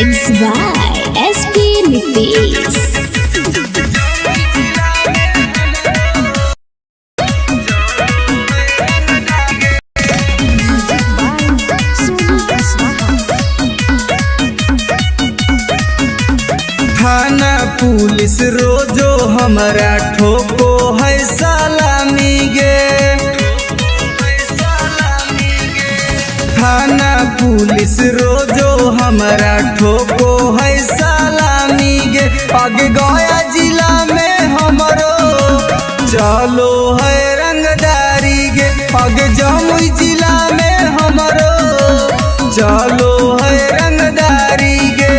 Mix by SP Nitish. Music by Sonu Kushwaha. थाना police रोजो हमरा ठोको है सलामी गे। थाना पुलिस रोजो हमरा ठोको है सलामी गे। अग गया जिला में हमरो चलो है रंगदारी गे। अग जमुई जिला में हमरो चलो है रंगदारी गे।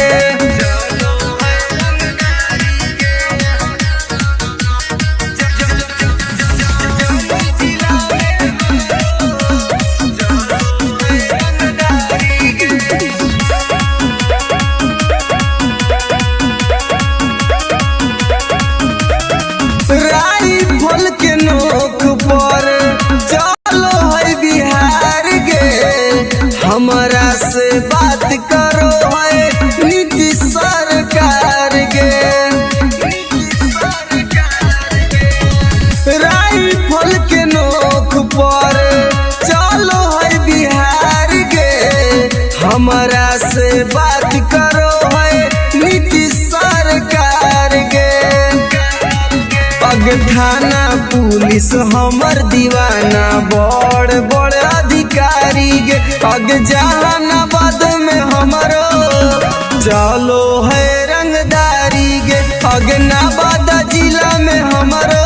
राइफल के नोक पर चलो है बिहार गे। हमरा से बात करो है नीतीश सरकार गे। राइफल के नोक पर चलो है बिहार गे। हमरा से बात करो है नीतीश सरकार गे। अग थाना पुलिस हमर दीवाना बड़ बड़ अधिकारी गे। अग जहानाबाद में हमरो चलो है रंगदारी गे। अग नवादा जिला में हमरो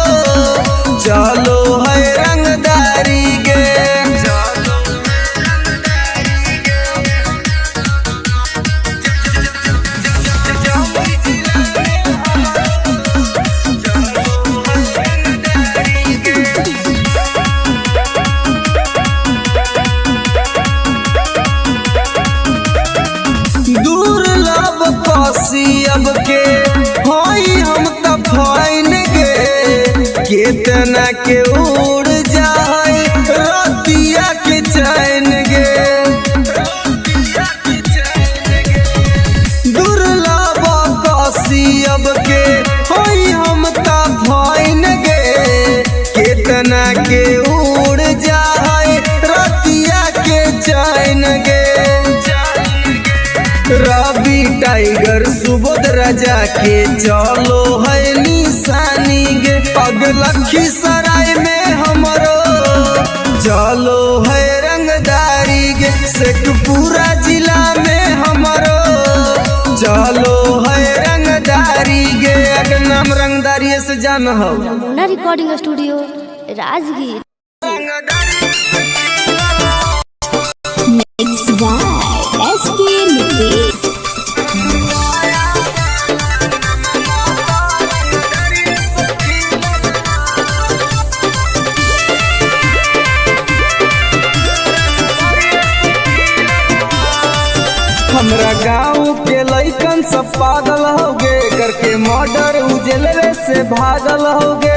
चलो है रंगदारी गे। दुर्लभ पसी अब के होई हम त फैन गे। केतना के उड़ जाए रतिया के चैन गे। दुर्लभ कसी अब के होई हम त फैन गे। केतना के उड़ जाए रतिया के चैन गे। रवि टाइगर सुबोध राजा के चलो है निशानी गे। पग लखीसराय में हमरो चलो है रंगदारी गे। शेखपुरा जिला में हमरो चलो है रंगदारी गे। अग नाम रंगदारी से जान हो। नमूना recording studio Rajgir. Mix by SP Nitish. हमरा गाँव के लइकन सब पागल हो गे। करके मर्डर उजलवे से भागल हो गे।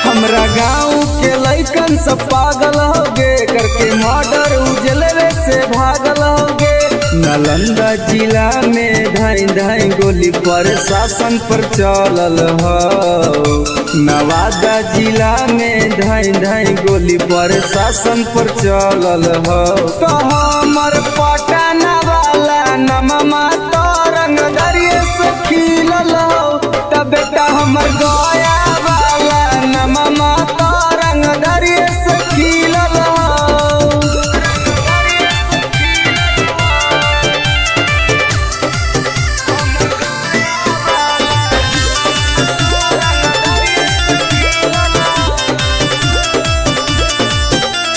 हमरा गाँव के लइकन सब पागल हो गे। करके मर्डर उजलवे से भागल हो गे। नालंदा जिला में धाई धाई गोली पर शासन पर चलल हो। नवादा जिला में धाई धाई गोली पर शासन पर चलल हो। तो हमर पटना वाला नमा तरंग दरिये से खिलल हो। तब बेटा हमर गया वाला नमा तरंग दरिये से खिलल हो।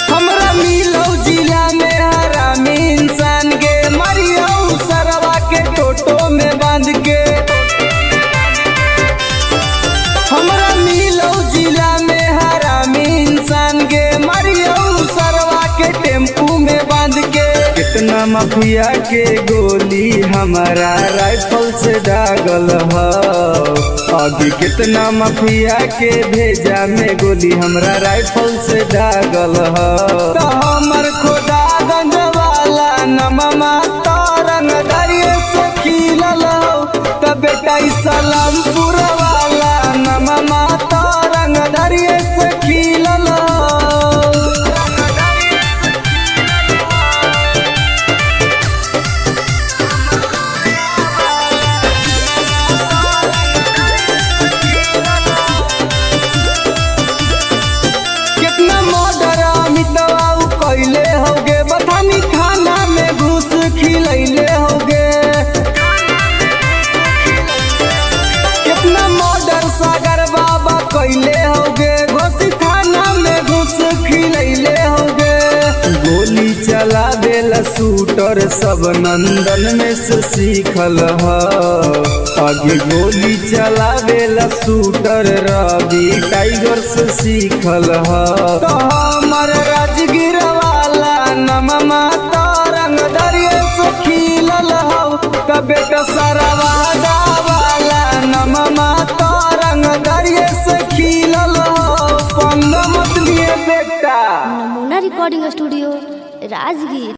हमरा मिलो जिला में हरामी इंसान के मरियो सरवा के टोटो में बांध के। हमरा मिलो जिला में हरामी इंसान के मरियो सरवा के टेम्पू में बांध के। कितना माफिया के गोली हमारा राइफल से दागल हो। अभी कितना माफिया के भेजा में गोली हमरा राइफल से दागल हो। तो हमर खोदागंज वाला नमा तारंग दरिये से खिलल हो। त बेटा इस्लामपुर वाला नमा तारंग दरिये से खिलल हो। कितना मर्डर अमितवा कैले होगे, बथानी थाना में घूस खिलैले होगे। कितना मर्डर सागर बाबा कैले होगे, घोसी थाना में घूस खिलैले होगे। गोली चला देला शूटर सब नंदन में से सीखल ह। आगे गोली चला देला शूटर रवि टाइगर से सीखल ह। तो हमर राजगीर वाला नमा तारंग दरिये से खिलल हो। त बेटा सरवादा वाला नमा तारंग दरिये से खिलल हो। पंगा मत लिए बेटा। नमूना recording studio Rajgir.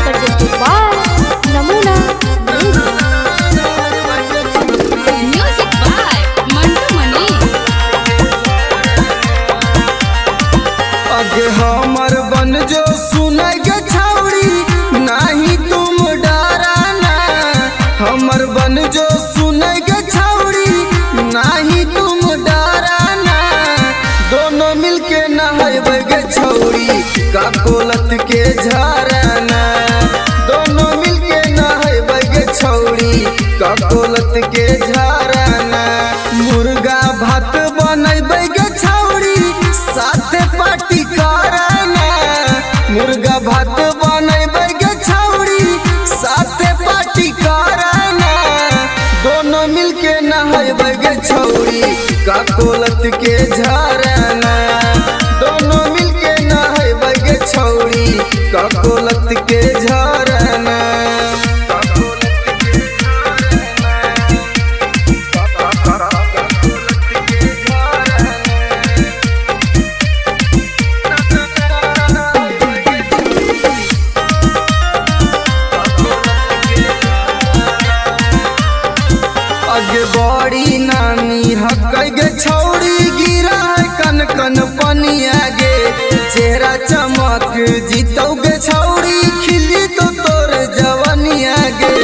Presented by Namuna Music. Music by Mantu Mani. अगे हमर बन जो सुनै गे छौड़ी नाही तुम डराना। हमर बन जो सुनै गे छौड़ी नाही तुम डराना। दोनों मिलके नहैबै गे छौड़ी काकोलत के झरना। दोनों मिलके नहैबै गे छौड़ी काकोलत के झरना। मुर्गा भात बनैबै गे छौड़ी साथे पार्टी करना। मुर्गा भात बनैबै गे छौड़ी साथे पार्टी करना। दोनों मिलके नहैबै गे छौड़ी काकोलत के झरना। दोनों मिलके नहैबै गे छौड़ी काकोलत के झरना। अगे बड़ी नानी हकै गे छौड़ी गिरा है कन कन पनिया गे। चेहरा चमक जीतौ गे छौड़ी खिली तो तोर जवनिया गे।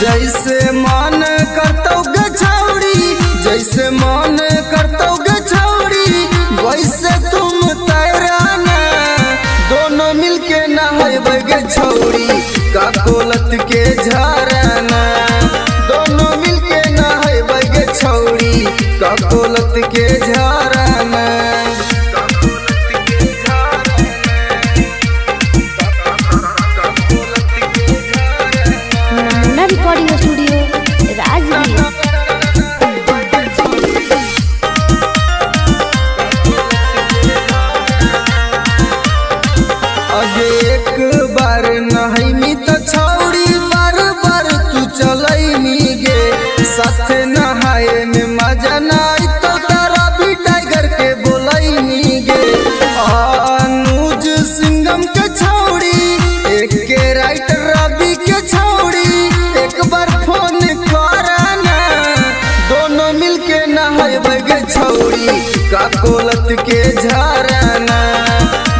जैसे मन करतौ गे छौड़ी, जैसे मन करतौ गे छौड़ी वैसे तुम तैराना। दोनों मिलके नहैबै गे छौड़ी काकोलत के झरना। दोनों मिलके नहैबै गे छौड़ी काकोलत के झरना। नमूना रिकॉर्डिंग स्टूडियो राजगीर। अगे एक बार नहैमी त छौड़ी बार बार तू चलैनी गे। साथे नहाए में मजा ना आई तो तारा भी टाइगर के बोलैनी गे। अनुज सिंघम के छौड़ी एक के राइटर रवि के छौड़ी एक बार फोन करना। दोनों मिलके नहैबै गे छौड़ी काकोलत के झरना।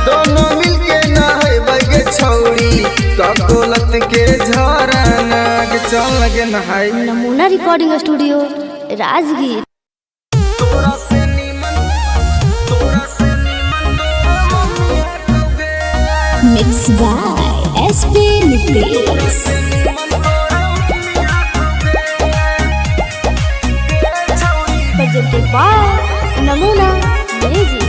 दोनों मिलके नहैबै गे छौड़ी काकोलत के झरना। गे चल लगे नहाई। नमूना रिकॉर्डिंग स्टूडियो राजगीर। तोरा से नीमन, तोरा से नीमन mummy हटोगे। Mix by SP Nitesh. Presented by Namuna Music.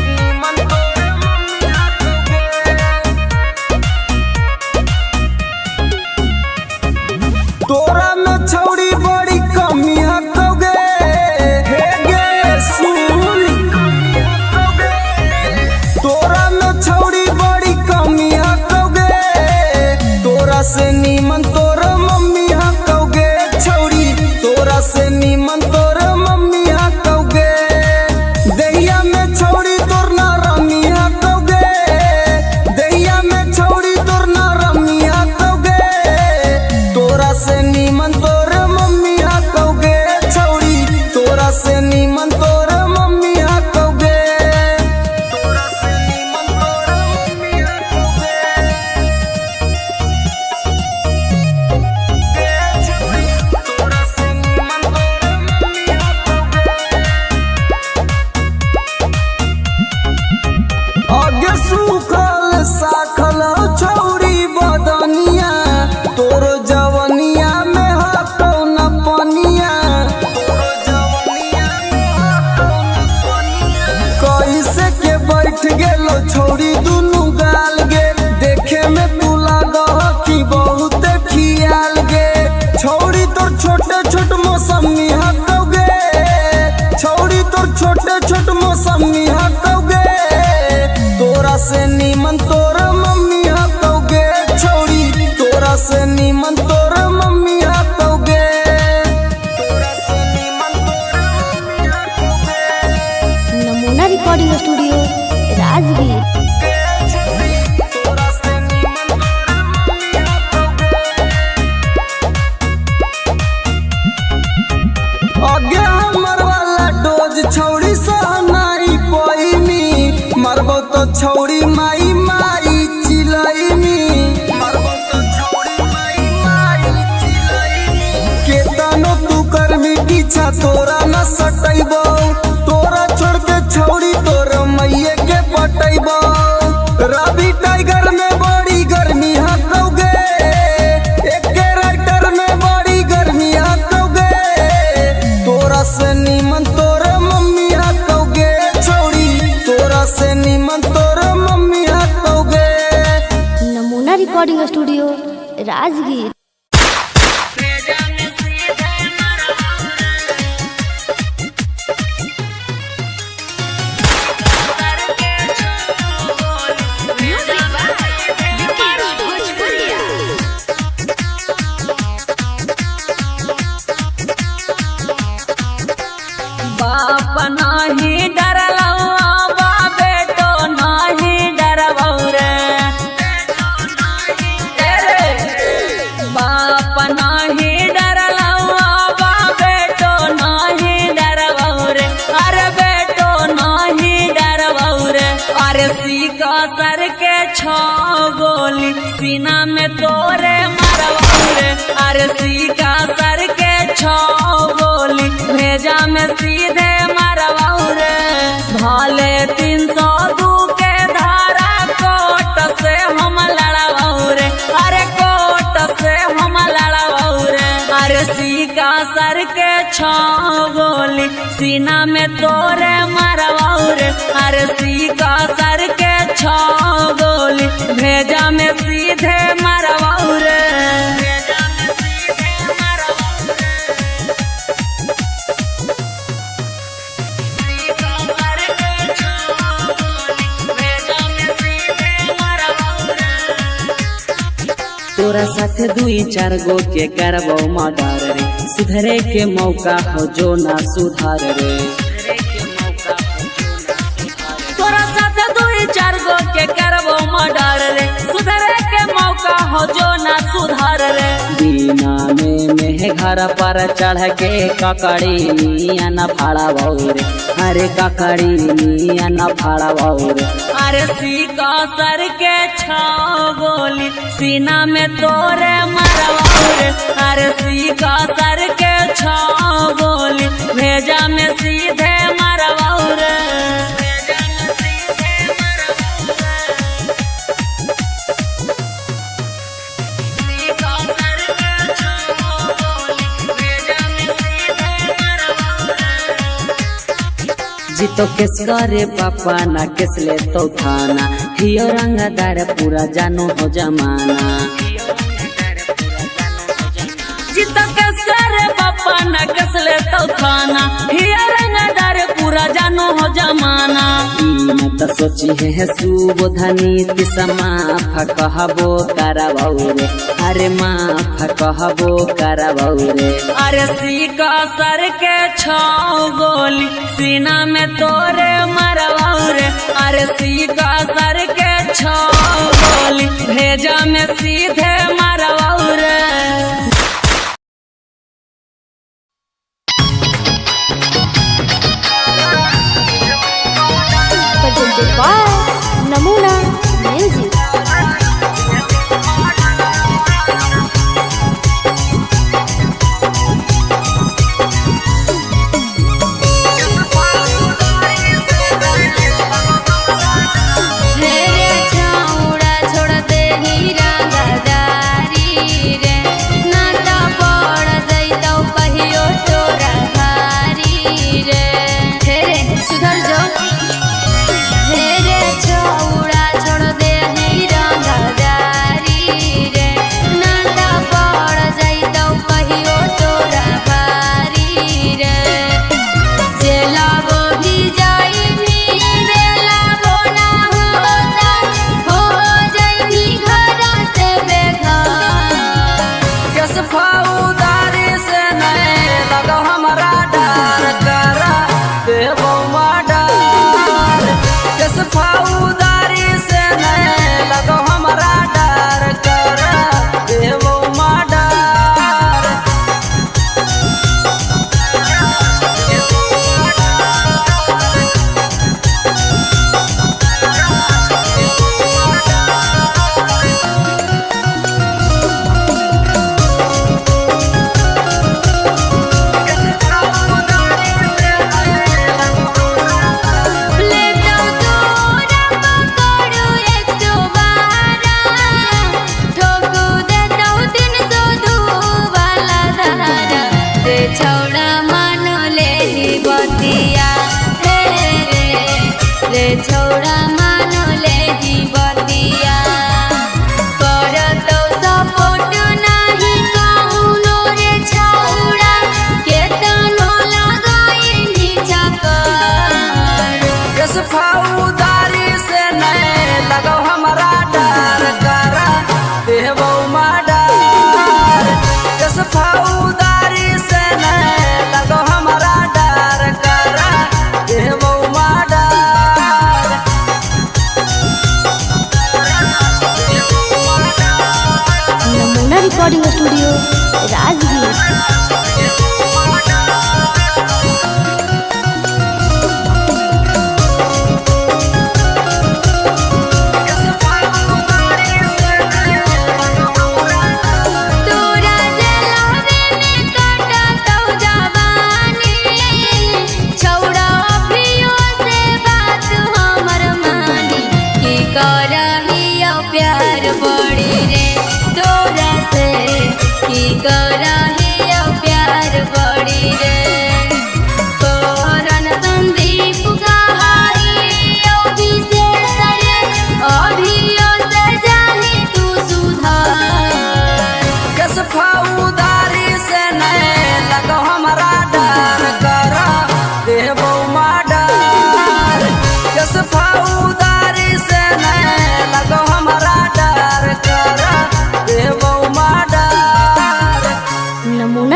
तोरा में छौड़ी बड़ी कमी हटोगे। हे गे सुन, तोरा में छौड़ी बड़ी कमी हटोगे। तोरा से नीमन तो नीमन तोर मम्मी हाथोगे। तोरा से नीमन तोर मम्मी हाथोगे। नमूना रिकॉर्डिंग स्टूडियो राजगीर। तोरा से नीमन तोर मम्मी हाथोगे। आगे हमर वाला डोज छौड़ी सहनाई पोइमी, मरबो तो छौड़ी माई माई चिलैमी, मरबो तो छौड़ी माई माई चिलैमी। केतनो तू करमी पीछा तोरा न सटैबो, तोरा छोड़ के छौड़ी तोर मैये के पटैबो। रवि टाइगर में बड़ी गर्मी हकौगे, एके राइटर में बड़ी गर्मी हकौगे। तोरा से नीमन तोर मम्मी हकौगे छौड़ी, तोरा से नीमन तोर मम्मी हकौगे। नमूना recording studio Rajgir. Music by Vikesh Bhojpuria. बाप नाही डरलौ बा बेटो नाही डरबौ रे। ए रे। बाप नाही डरलौ बा बेटो नाही डरबौ रे। अरे बेटो नाही डरबौ रे। अरे सीका सर के छो गोली सीना में तोरे मरबौ रे। अरे सीका सर के छो गोली भेजा में सीधे मरबौ रे। भाले 302 के धारा कोट से हम लड़बौ रे। अरे कोट से हम लड़बौ रे। अरे सीका सर के छो गोली सीना में तोरे मरबौ रे। अरे सीका सर के छो गोली भेजा में सीधे मरबौ रे। भेजा में सीधे मरबौ रे। सीका सर के छो गोली भेजा में सीधे मरबौ रे। तोरा साथ दुई चार गो के करबो मर्डर रे, सुधरे के मौका हो जो ना सुधार रे। तोरा साथ दुई चार गो के करबो मर्डर रे, सुधरे के मौका हो जो ना सुधार रे। बिना में मेह घर पर चढ़ के ककड़ी मिया न फाड़ा रे, अरे ककड़ी मिया न फाड़ा रे। अरे सीका सर के छो गोली सीना में तोरे मरबौ रे। अरे सीका सर के छो गोली भेजा में सीधे मरबौ रे। भेजा में सीधे मरबौ रे। सीका सर के छो गोली भेजा में सीधे मरबौ रे। जीतो केस करे पापा ना केस ले तो थाना, हियो रंगदार पूरा जानो हो जमाना। जीतो केस करे पापा ना केस ले तो थाना, हिया रंगदार पूरा जानो हो जमाना। ई न त सोची है सुबोधनी तिसा माफ कहबो करबौ रे, अरे माफ कहबो करबौ रे। अरे सीका सर के छो गोली सीना में तोरे मरबौ रे। अरे सीका सर के छो गोली भेजा में सीधे मरबौ रे। Presented by Namuna Music. रे छौड़ा छोड़ दे हीरा गदारी रे।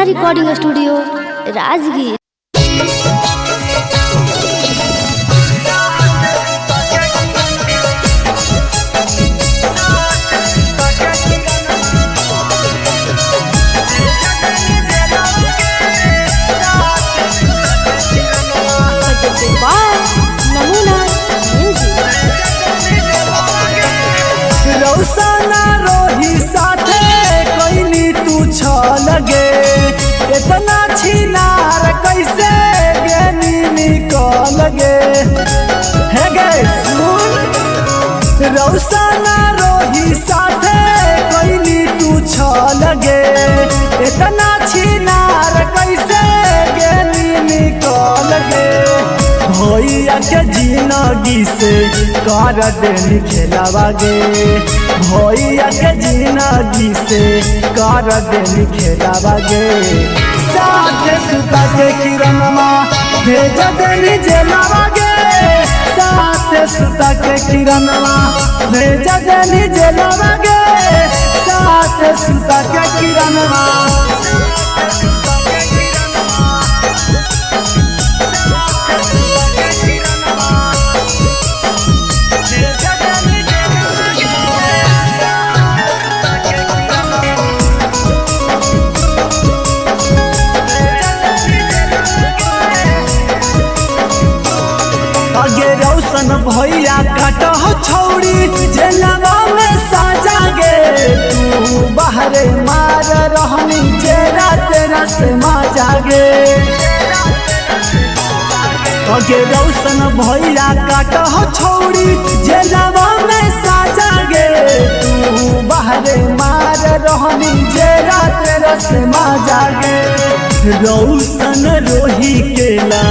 Recording studio Rajgir. Presented by Namuna Music. रौसना रोही साथे कैली तू छल गे, इतना छिनार कैसे गेनी निकल गे। हे गे सुन, रौसना रोही साथे कैली तू छल गे, इतना छिनार कैसे गेनी निकल गे। भैया के जिनगी से कर देनी खेलावा गे, भैया के जिनगी से कर देनी खेलावा गे। साथ सुता के किरणमा भेज देनी जेलावा गे, साथ सुता के किरणमा भेज देनी जेलावा गे, साथ सुता के किरणमा। आगे रौशन भैया काटह छौरी जेलवा में साजा गे, तू बाहरे मार रहनी जेरा तेरा से माजा गे। आगे रौशन भैया काटह छौरी जेलवा में साजा गे, तू बाहरे मार रहनी जेरा तेरा से माजा गे। रौशन रोही केला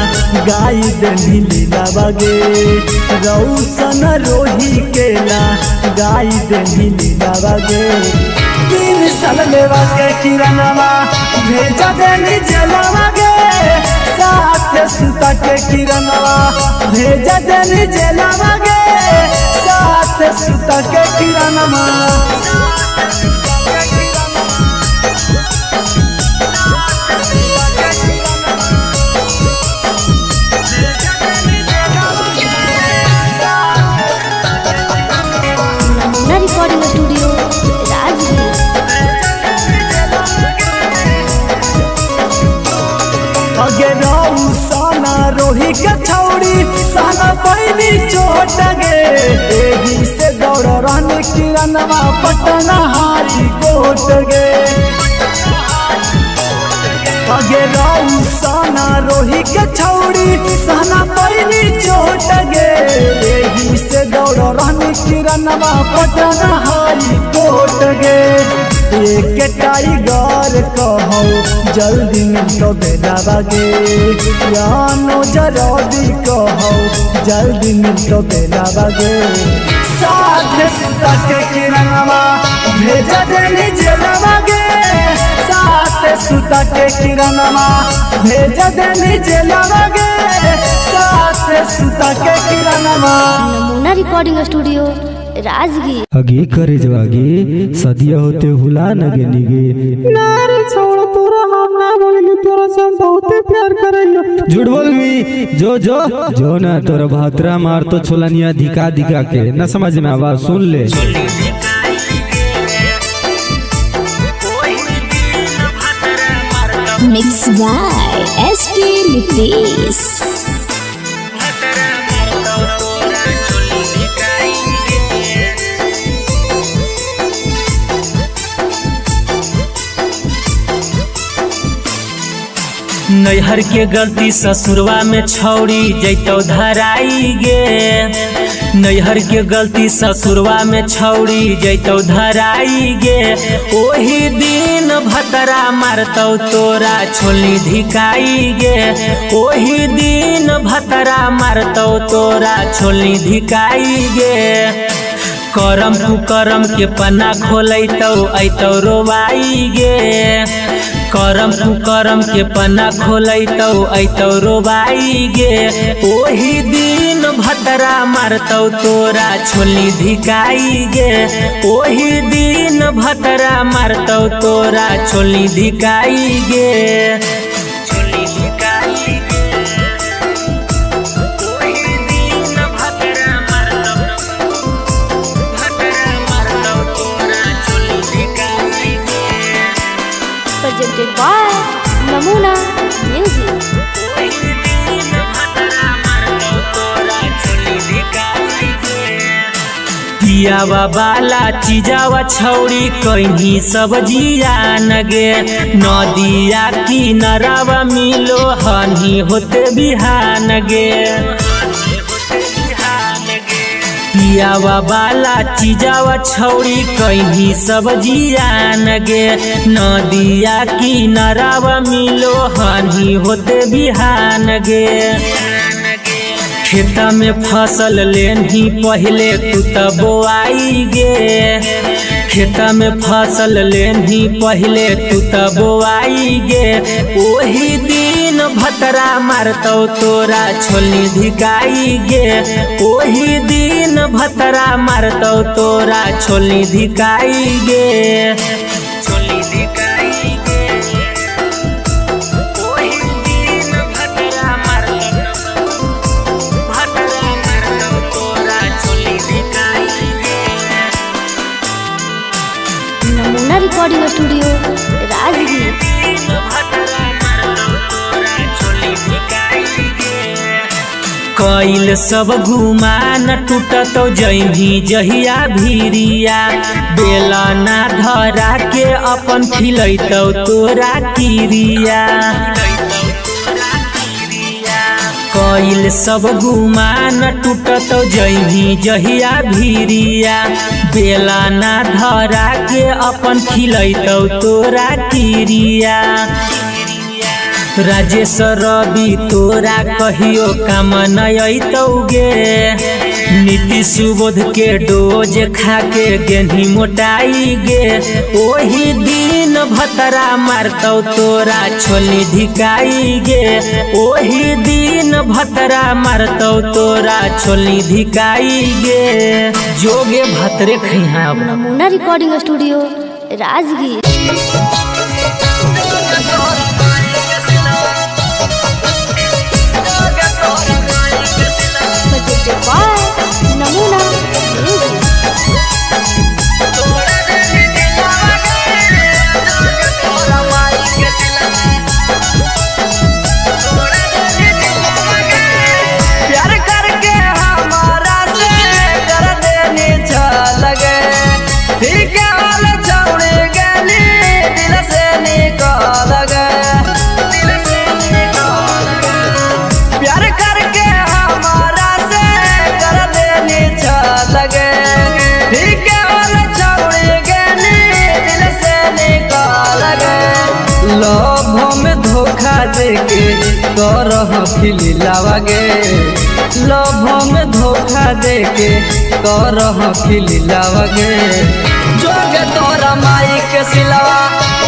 गाय देनी लीला बागे, रौशन रोही केला गाय देनी लीला बागे। 3 साल लेवा के किरणवा भेजा देनी जेलवा गे, साथ सुता के किरणवा भेजा देनी जेलवा गे, साथ सुता के किरणवा। Namuna recording studio Rajgir. अगे रौसना रोही के छौरी साना पैनी चोट गे, एही से दौड़ रहने किरणवा पटना हारी कोट गे। अगे रौसना रोही के छौरी साना पैनी चोट गे, एही से दौड़ रहने किरणवा पटना हारी कोट गे। एक टाइगर कहो जल्दी मिलो बेला बागे, यानो जरदी कहो जल्दी मिलो बेला बागे। साथ सुता के किरणवा भेजा देनी जेलवा गे, साथ सुता के किरणवा भेजा देनी जेलवा गे, साथ सुता के किरणवा। नमूना रिकॉर्डिंग स्टूडियो राजगीर। अगे करे जवागे सदिया होते हुला नगे निगे ना रे छोड़ तोरा हम ना बोलली, तोरा से हम बहुते प्यार करैयो। झूठ बोल मी जो जो जो ना तोरा भातरा मार तो छोलनिया धिका धिका के न समझ में आवाज सुन ले। Mix by SP Nitesh. नैहर के गलती ससुरवा में छौरी जैतौ धराई गे, नैहर के गलती ससुरवा में छौरी जैतौ धराई गे। ओही दिन भतरा मारतौ तोरा छोली धिकाई गे, ओही दिन भतरा मारतौ तोरा छोली धिकाई गे। करम कुकरम के पन्ना खोलैतौ ऐतौ रोवाई गे, करम कुकरम के पन्ना खोलैतौ ऐतौ रोवाई गे। ओही दिन भतरा भतरा मारतौ तोरा छोली धिकाई गे। ओही दिन भतरा मारतौ तोरा छोली धिकाई गे। छोली धिकाई गे। ओही दिन भतरा मारतौ, भतरा मारतौ तोरा छोली धिकाई गे। Presented by Namuna Music. ओही दिन भतरा मारतौ तोरा छोली धिकाई गे। पियावा बाला चीजावा छौरी कहीं सब जियान गे। नदिया किनारावा मिलो हनी होते बिहान गे। पियावा बाला चीजावा छौरी कहीं सब जियान गे। नदिया किनारावा मिलो हनी होते बिहान गे। खेता में फसल लेनी पहले तू त बोआई गे। खेता में फसल लेनी पहले तू त बोआई गे। ओही दिन भतरा मारतौ तोरा छोली धिकाई गे। ओही दिन भतरा मारतौ तोरा छोली धिकाई गे। छोली धिकाई गे। ओही दिन भतरा मारतौ, भतरा मारतौ तोरा छोली धिकाई गे। Namuna Recording Studio, Rajgir. कैल सब घुमा न टूटतौ जैभी जहिया भीरिया। बेला ना धरा के अपन खिलैतौ तोरा किरिया। कैल सब गुमा न टूटतौ जैभी जहिया भीरिया। बेला ना धरा के अपन खिलैतौ तोरा किरिया। राजेश रवि तोरा कहियो काम न अयतौ गे। नीतीश सुबोध के डोज खा के गेन्ही मोटाई गे। ओही दिन भतरा मारतौ तोरा छोली धिकाई गे। ओही दिन भतरा मारतौ तोरा छोली धिकाई गे। जोगे भतरे खैहा। Namuna Recording Studio, Rajgir. Presented by Namuna Music. प्यार करके हमारा से कर देनी लगे, ठीक हाल छौड़ी गली दिल से निकल गए। प्यार करके हमारा से कर देनी लगे, ठीक हाल छौड़ी गली दिल से निकल गए। लोभ में धोखा देके करह खिलावागे, लोभ में धोखा देके करह खिलावागे। जोगे तोरा माई के सिलवा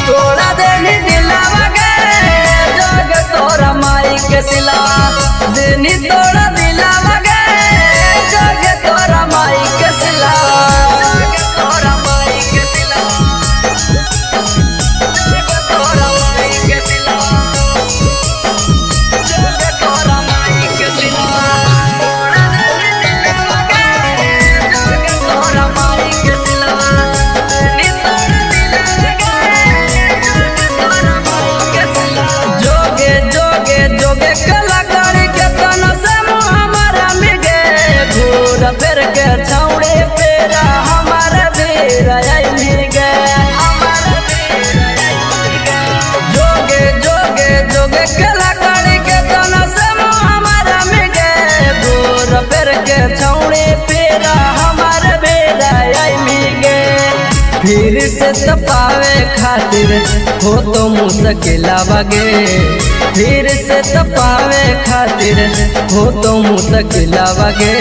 तोड़ा देनी दिलावागे। जोगे तोरा माई के सिलवा देनी तोड़ा दिलावागे। जोगे तोरा माई के सिलवा, जोगे तोरा माई के सिलवा, जोगे तोरा माई के सिलवा, जोगे तोरा माई के सिलवा। जोगे तोरा माई के सिलवा देनी तोड़ा दिलावागे। जोगे तोरा माई के सिलवा। जोगे जोगे जोगे कलाकारी के तना से हमारा मिगे। घूर फिर के छौड़े पेरा हमारा बेरा आई गे। जोगे जोगे जोगे कलाकारी के तना से हमारा मिगे। घूर फिर के छौड़े पेरा हमारा बेरा आई गे। फिर से तपावे खातिर हो तो मुश्किल आवागे। फिर से तपावे खातिर हो तो मुश्किल आवागे।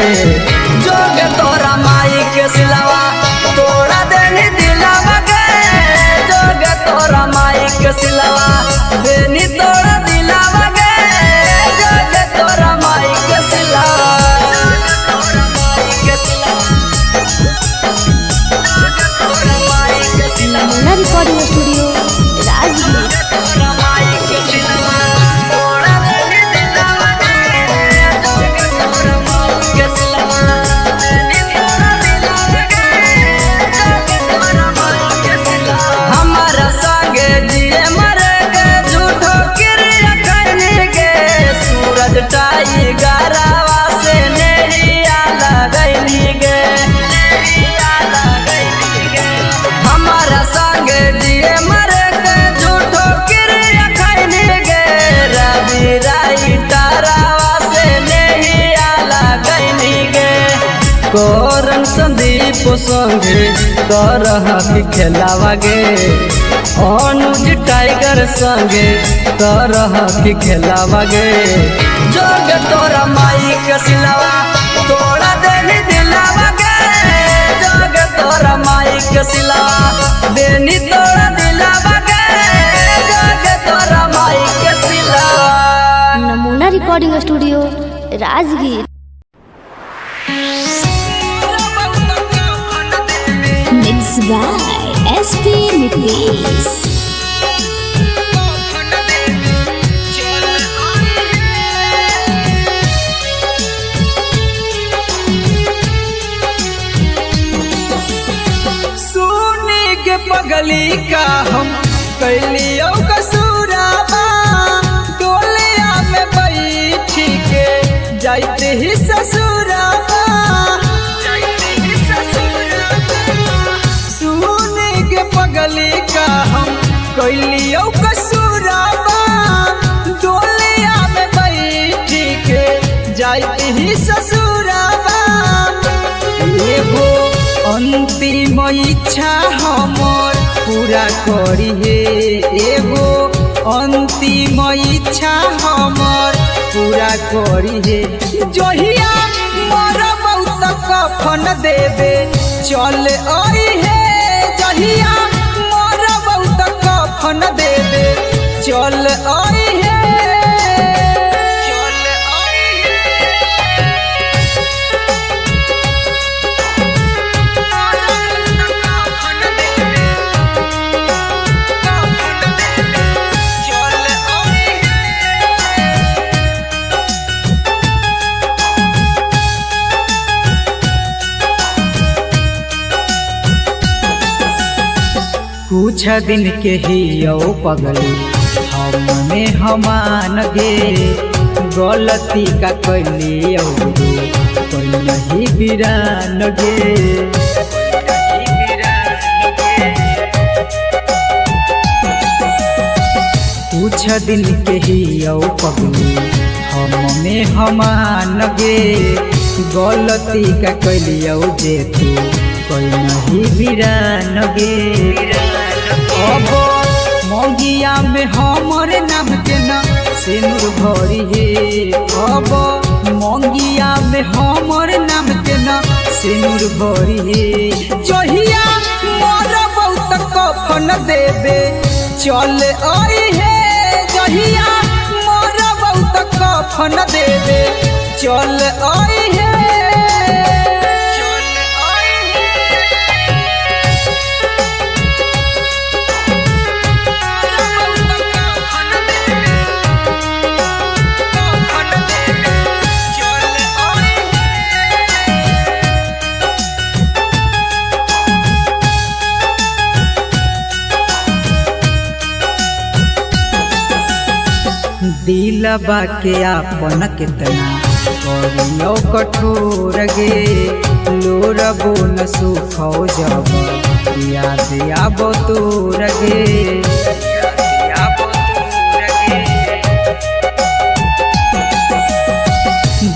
जोगे तोरा माई के सिलवा तोड़ा देनी दिलावागे। जोगे तोरा माई के सिलवा देनी तोड़ा दिलावागे। जोगे तोरा माई के सिलवा। करन संदीप संगे तरह की खेलावा गे। अनुज टाइगर संगे तरह की खेलावा गे। जोग तोरा माई के सिलावा तोड़ा देनी दिलावा गे। जोग तोरा माई के सिलावा देनी तोड़ा दिलावा गे। जोग तोरा माई के सिलावा। Namuna recording studio Rajgir. Mix by SP Nitish. सुनी के पगली का हम कैलियो कसूराबा, टोलिया में बैठी के जाते ही ससुराबा। सुनी के पगली का हम कैलियो कसूराबा, डोलिया में बैठी के जाते ही ससुराबा। एगो अंतिम इच्छा हमर पूरा करी हे। एगो अंतिम इच्छा हमर पूरा करी हे। जहिया मरबौ त कफन देबे चल आई हे। जहिया मरबौ त कफन देबे चल आई हे। चल आई हे। कुछ दिन के ही यो पगली हमने हमान गे। गलती का कैली कोई नहीं बिरान गे। कुछ दिन के ही यो पगली हमने हमान गे। गलती का कैली जे तू कोई नहीं बिरान गे। अब मौगिया में हमर नाम के न सिनुर भरी हे। अब मौगिया में हमर नाम के न सिनुर भरी हे। जहिया मरबौ त कफन देबे चल आई हे। जहिया मरबौ त कफन देबे चल आई हे। चल आई हे। दिलबा के आपन कितना करियो कठोर गे। लोरबो न सुखो जब याद आबो तोर गे।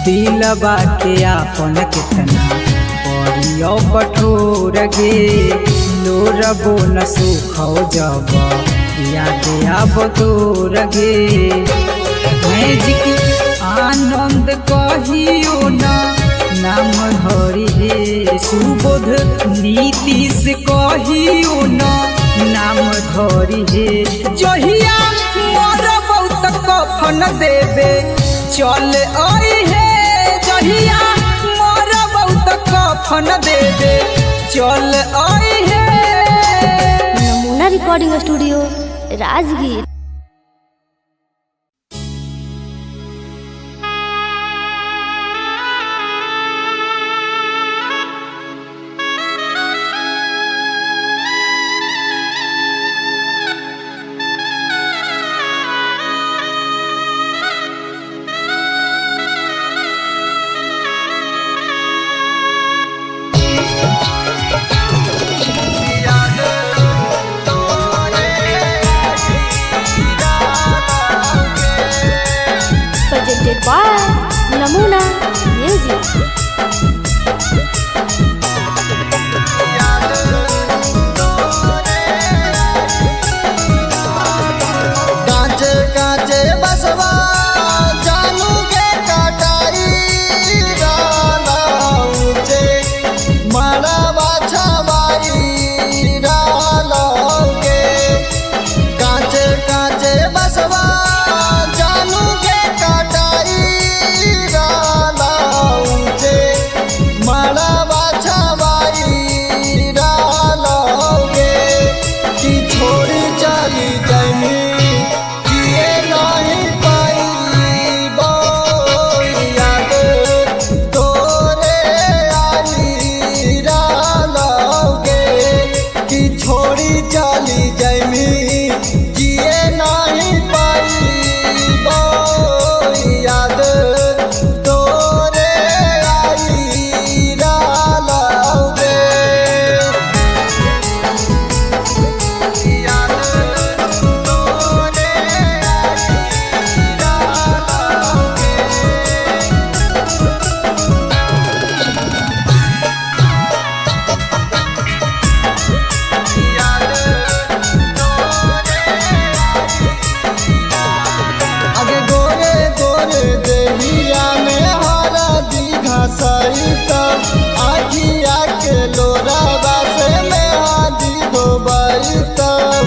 दिलबा के आपन कितना करियो कठोर गे। लोरबो न सुखो जब याद आबो तोर गे। मैजिक आनंद कहियो न नाम धरी हे। सुबोध नीतीश कहियो न नाम धरी हे। जहिया मरबौ त कफन देबे चल आई हे। जहिया मरबौ त कफन देबे चल आई हे। Namuna recording studio Rajgir. Presented by Namuna Music. नहीं पाइबो याद तोरे आई रहलौगे। याद तोरे आई रहलौगे। अगे गोरे गोरे देहिया में हरा दीघा सहित आखिया के लोराबा से में हादी धोबई तब।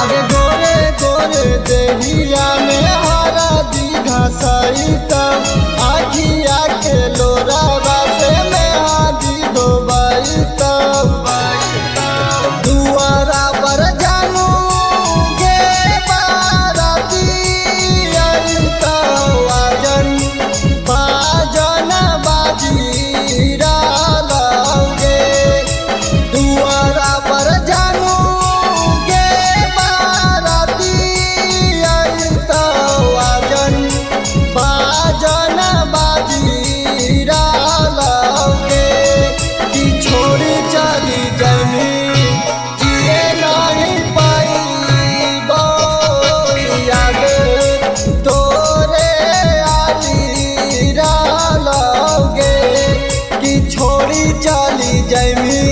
अगे गोरे गोरे देहिया में हरा दीघा सहित आखिया के लोराबा से में हादी धोबई तब। दुआरा पर जानू गे बाराती आई तो आजन बाजन बाजी रहलौगे। दुआरा पर जानू गे बाराती आई तो आजन बाजन बाजी रहलौगे। कि छोड़ी चली जमी जिए नहीं पाइबो याद तोरे आई रहलौगे। कि छोड़ी चली जमी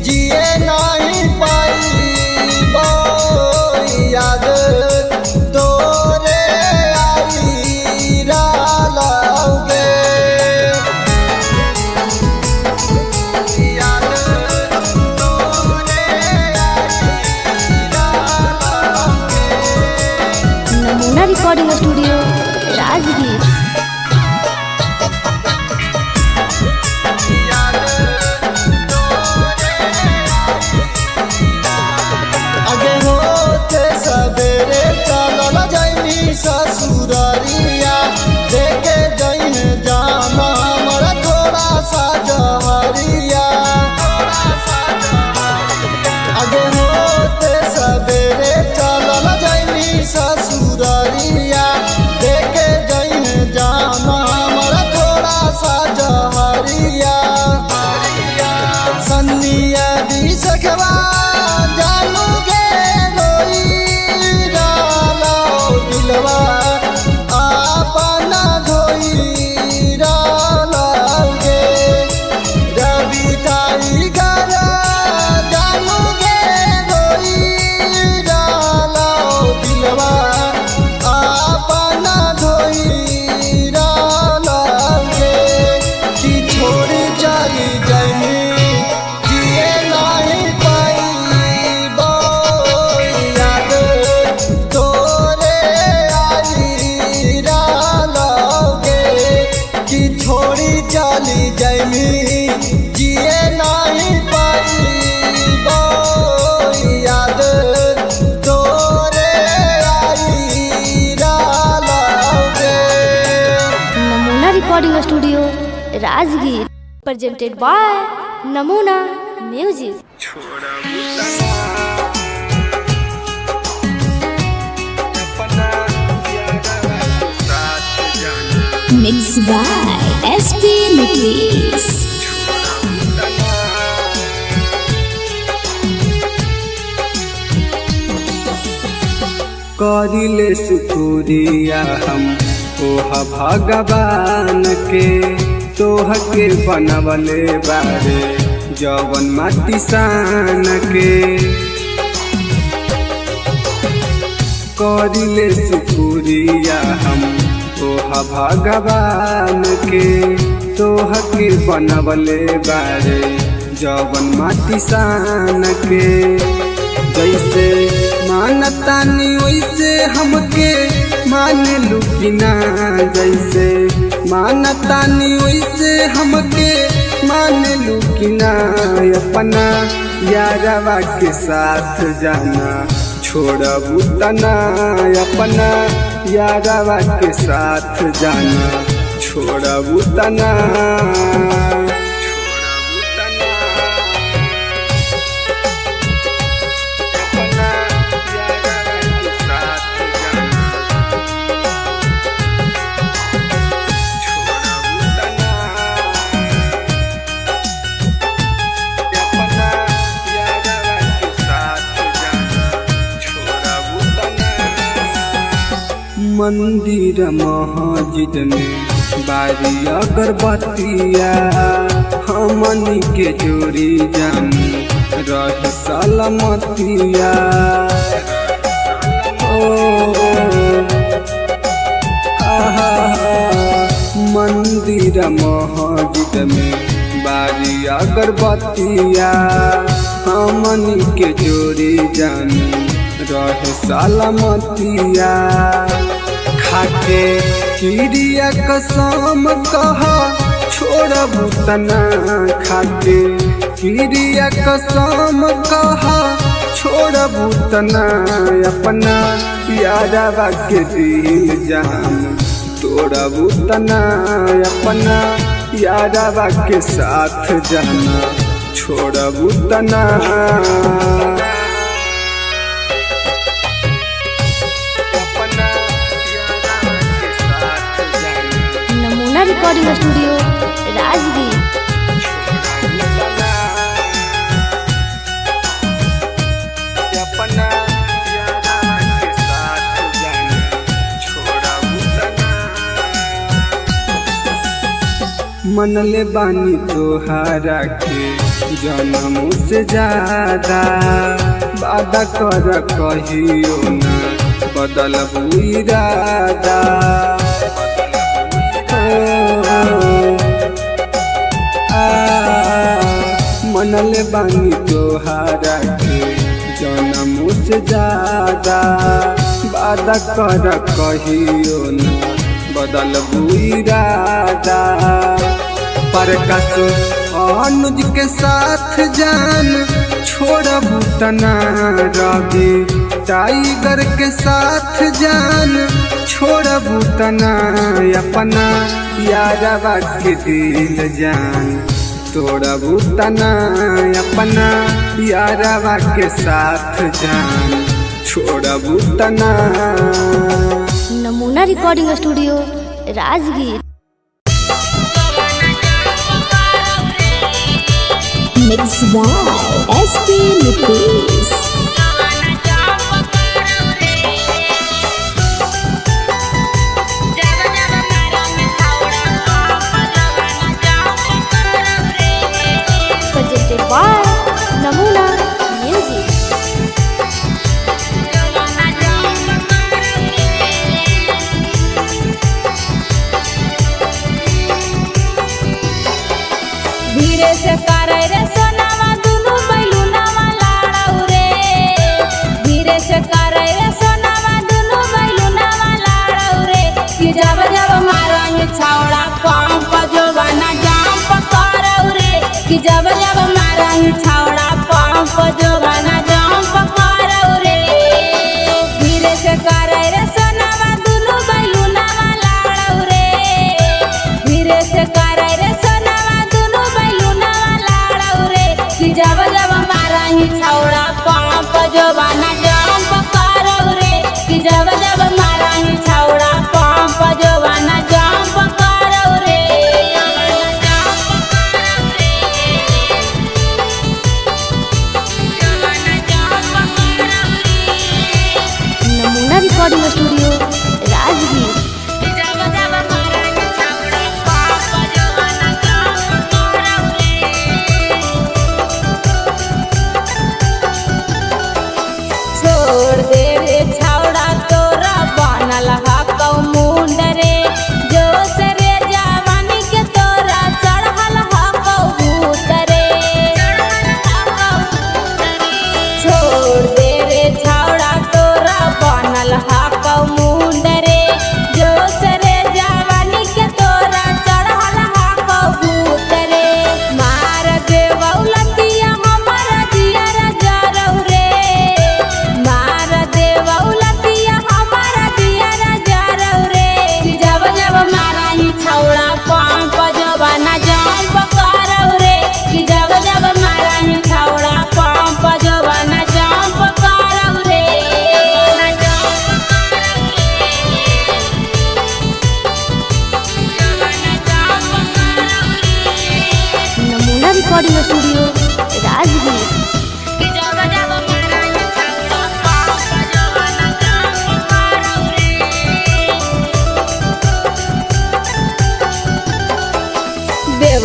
जिए नहीं पाइबो याद तोरे आई रहलौगे। याद तोरे आई रहलौगे। नमूना रिकॉर्डिंग स्टूडियो राजगीर। अगे होते सवेरे चलल जैनी ससुररिया देखे जैन जाना हमर थोड़ा सा जहरिया। अगे होते सवेरे चलल जैनी ससुररिया देखे जैन जाना हमर थोड़ा सा जहरिया। सन्निया भी सखवा जानू गे रोई रहलौ दिलवा आपन धोई रहलौगे। रवि टाइगर जानू गे रोई रहलौ दिलवा आपन धोई रहलौगे। कि छोड़ी चली जमी जिए नहीं पाइबो याद तोरे आई रहलौगे। कि छोड़ी चली जमी जिए नहीं पाइबो याद तोरे आई रहलौगे। Namuna recording studio Rajgir. Presented by Namuna music. Mix by SP Nitish. करिले सुकुरिया हम ओह भगवान के तोह के बनवले बारे जवन माटी सान के। करिले सुकुरिया हम ओह भगवान के तोह के बनवले बारे जवन माटी सान के। जैसे मानतानी वैसे हमके मान लुकिना, जैसे मानतानी वैसे हमके मान लुकिना। अपना यारवा के साथ जाना छोड़बू तना, अपना यारवा के साथ जाना छोड़बू तना। अपना मंदिर मस्जिद में बारी अगरबत्तिया, हमनी के जोड़ी जान रह सलामतिया। ओ आहा, मंदिर मस्जिद में बारी अगरबत्तिया, हमनी के जोड़ी जान रह सलामतिया। खाके किरिया कसम कह छोड़बू तना, खाके किरिया कसम कह छोड़बू तना, अपना यारवा के दिल जान तोड़बू तना, अपना यारवा के साथ जाना छोड़बू तना। नमूना रिकॉर्डिंग स्टूडियो राजगीर। मनले बानी तोहारा के जन्म से ज्यादा, वादा कर कहियो ना बदलबू इरादा। मनले बानी तोहारा के जन्म से ज्यादा, वादा कर कहियो ना बदलबू इरादा। परकस अनुज के साथ जान छोड़बू तना, रवि टाइगर के साथ जान छोड़बू तना, अपना यारवा के दिल जान तोड़बू तना, अपना यारवा के साथ जान छोड़बू तना। नमूना recording studio Rajgir. Mix by SP Nitish. Presented by Namuna Music. धीरे से करे रे सोनावा दुनु बैलूनावा लाड़ौ रे, धीरे से करे रे सोनावा दुनु बैलूनावा लाड़ौ रे। कि जब जब मारंग छौड़ा पंप जोबाना जंप करौ रे, कि जब जब मारंग छौड़ा पंप जोबाना जंप करौ रे। धीरे से करे रे सोनावा दुनु बैलूनावा लाड़ौ रे, धीरे से करे रे सोनावा दुनु बैलूनावा लाड़ौ रे। कि जब जब मारंग छौड़ा पंप जोबाना जंप करौ रे, कि जब जब मारंग छौड़ा पंप जोबाना जंप करौ रे। नमूना रिकॉर्डिंग स्टूडियो राजगीर। छोड़ दे रे छौड़ा तोरा बनल हकौ मुंड रे, जोश रे जवानी के तोरा चढ़ल हकौ भूत रे। छोड़ दे रे छौड़ा तोरा बनल हकौ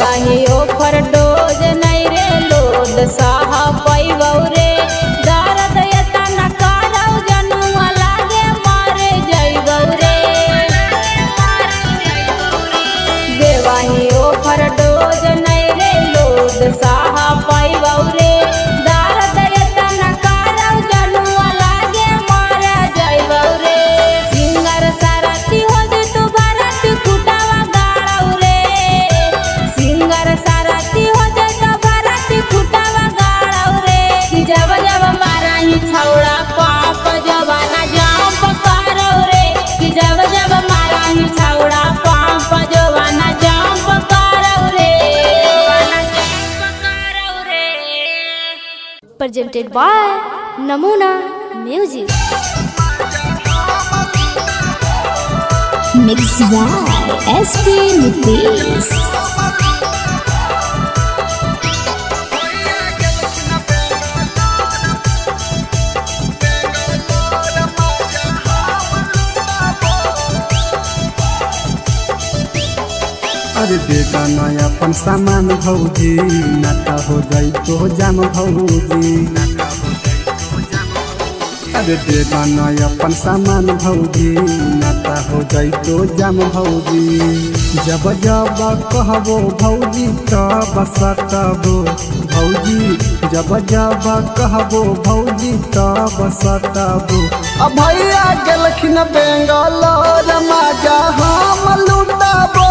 देवाही ओफर डोज नहीं रे लोड साह पैबौ रे। दर्द एतना करौ जनुआ लागे मर जइबौ रे। देवाही ओफर डोज नहीं रे लोड साह पैबौ रे। दर्द एतना करौ जनुआ लागे मर जइबौ रे। सिंगर सारथी हो तू भरत खुटावा गाड़ौ रे। सिंगर सारथी हो तो भरत खुटावा गाड़ौ रे। कि जब जब माराही छौड़ा पाप जवाना जंप करौ रे। कि जब जब माराही छौड़ा पाप जवाना जंप करौ रे। Presented by Namuna Music. Mix by SP Nitesh. अरे बेटा नया अपन सामान भौजी, नाता हो जाई तो जाम भौजी। अरे बेटा नया अपन सामान भौजी, नाता हो जाई तो जाम भौजी। जब जब कहबो भौजी तब सतबो भौजी, जब जब कहबो भौजी तब सतबो। अब भैया गेलखिन बेंगलोर माजा हम लुटाबो।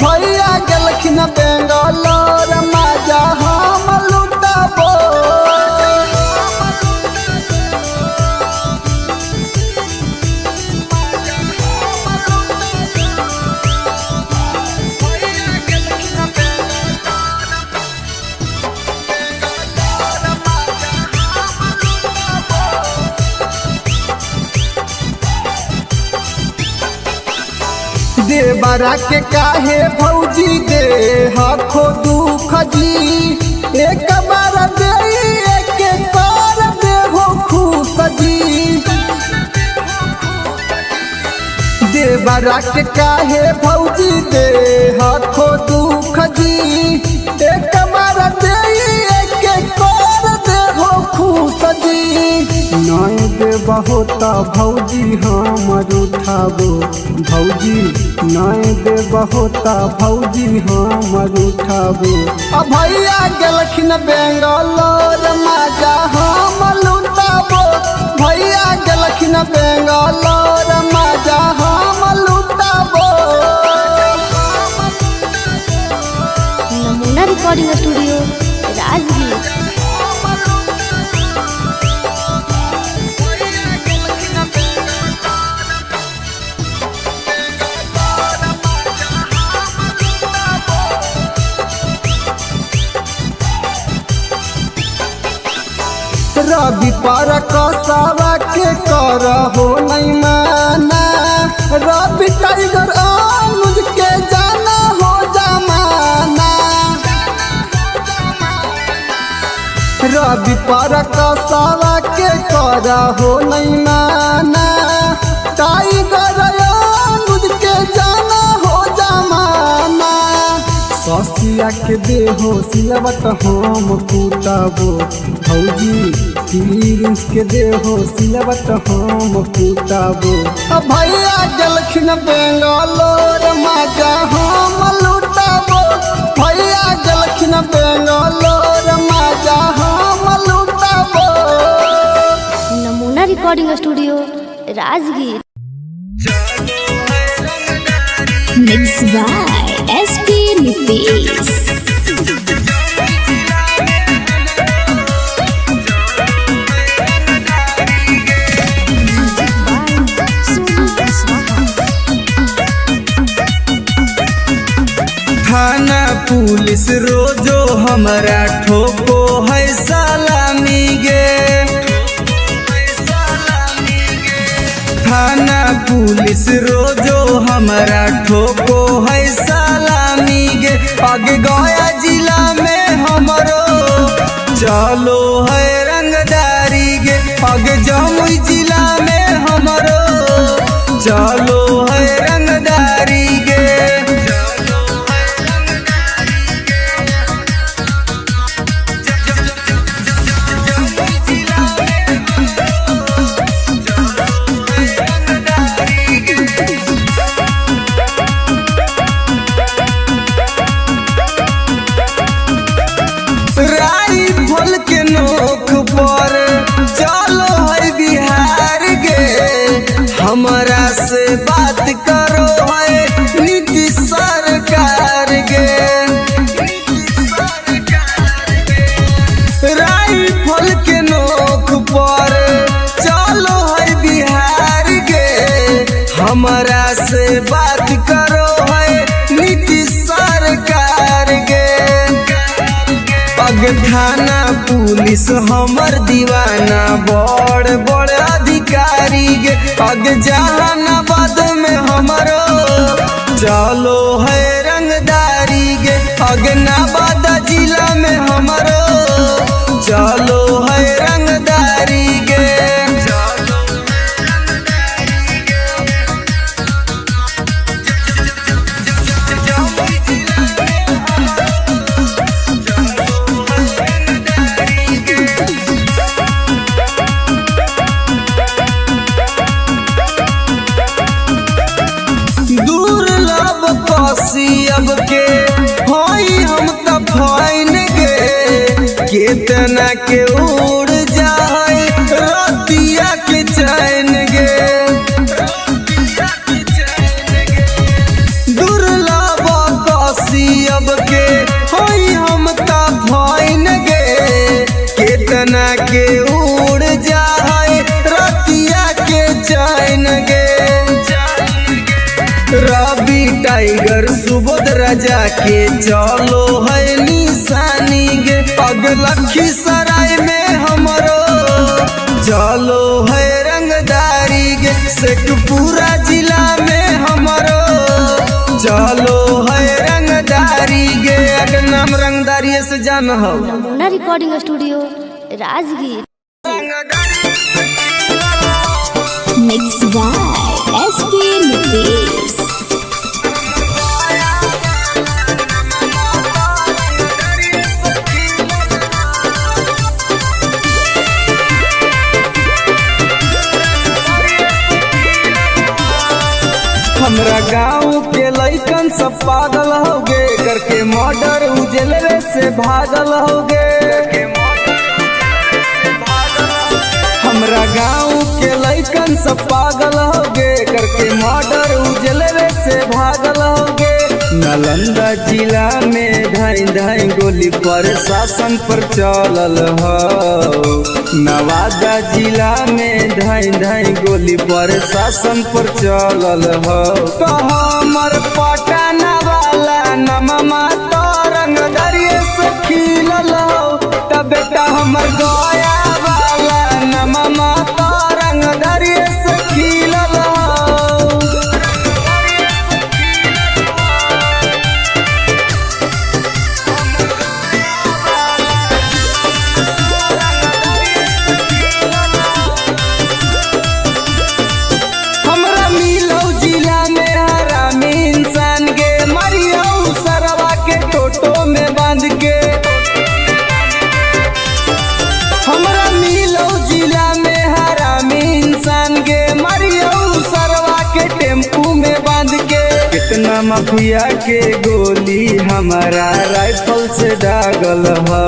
भैया गेलखिन बेंगलोर माजा हम लुटाबो। देवरा के काहे भौजी दे हखो दुख जी, एक बार दे एक कर दे हो खुश जी। देवरा के काहे भौजी दे हखो दुख जी, एक बार दे एक कर दे हो खुश जी। नय दे बहुत भौजी हमर उठाबो भौजी, नय दे बहुत भौजी हमर उठाबो। अब भैया गेलखिन बेंगलोर माजा हम लुटाबो। भैया गेलखिन बेंगलोर माजा हम लुटाबो। Namuna Recording Studio, Rajgir. रवि पर कसावा के कर हो नहीं माना, रवि टाइगर अनुज के जाना हो जमाना। रवि पर कसावा के कर हो नहीं माना, टाइगर अनुज के जाना हो जमाना। ससिया के देहो सिलवट हम कूटबो भौजी, प्रिंस के देहो सिलवट हम कूटबो। अब भैया गेलखिन बेंगलोर माजा हम लुटाबो। भैया गेलखिन बेंगलोर माजा हम लुटाबो। Namuna Recording Studio, Rajgir. Mix by SP Nitesh. थाना पुलिस रोजो हमरा ठोको है सलामी गे। थाना पुलिस रोजो हमरा ठोको है सलामी गे। अग गया जिला में हमरो चलो है रंगदारी गे। अग जमुई जिला में हमरो चलो है रंगदारी गे। अग थाना पुलिस हमर दीवाना, बड़ बड़ अधिकारी गे। अग जहानाबाद में हमरो चलो है रंगदारी गे। अग नवादा जिला में हमरो चलो है रंगदारी गे। दुर्लभ पसी अब के होई हम त फाइन गे। केतना के उड़ जाए रतिया के चैन गे। दुर्लभ पसी अब के होई हम त फाइन गे। केतना के उड़ जाए रतिया के चैन गे। रवि टाइगर सुबोध राजा के चलो है निशानी गे। अग लखीसराय में हमरो चलो है रंगदारी गे। शेखपुरा जिला में हमरो चलो है रंगदारी गे। अग नाम रंगदारी से जान हो। Namuna recording studio Rajgir. Mix by SP Nitesh. हमरा गाँव के लइकन सब पागल हो गे, करके मर्डर उजलवे से भागल हो गे। हमरा गाँव के लइकन सब पागल हो गे, करके मर्डर उजलवे से भागल हो गे। नालंदा जिला में धाई धाई गोली पर शासन पर चलल हो। नवादा जिला में धाई धाई गोली पर शासन पर चलल हो। तो हमर पटना वाला नमा तो रंगदारी से खिलल हो। तब बेटा हमर गया वाला नमा तो रंगदारी से खिलल हो। हमरा मिलो जिला में हरामी इंसान गे, मरियो सरवा के टोटो में बांध के। हमरा मिलो जिला में हरामी इंसान गे, मरियो सरवा के टेम्पू में बांध के। कितना माफिया के गोली हमारा राइफल से दागल हो।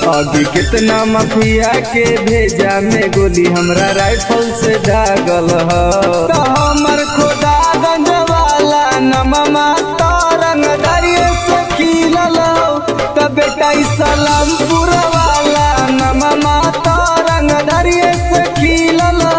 अभी कितना माफिया के भेजा में गोली हमरा राइफल से दागल हो। तो हमर खोदागंज वाला नमा तो रंगदारी से खिलल हो। तब बेटा सलामपुर वाला नमा तो रंगदारी से खिलल हो।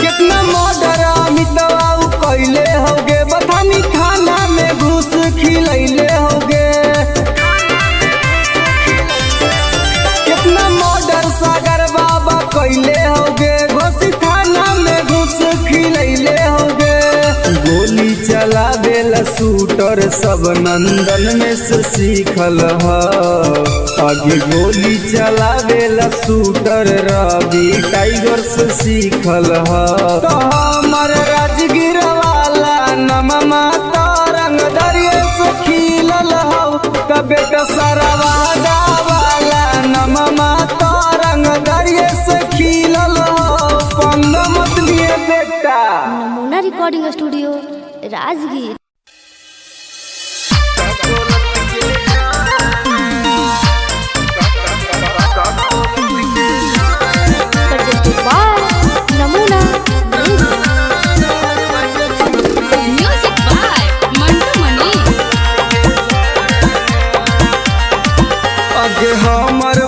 कितना मर्डर अमितवा कैले होगे, बथानी थाना में घूस खिलैले होगे। कितना मर्डर सागर बाबा कैले होगे, घोसी थाना में घूस खिलैले होगे। गोली चलावेला शूटर सब नंदन में से सीखल ह। आगे गोली चलावेला शूटर रवि टाइगर से सीखल ह। तो हमर राजगीर वाला नमा तो रंगदारी से खिलल हो। तब बेटा सरवादा वाला नमा तो रंगदारी से खिलल हो। पंगा मत लिए बेटा। Namuna recording studio Rajgir. Presented by Namuna Music. Music by Mantu Mani. अगे हमर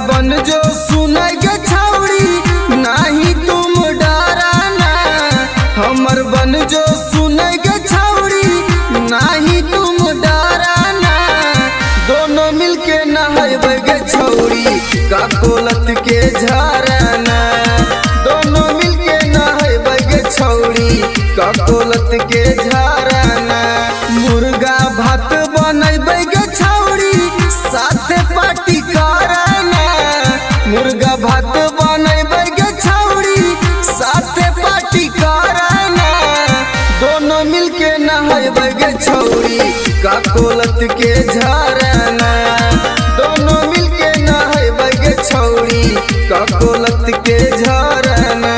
छौड़ी ककोलत के झरना। दोनों मिलके नहैबै गे छौड़ी ककोलत के झरना। मुर्गा भात बनैबै गे छौड़ी साथे पार्टी करना। मुर्गा भात बनैबै गे छौड़ी साथे पार्टी करना। दोनों मिलके नहैबै गे छौड़ी ककोलत के झरना। दोनों मिलके नहैबै गे छौड़ी ककोलत के झरना।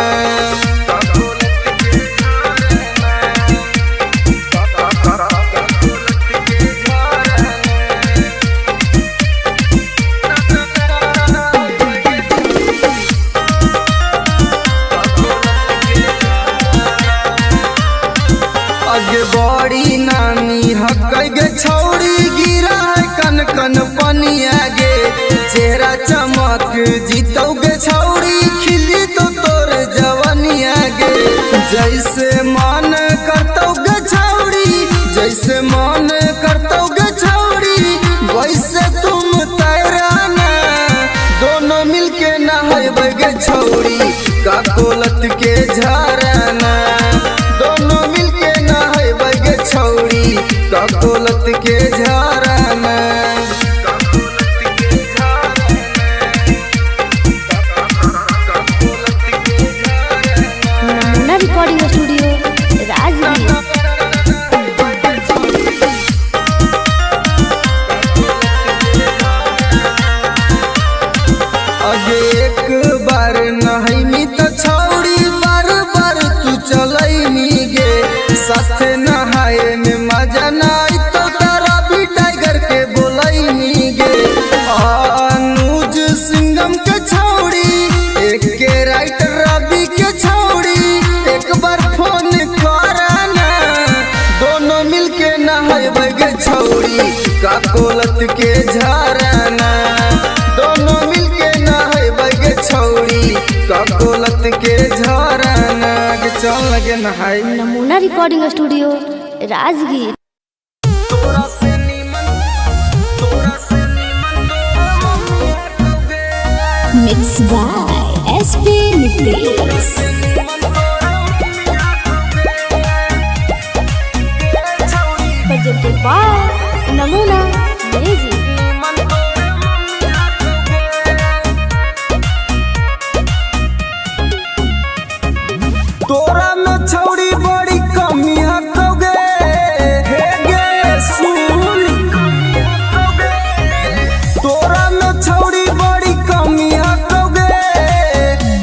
अगे बड़ी नानी हकै गे छौड़ी गिरा है कन कन पनिया गे। चेहरा चमक जीतौ गे छौड़ी खिली तो तोर जवनिया गे। जैसे मन करतौ गे छौड़ी, जैसे मन करतौ गे छौड़ी वैसे तुम तैराना। दोनों मिलके नहैबै गे छौड़ी ककोलत के झरना। दोनों मिलके नहैबै गे छौड़ी ककोलत के झरना। नमूना रिकॉर्डिंग स्टूडियो राजगीर। अगे एक बार नहैनी त छौड़ी बार बार तू चलैनी गे। साथे नहाए में मजा ना आई तो तारा भी टाइगर के बोलैनी गे। अनुज सिंघम के छौड़ी एक के राइटर रवि के छौड़ी एक बार फोन करना। दोनों मिलके नहैबै गे छौड़ी ककोलत के झरना। दोनों मिलके नहैबै गे छौड़ी ककोलत के झरना। गे चल लगे नहाई। नमूना रिकॉर्डिंग स्टूडियो राजगीर। तोरा से नीमन, तोरा से नीमन तोरा मम्मी गे। Mix by SP Nitesh. Presented by Namuna music. तोरा में छौड़ी बड़ी कमी हकौ गे, हे गे सुन। तोरा में छौड़ी बड़ी कमी हकौ गे,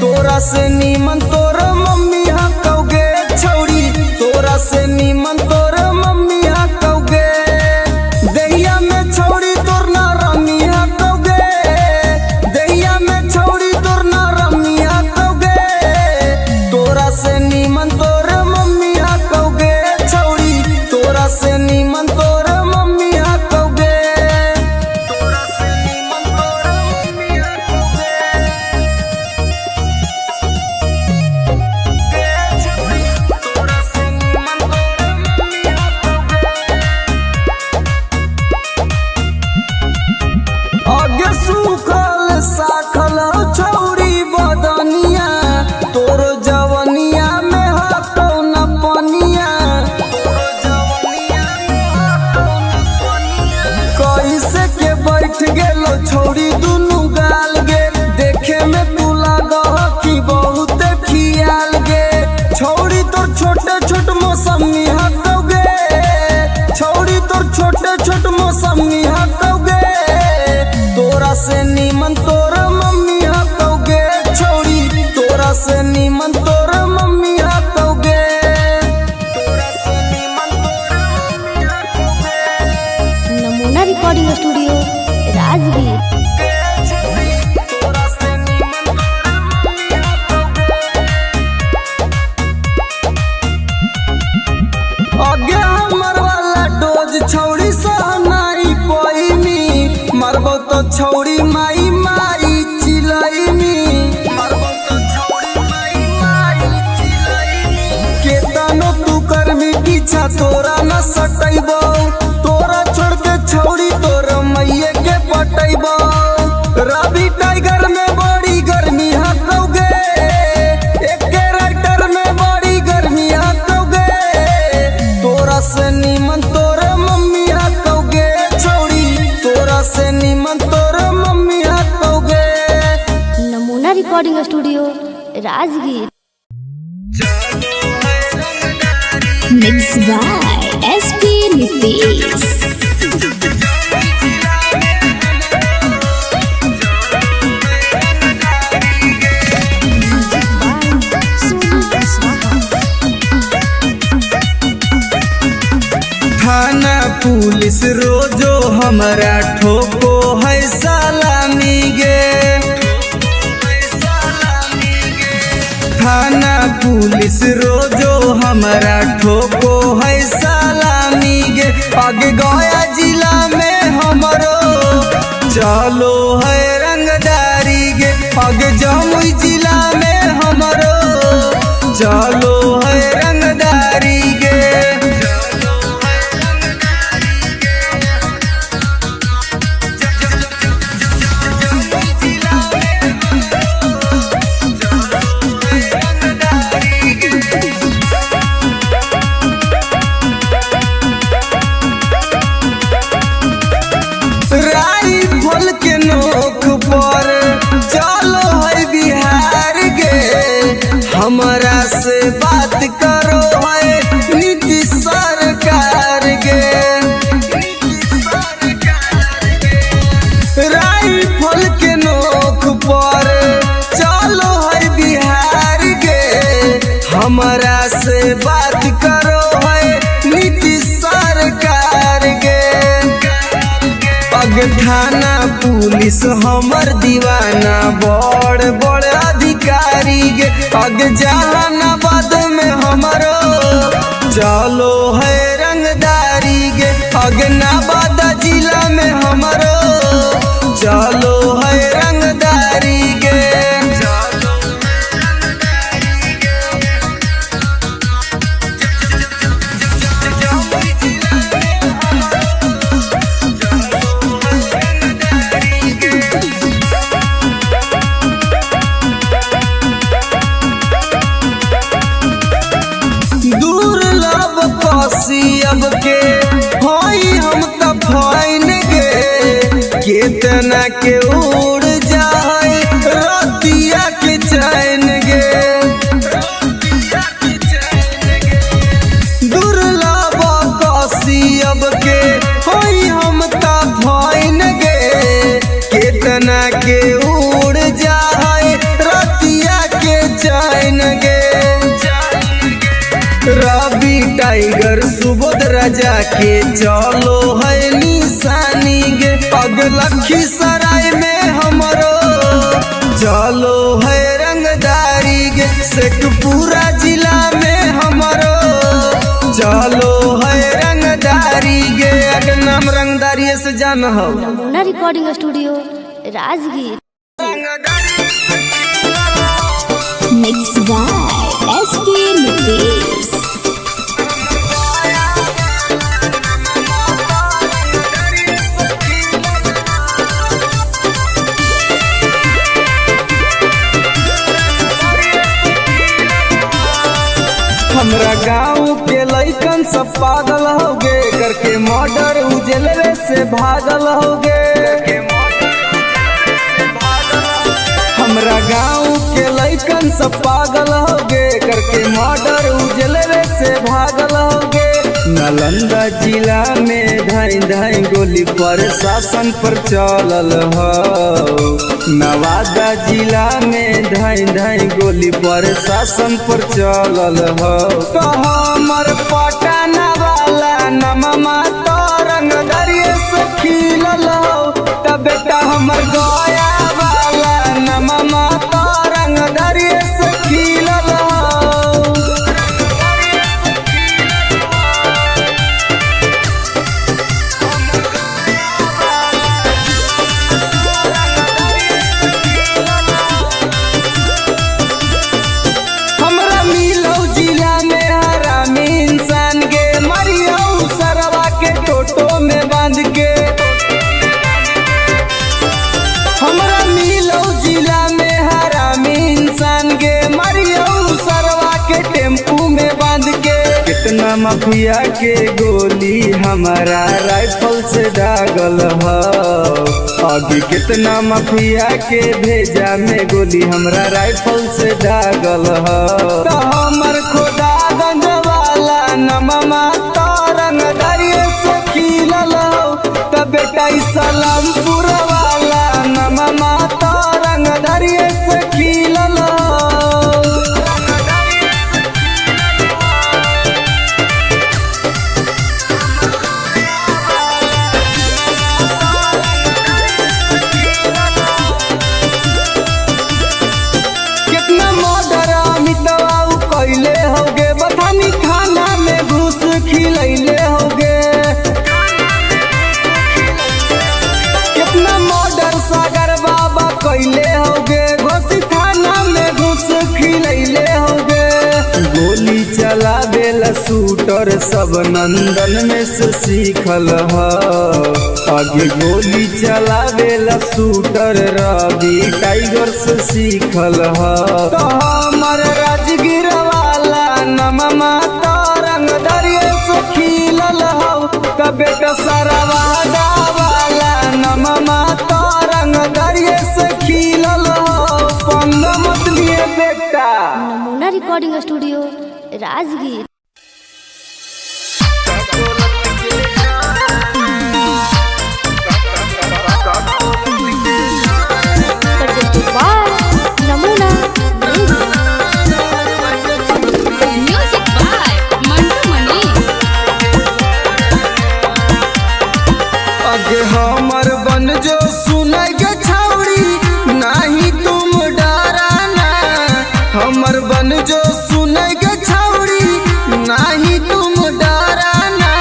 तोरा से नीमन तोर मम्मी हकौ गे छौड़ी, तोरा से नीमन तोर मम्मी हकौ गे। दहिया में छौड़ी तोर ना रमी हकौ गे, दहिया में छौड़ी तोर ना रमी हकौ गे। तोरा से नीमन तोर मम्मी हकौ गे छौड़ी, तोरा से नीमन तोर मम्मी हकौ गे। तोरा से नीमन तोर मम्मी हकौ गे। गे छौड़ी, तोरा से नीमन तोर मम्मी हकौ गे। आगे सूखल साखल छौड़ी बदनिया, तोर जवनिया में हकौ न पनिया। कैसे के बैठ गेलो छौड़ी दुनू गाल गे, देखे में तू लागह कि बहुत खियाल गे। छौड़ी तोर छोटे छोट मौसमी हकौ गे, छौड़ी तोर छोटे छोट मौसमी हकौ गे। तोरा से नीमन तोर मम्मी हकौ गे छौड़ी, तोरा से नीमन तोर मम्मी हकौ गे। तोरा से नीमन तोर मम्मी हकौ गे। नमूना रिकॉर्डिंग स्टूडियो राजगीर। तोरा से नीमन तोर मम्मी हकौ गे। आगे हमर वाला डोज छौड़ी सहनाई पैनी, मरबो तो छौड़ी माई माई चिलैनी। मरबो तो छौड़ी माई माई चिलैनी। केतनो तू करमी पीछा तोरा न सटैबो, तोरा छोड़ के छौड़ी तोर मैये के पटैबो। रवि टाइगर में बड़ी गर्मी हकौगे, एक राइटर में बड़ी गर्मी हकौगे। तोरा से निमन तोर मम्मी हकौगे छौड़ी, तोरा से निमन तोर मम्मी हकौगे। नमूना recording studio Rajgir. Mix by SP Nitesh. थाना पुलिस रोजो हमरा ठोको है सलामी गे। थाना पुलिस रोजो हमरा ठोको है सलामी गे। अग गया जिला में हमरो चलो है रंगदारी गे। अग जमुई जिला में हमरो चलो है रंगदारी गे। राइफल के नोक पर चलो है बिहार गे। हमरा से बात करो है नीतीश सरकार गे। राइफल के नोक पर चलो है बिहार गे। हमरा से बात करो है नीतीश सरकार गे। अग थाना पुलिस हमर दीवाना बड़ बड़ अधिकारी गे। अग जहानाबाद में हमरो चलो है रंगदारी गे। अग नवादा जिला में हमरो चलो है रंगदारी गे। अब के होई हम त फाइन गे। केतना के उड़ जाए रतिया के चैन गे। दुर्लभ कसी अब के होई हम त फाइन गे। केतना के उड़ जाए रतिया के चैन गे। रवि टाइगर सुबोध राजा के चलो है निशानी गे। अग लखीसराय में हमरो चलो है रंगदारी गे। शेखपुरा जिला में हमरो चलो है रंगदारी गे। अग नाम रंगदारी से जान हो। नमूना recording studio Rajgir. Mix by SP Nitesh. हमरा गाँव के लइकन सब पागल हो गे, करके मर्डर उजलवे से भागल हो गे। हमरा गाँव के लइकन सब पागल हो गे, करके मर्डर उजलवे से भागल हो गे। नालंदा जिला में धाई धाई गोली पर शासन पर चलल हो। नवादा जिला में धाई धाई गोली पर शासन पर चलल हो। तो हमर पटना वाला नमा तो रंगदारी से खिलल हो। तब बेटा हमर गया वाला नमा तो रंगदारी से खिलल हो। कितना माफिया के गोली हमारा राइफल से दागल ह। आगे कितना माफिया के भेजा में गोली हमरा राइफल से दागल ह। तो हमर खुदा गंज वाला नमा तरंग दरिये से खिलल हो। त बेटा ई सलामपुर वाला नमा तरंग दरिये से खिलल हो। कितना मर्डर अमितवा उ कैले होगे, बथानी खाना में घूस खिलैले होगे। कितना मर्डर सागर बाबा कैले होगे, घोसी थाना में घूस खिलैले होगे। गोली चला देला शूटर सब नंदन में से सीखल ह। आगे गोली चला देला शूटर रवि टाइगर से सीखल ह। तो हमर राजगीर वाला नमा तरंग दरिये से खिलल हौ। त बेटा सरवादा वाला नमा तरंग दरिये से खिलल हौ। पंगा मत लिए बेटा। नमूना recording studio Rajgir. Presented by Namuna Music. Music by Mantu Mani. अगे हमर बन जो सुनै गे छौड़ी नाही तुम डराना। हमर बन जो सुनै गे छौड़ी नाही तुम डराना।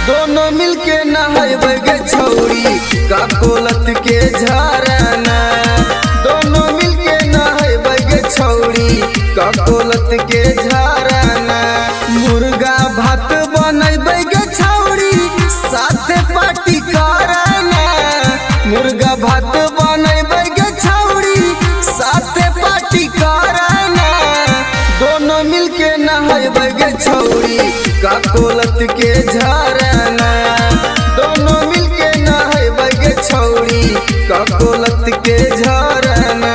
दोनों मिलके नहैबै गे छौड़ी काकोलत के झरना। दोनों मिलके नहैबै गे छौड़ी काकोलत के झरना। मुर्गा भात बनैबै गे छौड़ी साथे पार्टी करना। मुर्गा भात बनैबै गे छौड़ी साथे पार्टी करना। दोनों मिलके नहैबै गे छौड़ी काकोलत के झरना। दोनों मिलके नहैबै गे छौड़ी काकोलत के झरना।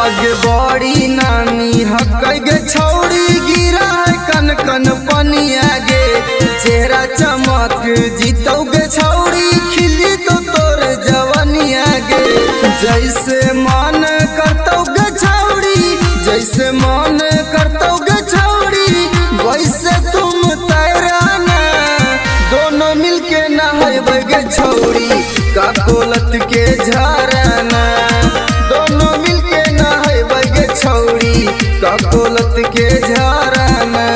अगे बड़ी नानी हकै गे छौड़ी गिरा है कन कन पनिया गे। चेहरा चमक जीतौ गे छौड़ी खिली तो तोर जवनिया गे। जैसे मन करतौ गे छौड़ी, जैसे मन करतौ गे छौड़ी वैसे तुम तैराना। दोनों मिलके नहैबै गे छौड़ी काकोलत के झरना। दोनों मिलके नहैबै गे छौड़ी काकोलत के झरना।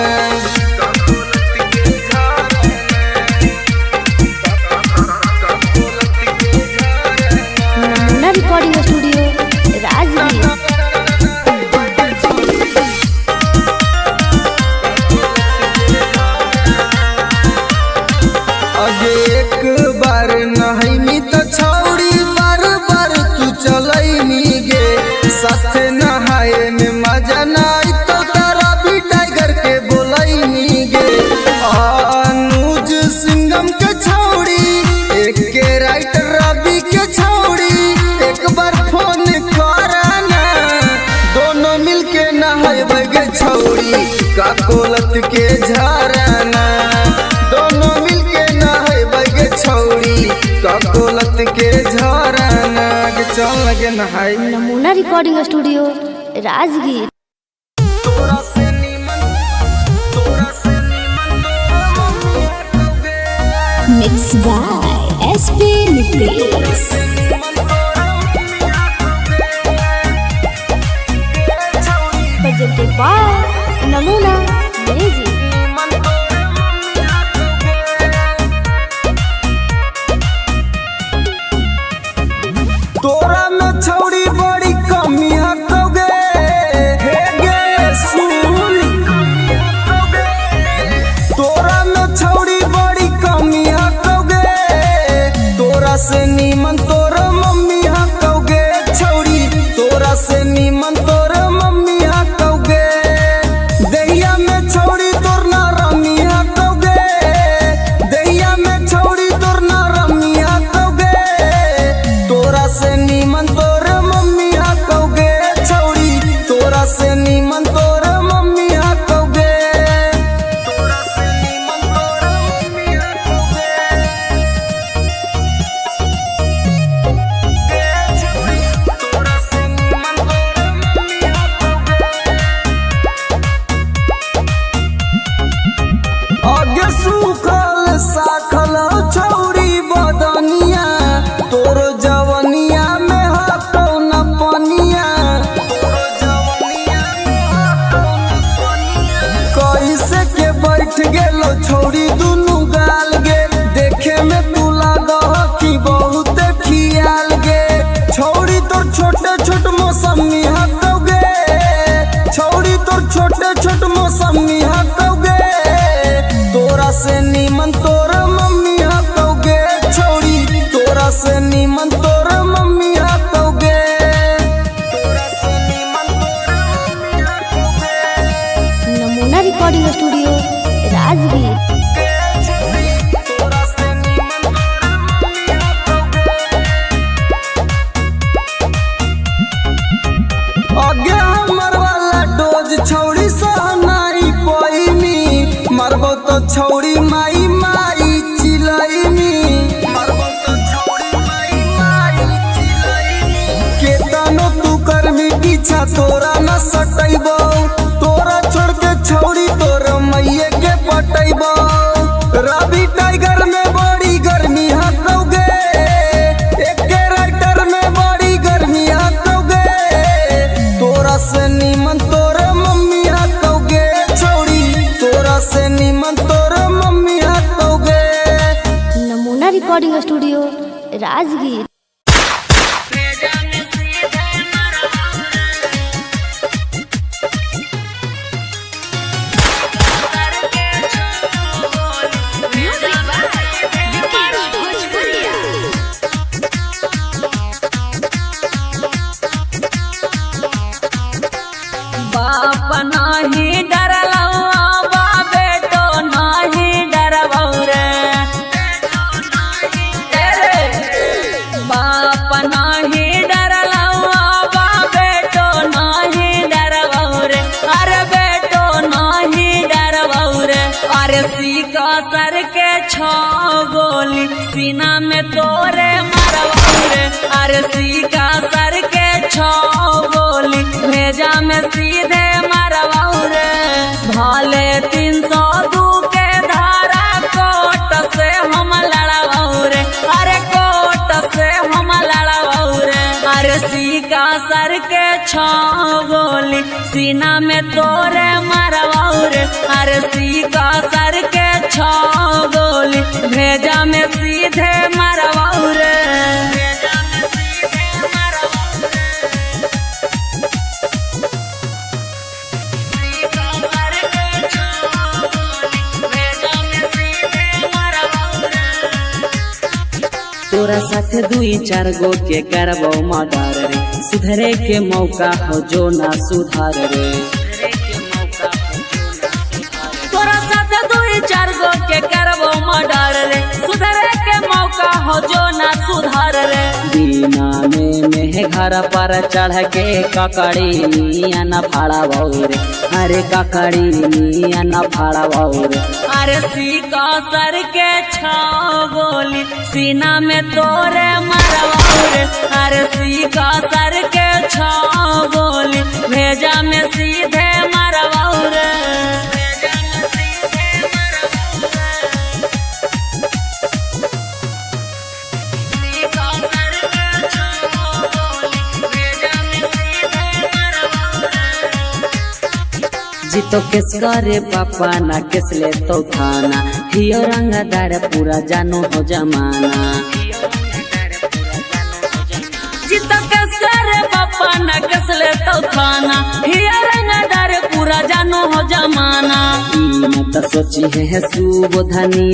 नमूना रिकॉर्डिंग स्टूडियो राजगीर। अगे एक बार नहैनी त छौड़ी बार बार तू चलैनी गे। साथे नहाए में मजा ना आई तो तारा भी टाइगर के बोलैनी गे। अनुज सिंघम के छौड़ी एक के राइटर रवि के छौड़ी एक बार फोन करना। दोनों मिलके नहैबै गे छौड़ी काकोलत के झरना। दोनों मिलके नहैबै गे छौड़ी काकोलत के झरना। गे चल लगे नहाई। नमूना रिकॉर्डिंग स्टूडियो राजगीर। तोरा से नीमन, तोरा से नीमन तोरा मम्मी गे। Mix by SP Nitesh. Presented by Namuna Music. तोरा में छौड़ी बड़ी कमी हकौगे। हे गे छौरी दुनु गाल गे। देखे में तू लागह कि बहुत खियाल गे। छौरी तोर छोटे छोट मौसमी हकौ गे। छौरी तोर छोटे छोट मौसमी हकौ गे। तोरा से नीमन तोर मम्मी हकौ गे। छौरी तोरा से नीमन तोर मम्मी हकौ गे। तोरा से नीमन तोर मम्मी हकौ गे। नमूना रिकॉर्डिंग स्टूडियो राजगीर। तोरा से नीमन तोर मम्मी हकौ गे। आगे हमर वाला डोज छौरी सहनाई पैमी। मरबो तो छौरी माई माई चिलैमी। मरबो तो छौरी माई माई चिलैमी। केतनो तू करमी पीछा तोरा न सटैबो। तोरा छोड़ के छौरी तोर मैये के पटैबो। रवि टाइगर में बड़ी गर्मी हकौ गे। एके राइटर में बड़ी गर्मी हकौ गे। तोरा से नीमन तोर मम्मी हकौ गे। छौरी तोरा से नीमन तोर मम्मी हकौ गे। नमूना रिकॉर्डिंग स्टूडियो राजगीर। बाप नाही डरलौ बा बेटो नाही डरबौ रे। बाप नाही डरलौ बा बेटो नाही डरबौ रे। अरे बेटो नाही डरबौ रे। अरे सीका सर के छो गोली सीना में तोरे मरबौ रे। अरे सीका सर के छो गोली भेजा में सीधे मरबौ रे। भाले 302 के धारा कोट से हम लड़बौ रे। अरे कोट से हम लड़बौ रे। अरे सीका सर के छो गोली सीना में तोरे मरबौ रे। अरे सीका सर के छो गोली भेजा में सीधे मरबौ रे। तोरा साथ दुई चार गो के करबो मर्डर रे। सुधरे के मौका हो जो ना सुधार रे। तोरा साथ दुई चार गो के करबो मर्डर रे। सुधरे के मौका हो जो ना सुधार रे। बिना में मेह घर पर चढ़ के ककड़ी नियन फाड़बौ रे। अरे ककड़ी नियन फाड़बौ रे। अरे सीका सर के छो गोली सीना में तोरे मरबौ रे। अरे सीका सर के छो गोली भेजा में सीधे मरबौ रे। जीतो केस करे पापा ना केस ले तो थाना। हियो रंगदार पूरा जानो हो जमाना। जीतो केस करे पापा ना केस ले तो थाना। हियो रंगदार पूरा जानो हो जमाना। मत सोची है सुबोधनी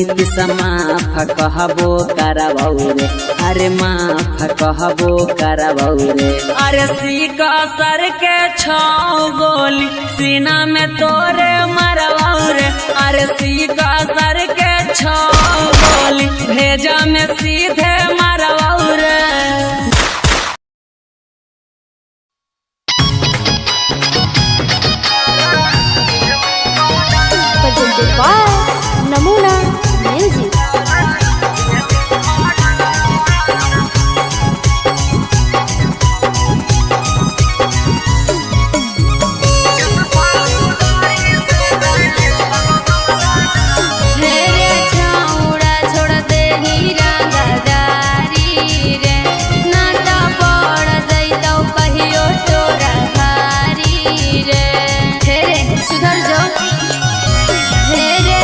माफ कहबो करबौ रे। अरे माफ कहबो करबौ रे। अरे सीका सर के छो गोली सीना में तोरे मरबौ रे। अरे सीका सर के छो गोली भेजा में सीधे मरबौ रे। Presented by Namuna Music. रे छौड़ा छोड़ दे हीरा गदारी रे। नाटा पड़ जैतौ कहियो तोरा भारी रे। हे रे सुधर जो। हे रे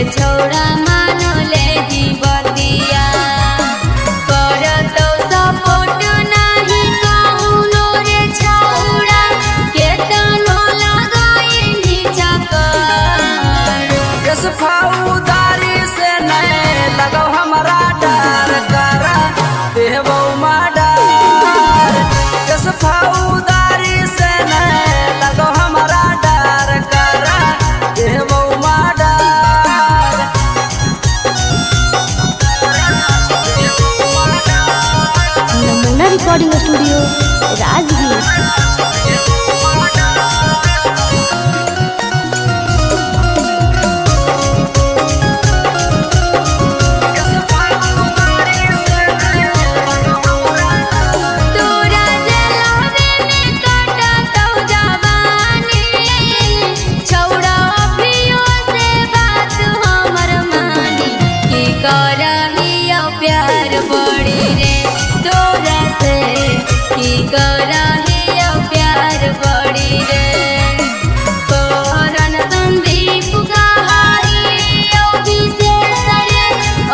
छौड़ा मानो लेही बतिया करतौ सपोर्ट नाही कौनो रे छौड़ा केतनो लगाइनी चक्कर। केस फौदारी से नहीं लगो हमारा डर करा देबो मर्डर। केस फौदारी से नहीं लगो हमारा डर करा देबो मर्डर। नमूना रिकॉर्डिंग स्टूडियो राजगीर। तोरा जलावे में काटतौ जवानी छौड़ा अभियो से बात हमर मानी की करहियो प्यार बड़ी रे तोरा से की करहियो प्यार बड़ी रे। करन संदीप कहारी विशेष रे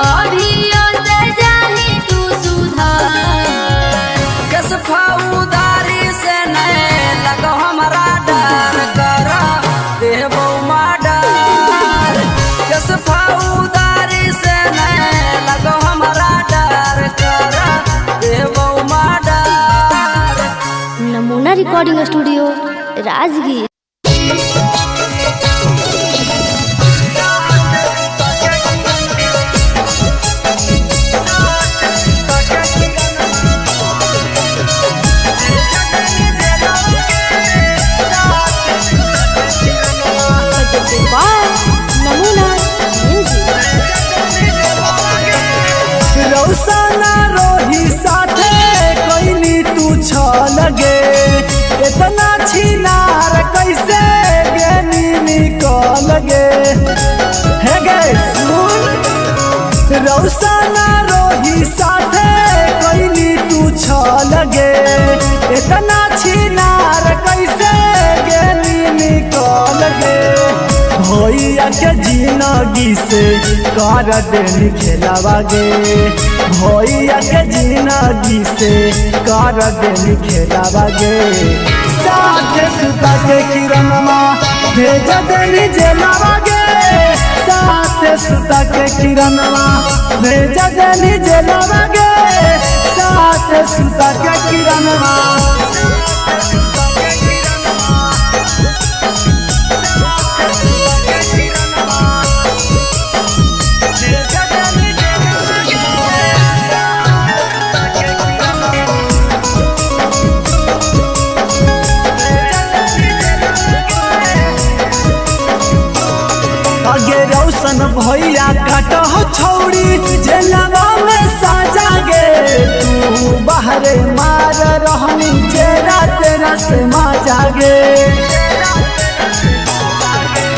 अभियो से जाही तू सुधार। केस फौदारी से नहीं लगो हमारा डर करा देबो मर्डर। केस फौदारी से नहीं लगो हमारा डर करा देबो मर्डर। नमूना रिकॉर्डिंग स्टूडियो राजगीर। नमूना म्यूजिक। रौसना रोही साथे कोइनी तू छल गे इतना छिनार कैसे गेनी निकल गे हे गे सुन। रौसना रोही साथे कोइनी तू छल गे इतना छिनार कैसे गेनी निकल गे भैया के जिनगी से कर देनी खेलावा गे भैया के जिनगी से कर देनी खेलावा गे। साथे सुता के किरणमा भेज देनी जेलावा गे साथे सुता के किरणमा भेज देनी जेलावा गे साथे सुता के किरणमा। आगे रौशन भैया काट हो छौड़ी जेलवा में साजा गे तू बाहरे मार रहनी चेरा तेरा से माजा गे।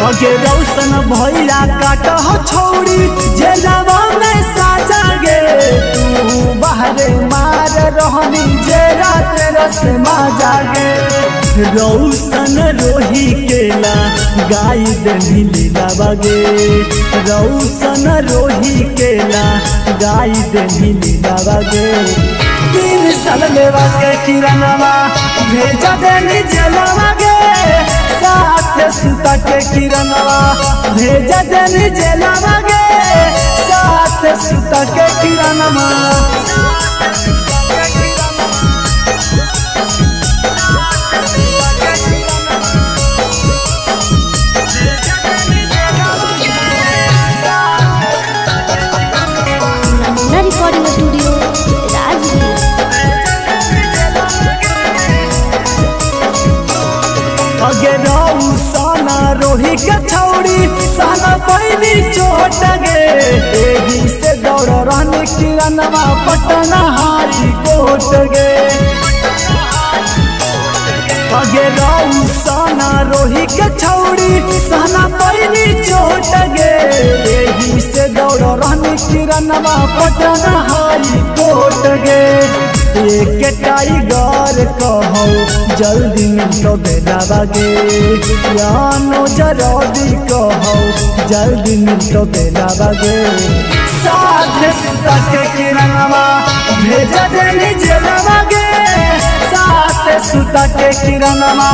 आगे रौशन भैया काट हो छौड़ी जेलवा में साजा गे तू बाहरे मार रहनी चेरा तेरा से माजा गे। रौशन रोही केला गाय देनी लीला बगे रौशन रोही केला गाय देनी लीला बगे। 3 साल लेवा के किरणवा भेजा देनी जेलवा गे साथे सुता के किरणवा भेजा देनी जेलवा गे साथे सुता के किरणवा। नमूना रिकॉर्डिंग स्टूडियो राजगीर। अगे रौसना रोही के छौड़ी साना पैनी चोट गे एही से दौड़ रहने किरणवा पटना हाई कोट गे। अगे रौसना रोही के छौड़ी साना पैनी चोट गे एही से दौड़ रहने किरण किरणवा पटना हाई कोर्ट गे। एक टाइगर कहो जल्दी मिलो बेलावा गे, यानो जरदी कहो जल्दी मिलो बेलावा गे। साथ सुता के किरणवा भेज देनी जेलवा गे, साथ सुता के किरणवा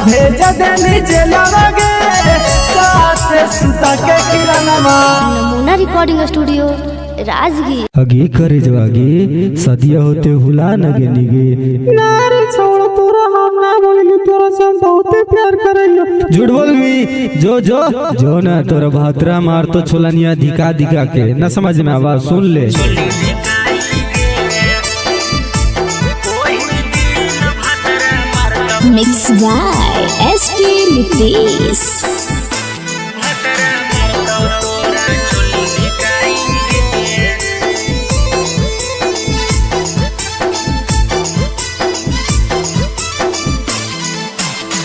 भेज देनी जेलवा गे, साथ सुता के किरणवा। नमूना रिकॉर्डिंग स्टूडियो राजगीर। अगे करे जवागे सदिया होते हुला नगे निगे। ना रे छोड़ तोरा हम ना बोलली, तोरा से हम बहुते प्यार करैयो। झूठ बोलबी जो जो जो ना तोरा भातरा मार तो छोलनिया धिका धिका के न समझ में आवाज सुन ले। Mix by SP Nitesh.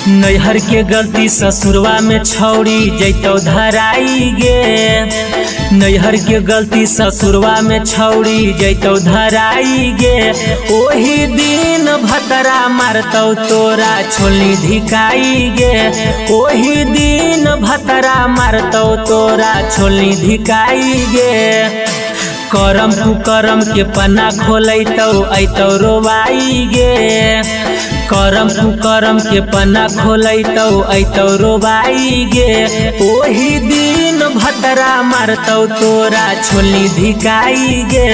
नैहर के गलती ससुरवा में छौड़ी जैतौ धराई गे, नैहर के गलती ससुरवा में छौड़ी जैतौ धराई गे। ओही दिन भतरा मारतौ तोरा छोलनी धिकाई गे, ओही दिन भतरा मारतौ तोरा छोलनी धिकाई गे। करम कुकरम के पन्ना खोलैतौ ऐतौ रोवाई गे, करम कुकरम के पन्ना खोलैतौ ऐतौ रोवाई गे। ओही दिन भतरा मारतौ तोरा छोलनी धिकाई गे,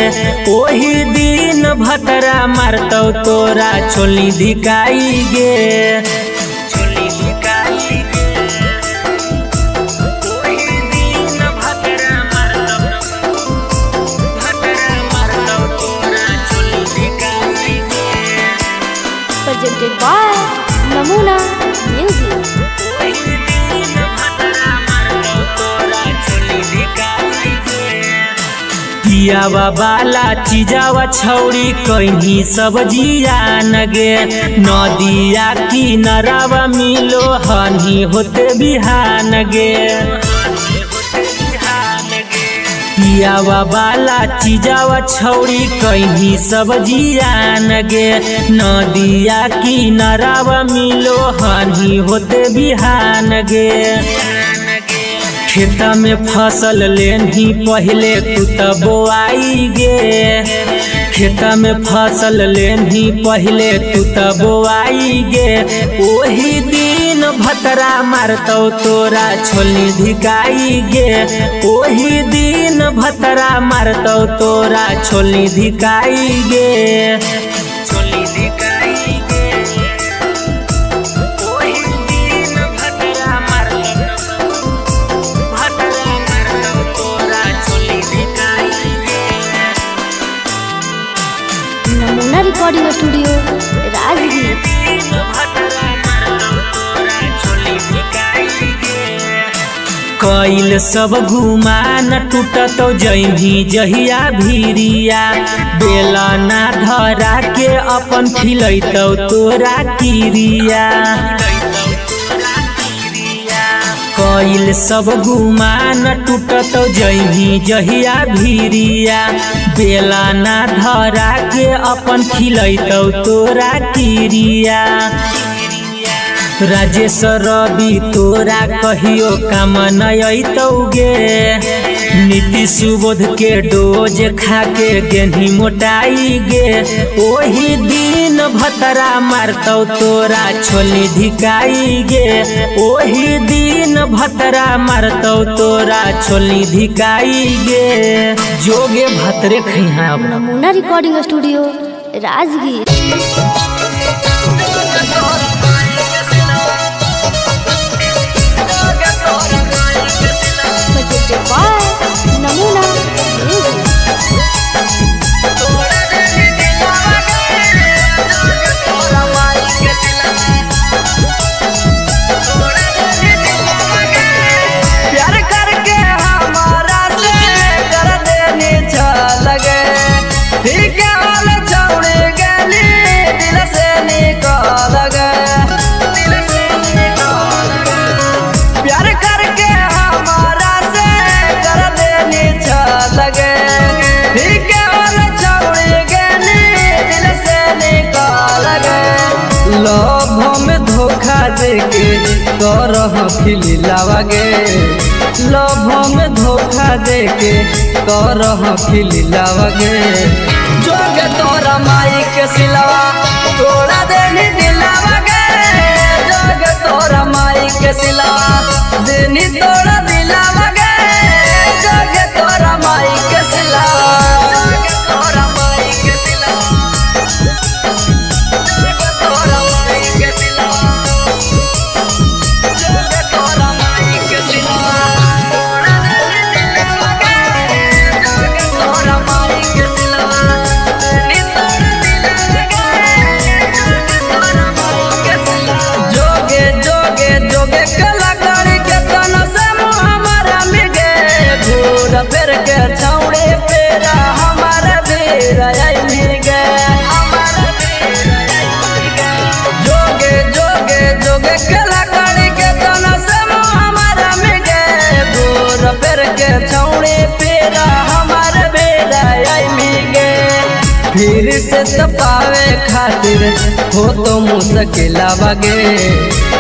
ओही दिन भतरा मारतौ तोरा छोलनी धिकाई गे। छोलनी धिकाई गे, ओही दिन भतरा मारतौ, भतरा मारतौ तोरा छोलनी धिकाई गे। Presented by Namuna music. पियावा बाला चीजावा छौड़ी कहीं सब जियान गे, नदिया किनारावा मिलो हनी होते बिहान गे। पियावा बाला चीजावा छौड़ी कहीं सब जियान गे, नदिया किनारावा मिलो हनी होते बिहान गे। खेत में फसल लेनी पहले तू त बोआई गे, खेत में फसल लेनी पहले तू त बोआई गे। ओही दिन भतरा मारतौ तोरा छोलनी धिकाई गे, ओही दिन भतरा मारतौ तोरा छोलनी धिकाई गे। छोलनी धिकाई गे, ओही दिन भतरा मारतौ, भतरा मारतौ तोरा छोलनी धिकाई गे। नमूना रिकॉर्डिंग स्टूडियो राजगीर। कैल सब घुमा न टूटतो जैमी जहिया भीरिया, बेला ना धरा के अपन खिलैतौ तोरा किरिया। कैल सब घुमा न टूटतो जैमी जहिया भीरिया, बेला ना धरा के अपन खिलैतौ तोरा किरिया। राजेश रवि तोरा कहियो काम न अइतौ गे, नीतीश सुबोध के डोज खा के गेन्ही मोटाई गे। ओही दिन भतरा मारतौ तोरा छोलनी धिकाई गे, ओही दिन भतरा मारतौ तोरा छोलनी धिकाई गे। जोगे भतरे खैहा। नमूना recording studio Rajgir. Presented by Namuna music. प्यार करके हमारा से कर देनी लगे, ठीक है वाले छौड़ी गली। खिलावा गे। लोभ में धोखा देके कर खिलावा गे। जोगे तोरा माई के सिलवा तोड़ा देनी दिलावा गे। जोगे तोरा माई के सिलवा देनी तोड़ा दिलावा गे। जोगे तोरा माई के सिलवा, जोगे तोरा माई के सिलवा, जोगे तोरा माई के सिलवा, जोगे तोरा माई के सिलवा तोड़ा देनी दिलावा गे। जोगे तोरा माई के सिलवा देनी तोड़ा दिलावा गे। जोगे तोरा माई के सिलवा जोगे जोगे जोगे कलाकारी के तना से मुँह हमारा मिगे। घूर फिर के छौड़े पेरा हमारा बेरा आई गे। जोगे जोगे जोगे कलाकारी के तना से मुँह हमारा मिगे। घूर फिर के छौड़े पेरा हमारा बेरा आई गे। फिर से तपावे खातिर हो तो मुश्किल गे।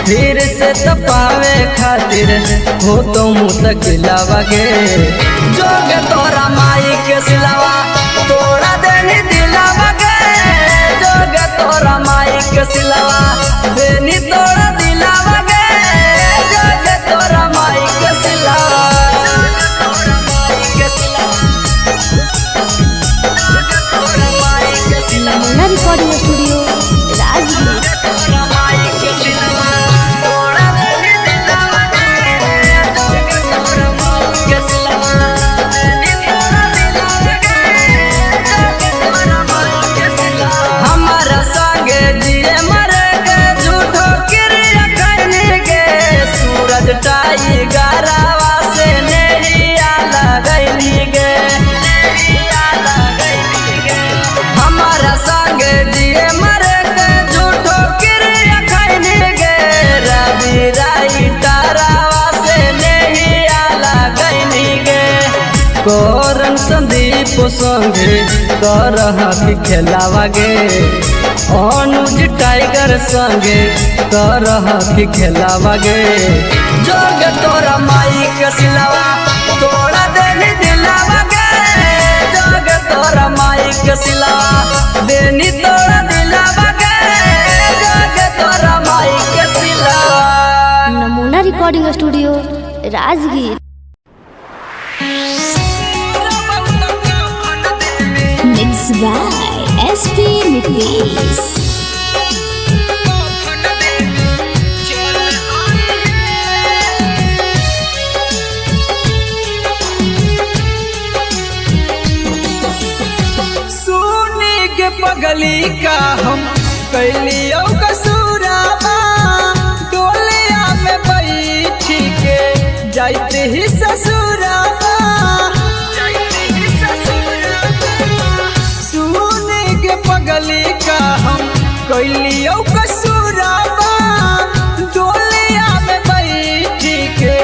फिर से तपावे खातिर हो तो मुश्किल गे। जोगे तोरा माई के सिलवा तोड़ा देनी दिलावा गे। जोगे तोरा माई के सिलवा देनी तोड़ा दिलावा गे। जोगे तोरा माई के सिलवा, जोगे तोरा माई के सिलवा, जोगे तोरा माई के सिलवा। नमूना रिकॉर्डिंग स्टूडियो राजगीर। तोरा माई के सिलवा तोड़ा देनी दिलावा गे। जोगे तोरा माई के सिलवा देनी तोड़ा दिलावा गे। जोगे तोरा माई के सिलवा हमारा संगे जिए मरे के झूठो क्रिया खैनी गे। सूरज टाइगरवा से नैया लगैली गे। नैया लगैली गे। हमारा संगे जिए मरे के झूठो क्रिया खैनी गे। रवि राई तारावा से नैया लगैली गे। करन संदीप संगे कर हकी खेलावा गे। अनुज टाइगर संगे कर हकी खेलावा गे। जोगे तोरा माई के सिलवा तोड़ा देनी दिलावा गे। जोगे तोरा माई के सिलवा देनी तोड़ा दिलावा गे। जोगे तोरा माई के सिलवा। नमूना recording studio Rajgir. Mix by SP Nitesh. सुनी के पगली का हम कैलियो कसूराबा। डोलिया में बैठी के जाते ही ससुराबा। सुनी के पगली का हम कैलियो कसूराबा। डोलिया में बैठी के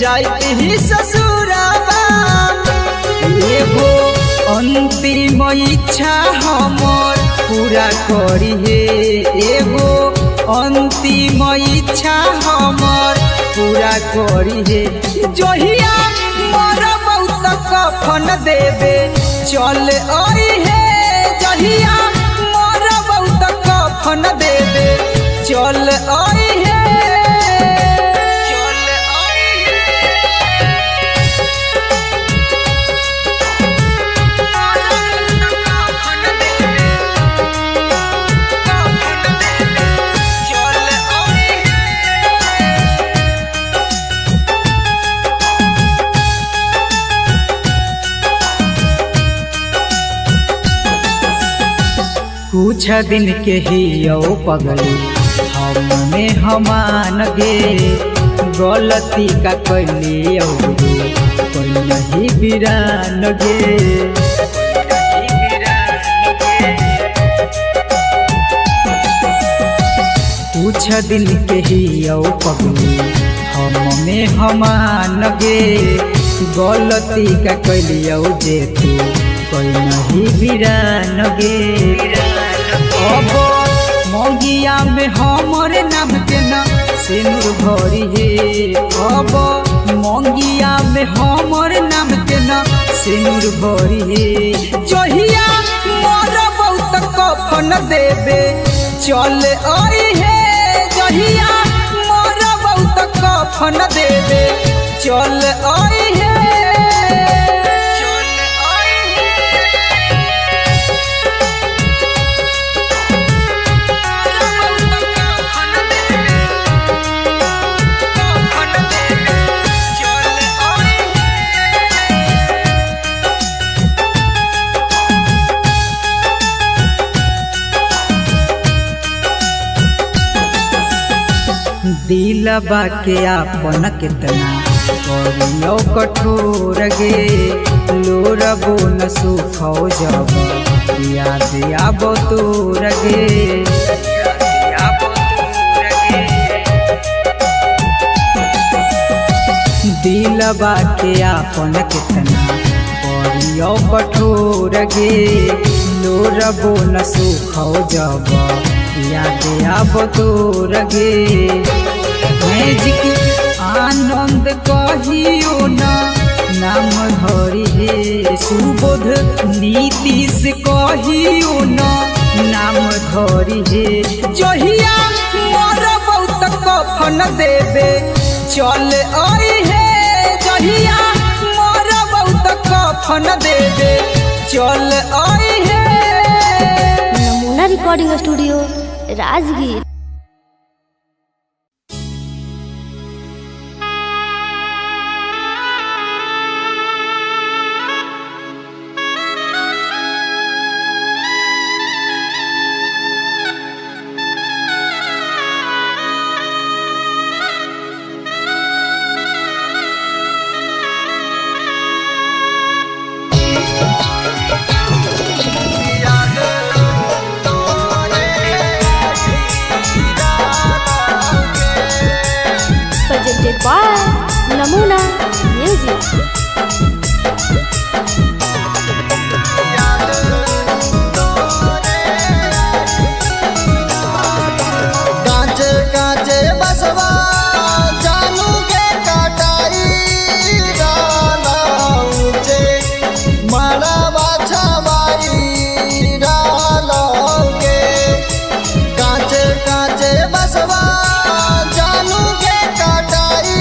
जाते ही ससुराबा। एगो अंतिम इच्छा हमर पूरा करी हे। एगो अंतिम इच्छा हमर पूरा करी हे। जहिया मरबौ त कफन देबे चल आई हे। जहिया मरबौ त कफन देबे चल आई हे। चल आई हे। कुछ दिन के ही यो पगली हमने हमान गे। गलती का कैली कोई नहीं बिरान गे। कुछ दिन के ही यो पगली हमने हमान गे। गलती का कैलियो जे तू कोई नहीं बिरान गे। अब मौगिया में हमर नाम के न सिनुर भरी हे। अब मंगिया में हमर नाम के न सिनुर भरी हे। जहिया मरबौ त कफन देबे चल आई हे। जहिया मरबौ त कफन देबे चल आई हे। चल आई हे। मरबौ त कफन देबे, कफन देबे चल आई हे। दिलबा के आपन केतना करियो कठोर गे, लोरबो न सुखौ जब याद आबो तोर गे, याद आबो तोर गे। दिलबा के आपन केतना करियो कठोर गे, लोरबो न सुखौ जब याद आबो तोर गे। मैजिक आनंद कहियो न नाम धरी हे। सुबोध नीतीश कहियो न नाम धरी हे। जहिया मरबौ त कफन देबे चल आई हे। जहिया मरबौ त कफन देबे चल आई हे। नमूना recording studio Rajgir. Presented by Namuna Music. कांचे कांचे बसवा जानू के काटाई राना ऊंचे मारा छवाई राना के। कांचे कांचे बसवा जानू के काटाई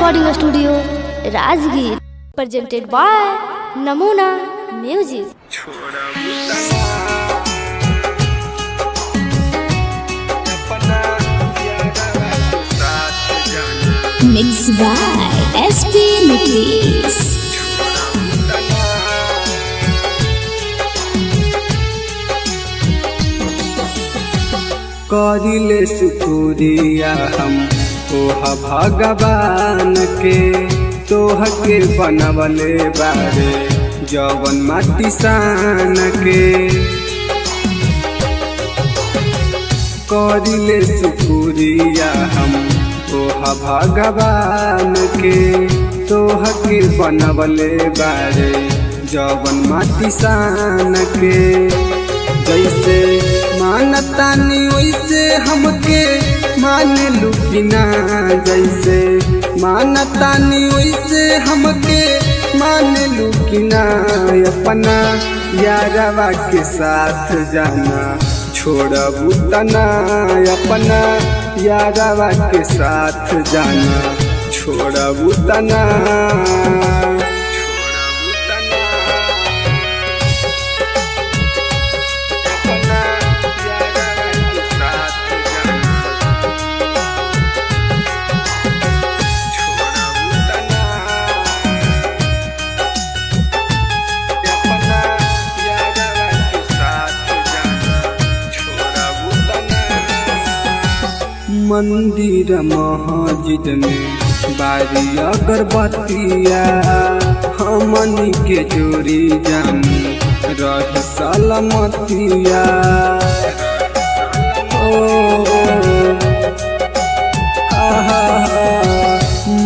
Recording studio Rajgir. Presented by Namuna music. Mix by SP Nitish. करिले सुकुरिया हम तोह भगवान के, तोह के बनवले बारे जवन माटी सान के। करिले सुकुरिया हम तोह भगवान के, तोह के बनवले बारे जवन माटी सान के। जैसे मानतानी वैसे हमके मान लुकिना, जैसे मानतानी वैसे हमके मान लुकिना। अपना यारवा के साथ जाना छोड़बू तना, अपना यारवा के साथ जाना छोड़बू तना। मंदिर मस्जिद में बारी अगरबत्तिया, हमनी के जोड़ी जान रह सलामतिया। ओ आहा,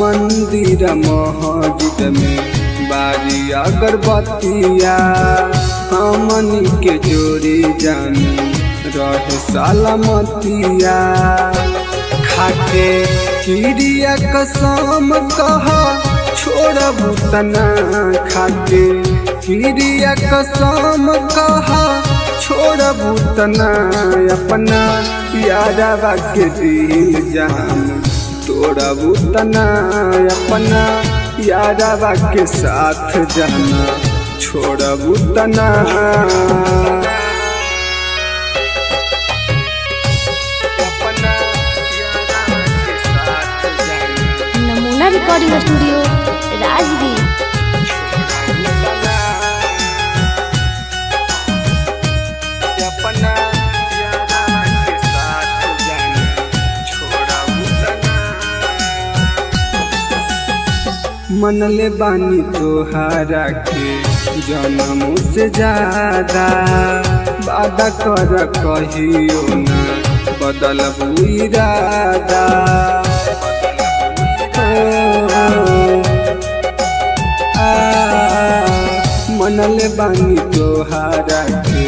मंदिर मस्जिद में बारी अगरबत्तिया, हमनी के जोड़ी जान रह सलामतिया। खाके किरिया कसम कह छोड़बू तना, खाके किरिया कसम कह छोड़बू तना। अपना यारवा के दिल जान तोड़बू तना, अपना यारवा के साथ जाना छोड़बू तना। नमूना रिकॉर्डिंग स्टूडियो राजगीर। मनले बानी तोहारा के जन्म से ज्यादा, वादा कर कहियो ना बदलबू इरादा। मनले बानी तोहारा के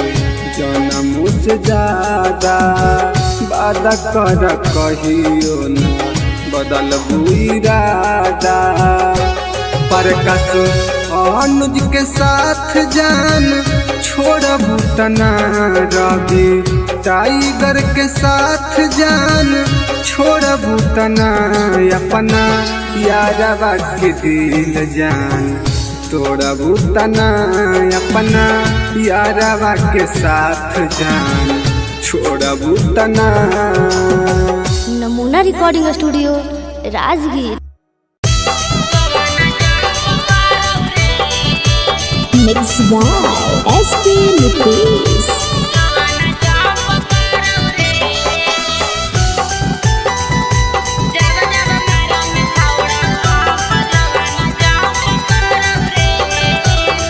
जन्म से ज्यादा, वादा कर कहियो ना बदलबू इरादा। पर कसो अनुज के साथ जान छोड़बू तना, रवि टाइगर के साथ जान छोड़बू तना। अपना यारवा के दिल जान तोड़बू तना, अपना यारवा के साथ जान छोड़बू तना। Namuna recording studio Rajgir. Mix by SP Nitish.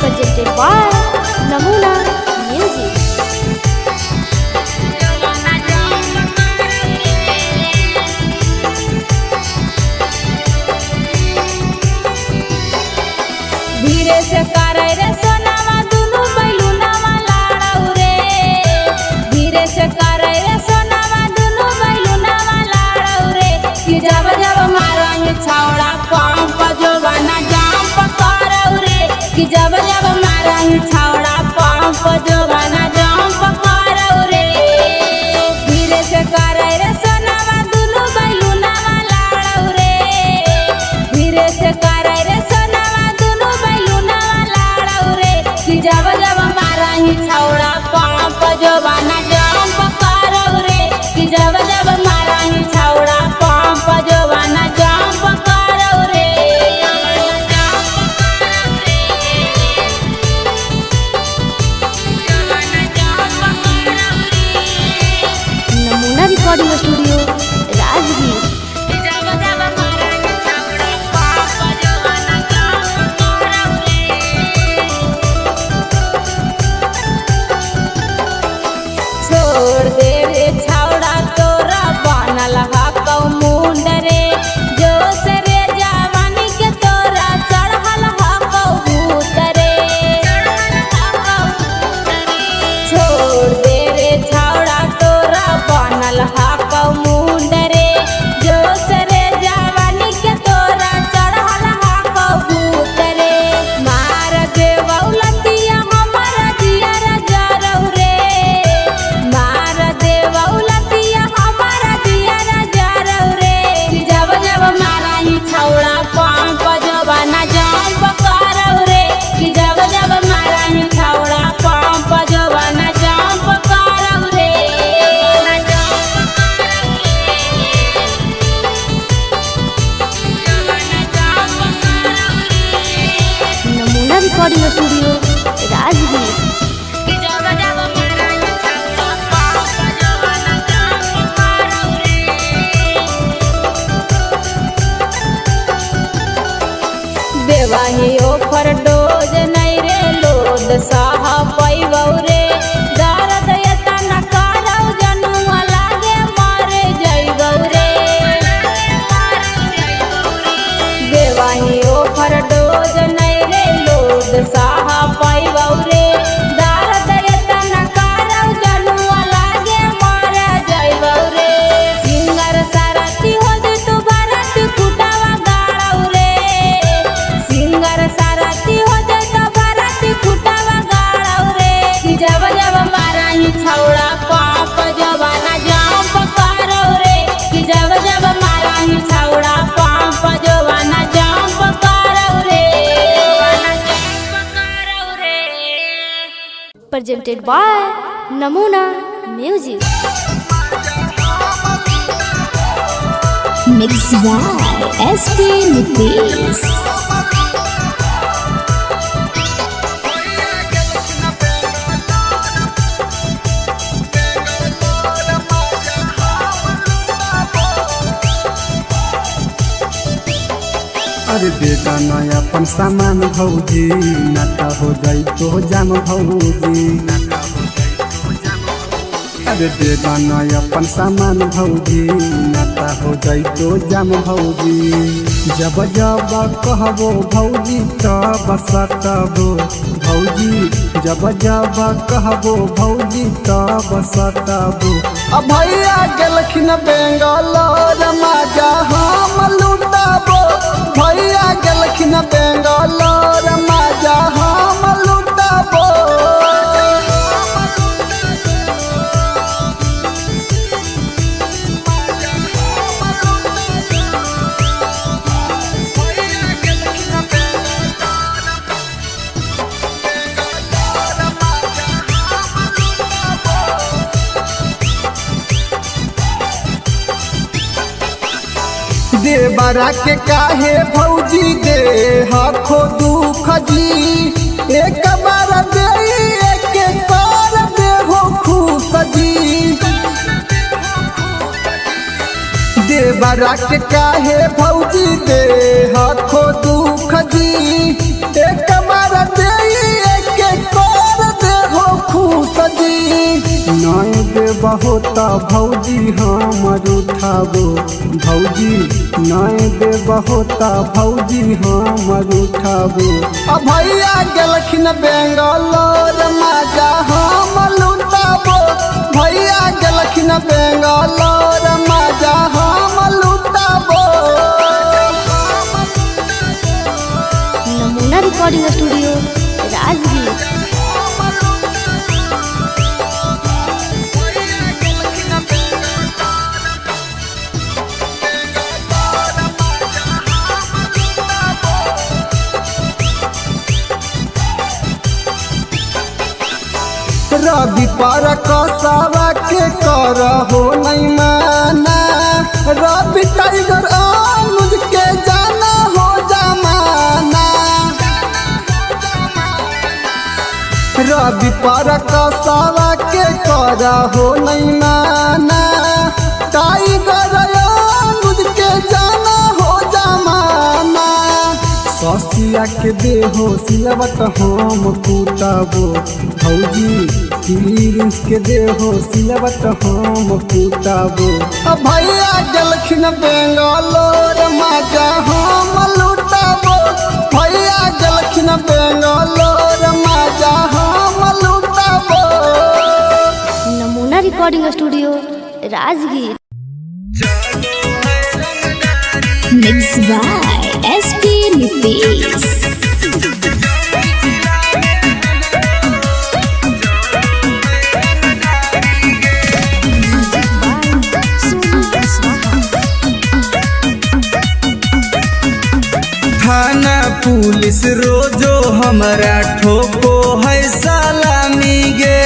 Presented by Namuna music. धीरे से करे रे सोनावा दुनु बैलूनावा लाड़ौ रे, धीरे से करे रे सोनावा दुनु बैलूनावा लाड़ौ रे। कि जब जब मारंग छौड़ा पंप जोबाना जंप करौ रे, कि जब जब मारंग छौड़ा पंप जोबाना जंप करौ रे। धीरे से करे रे सोनावा दुनु बैलूनावा लाड़ौ रे, धीरे recording studio Rajgir. देवाही ओफर डोज नहीं रे लोद साहा पैबौ रे दर्द एतना करौ जनुआ लागे मर जइबौ रे। देवाही ओफर डोज नहीं रे लोद साहा पैबौ रे दर्द एतना करौ जनुआ लागे मर जइबौ रे। सिंगर सारथी हो तू भरत कुटावा गाड़ौ रे सिंगर सारथी हो तो भरत कुटावा गाड़ौ रे। कि जब जब माराही छौड़ा पाप जवाना जाम करौ रे कि जब जब माराही छौड़ा पाप जवाना जाम करौ रे। Presented by Namuna Music. Mix by SP Nitesh. अरे बेटा नया अपन सामान भौजी नाता हो जाई तो जाम भौजी। अरे बेटा नया अपन सामान भौजी नाता हो जाई तो जाम भौजी। जब जब कहबो भौजी तब सतबो भौजी जब जब कहबो भौजी तब सतबो। अब भैया गेलखिन बेंगलोर माजा हम लुटाबो भैया गेलखिन बेंगलोर माजा हम लुटाबो। देवरा के काहे भौजी दे हखो दुख जी एक बार दे एक कर दे हो खुश जी। देवरा के काहे भौजी दे हखो दुख जी एक बार दे एक कर दे हो खुश जी। नय देबहो त भौजी हमर उठाबो भौजी नय देबहो त भौजी हमर उठाबो। अब भैया गेलखिन बेंगलोर माजा हम लुटाबो भैया गेलखिन बेंगलोर माजा हम लुटाबो। Namuna recording studio Rajgir. रवि पर कसावा के कर हो नहीं माना रवि टाइगर अनुज के जाना हो जमाना। रवि पर कसावा के कर हो नहीं माना टाइगर अनुज के जाना हो जमाना। ससिया के देहो सिलवट हम कुटाबो भौजी प्रिंस के देहो सिलवट हम कुटाबो। अब भैया गेलखिन बेंगलोर माजा हम लुटाबो भैया गेलखिन बेंगलोर माजा हम लुटाबो। Namuna recording studio Rajgir. Mix by SP Nitesh. थाना पुलिस रोजो हमरा ठोको है सलामी गे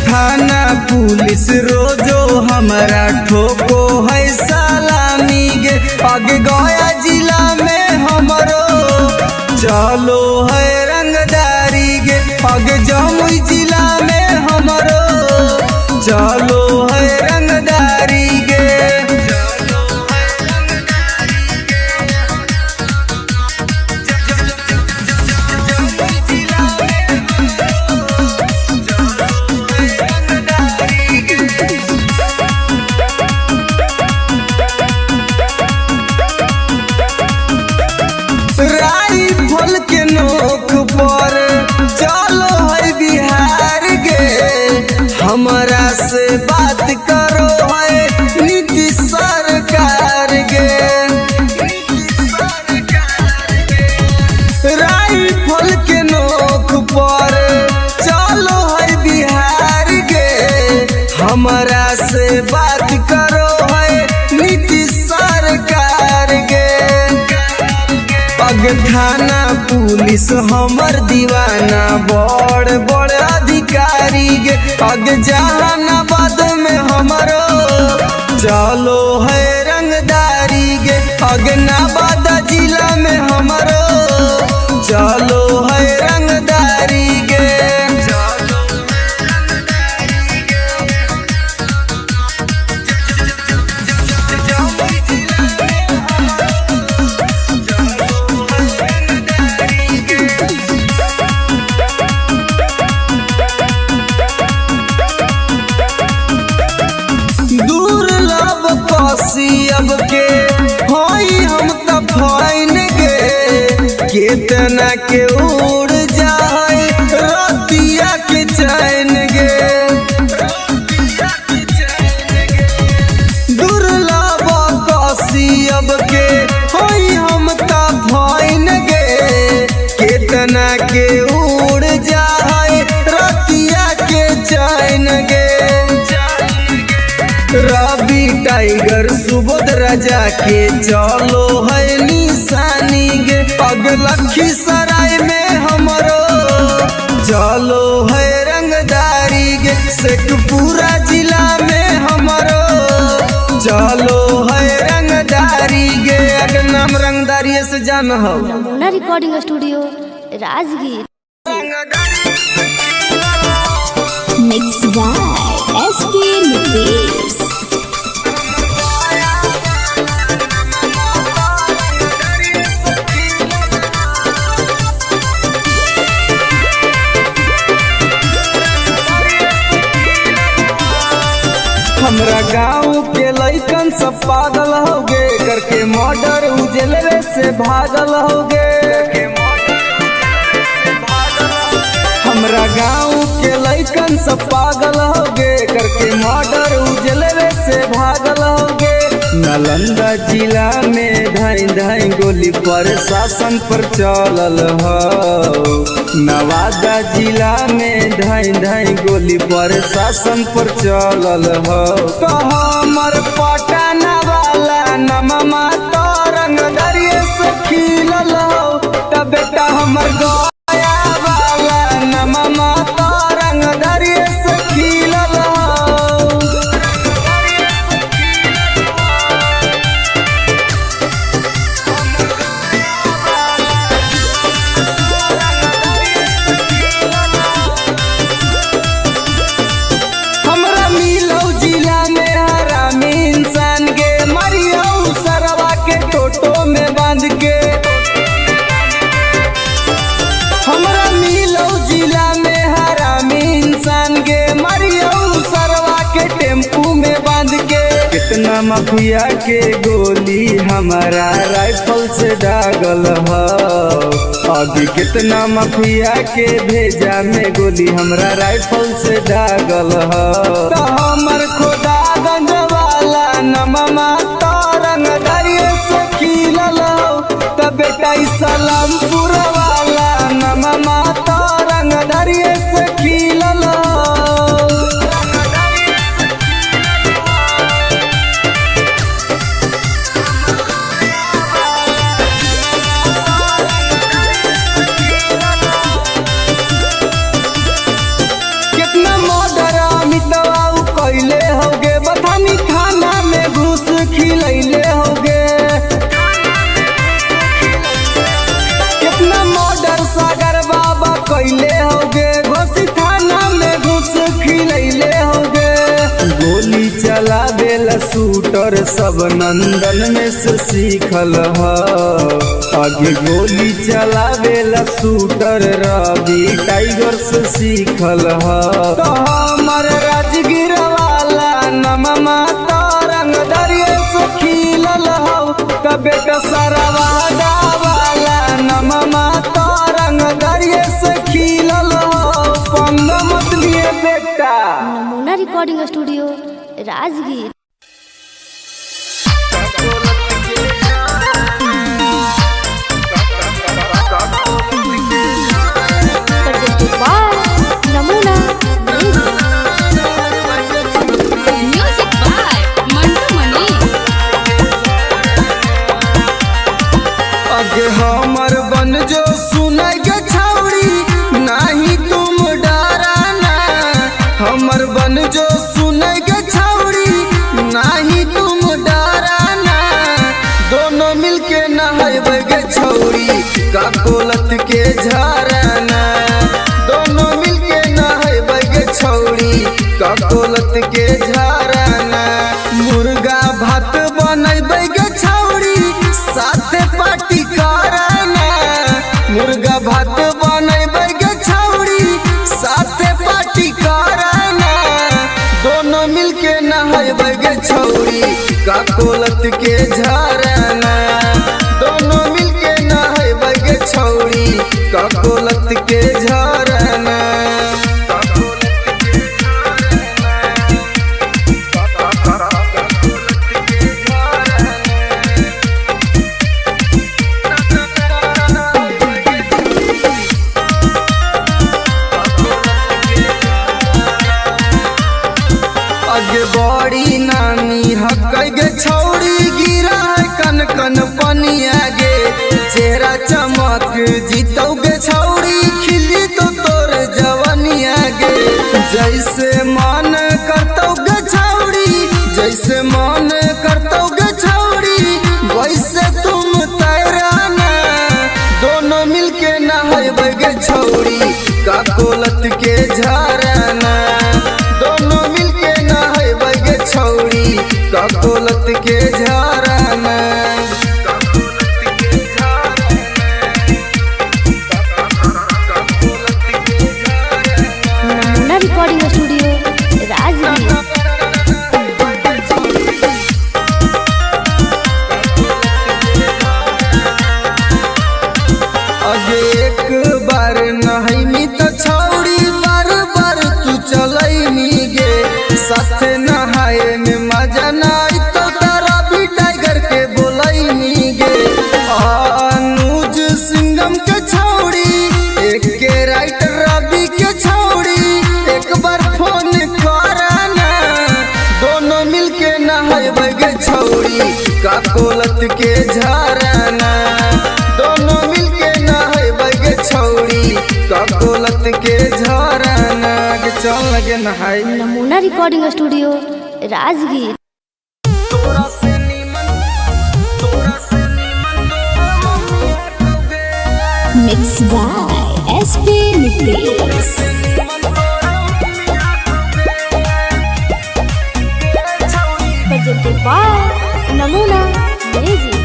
थाना पुलिस रोजो हमरा ठोको है सलामी गे। आगे गया जिला में हमर चलो है रंगदारी गे। अग जमुई जिला में हमरो चलो है रंगदारी गे। राइफल के नोक पर चलो है बिहार गे। हमरा से बात करो है नीतीश सरकार गे। राइफल के नोक पर चलो है बिहार गे। हमरा से बात करो है नीतीश सरकार गे। अग थाना पुलिस हमर दीवाना बड़ बड़ अधिकारी गे। अग जहानाबाद में हमरो चलो है रंगदारी गे। अग नवादा जिला में हमरो चलो है रंगदारी गे। दुर्लभ अब के होई हम त फाइन गे। केतना के उड़ जाए रतिया के चैन गे। दुर्लभ अब के होई हम त फाइन गे। केतना के उड़ जाए रतिया के चैन गे। रवि टाइगर सुबोध राजा के चलो है निशानी गे। पग लखीसराय में हमरो चलो है रंगदारी गे। शेखपुरा जिला में हमरो चलो है रंगदारी गे। अगर नाम रंगदारी से जान हो। Namuna recording studio Rajgir. Mix by SP Nitesh. हमरा गाँव के लइकन सब पागल हो गे, करके मर्डर उजलवे से भागल हो गे। हमरा गाँव के लइकन सब पागल हो गे, करके मर्डर उजलवे से भागल हो गे। नालंदा जिला में धाई धाई गोली पर शासन पर चलल हो। नवादा जिला में धाई धाई गोली पर शासन पर चलल हो। तो हमर पटना वाला नमा तो रंगदारी से खिलल हो। त बेटा हमर गया वाला नमा तो रंगदारी से खिलल हो। हमरा मिलौ जिला में हरामी इंसान के, मरियौ सरवा के टोटो में बांध के। हमरा मिलौ जिला में हरामी इंसान के, मरियौ सरवा के टेम्पू में बांध के। कितना माफिया के गोली हमारा राइफल से दागल हो। अभी कितना माफिया के भेजा में गोली हमरा राइफल से दागल हो। तो हमर खोदागंज वाला नमा तो रंगदारी से खिलल हो। त बेटा ई सलामपुर वाला नमा तो रंगदारी से खिलल हो। कितना मर्डर अमितवा उ कैले होगे, बथानी थाना में घूस खिलैले होगे। कितना शूटर सब नंदन में से सीखल ह। आगे गोली चलावेला शूटर रवि टाइगर से सीखल ह। तो हमर राजगीर वाला नमा तरंग दरिये से खिलल हौ। तबे तो सरवादा वाला नमा तरंग दरिये से खिलल हौ। पंगा मत लिए बेटा। नमूना recording studio Rajgir. Presented by Namuna Music. Music by Mantu Mani. अगे हमर बन जो सुनै गे छौड़ी नाही तुम डराना। हमर बन जो सुनै गे छौड़ी नाही तुम डराना। दोनों मिलके नहैबै गे छौड़ी ककोलत के झरना। दोनों मिलके नहैबै गे छौड़ी ककोलत के झरना। मुर्गा भात बनैबै गे छौड़ी साथे पार्टी करना। मुर्गा भात बनैबै गे छौड़ी साथे पार्टी करना। दोनों मिलके नहैबै गे छौड़ी ककोलत के झरना। दोनों मिलके नहैबै गे छौड़ी ककोलत के झरना। अगे बड़ी नानी हकै गे छौड़ी गिरा है कन कन पनिया गे। चेहरा चमक जीतौ गे छौड़ी खिली तो तोर जवनिया गे। जैसे मन करतौ गे छौड़ी जैसे मन करतौ गे छौड़ी वैसे तुम तैराना। दोनों मिलके नहैबै गे छौड़ी ककोलत के झरना। दोनों मिलके नहैबै गे छौड़ी ककोलत के झरना। नमूना रिकॉर्डिंग स्टूडियो राजगीर। अगे एक बार नहैनी तो छौड़ी बार बार तू चलैनी गे। साथे नहाए में मजा ना आई तो तारा भी टाइगर के बोलैनी गे। अनुज सिंघम के छौड़ी एक के राइटर रवि के छौड़ी एक बार फोन करना। दोनों मिलके नहैबै गे छौड़ी ककोलत के झरना। दोनों मिलके नहैबै गे छौड़ी ककोलत के झरना। गे चल लगे नहाई। नमूना रिकॉर्डिंग स्टूडियो राजगीर। तोरा से नीमन तोरा से नीमन mummy हटोगे। Mix by SP Nitesh. Presented by Namuna Music.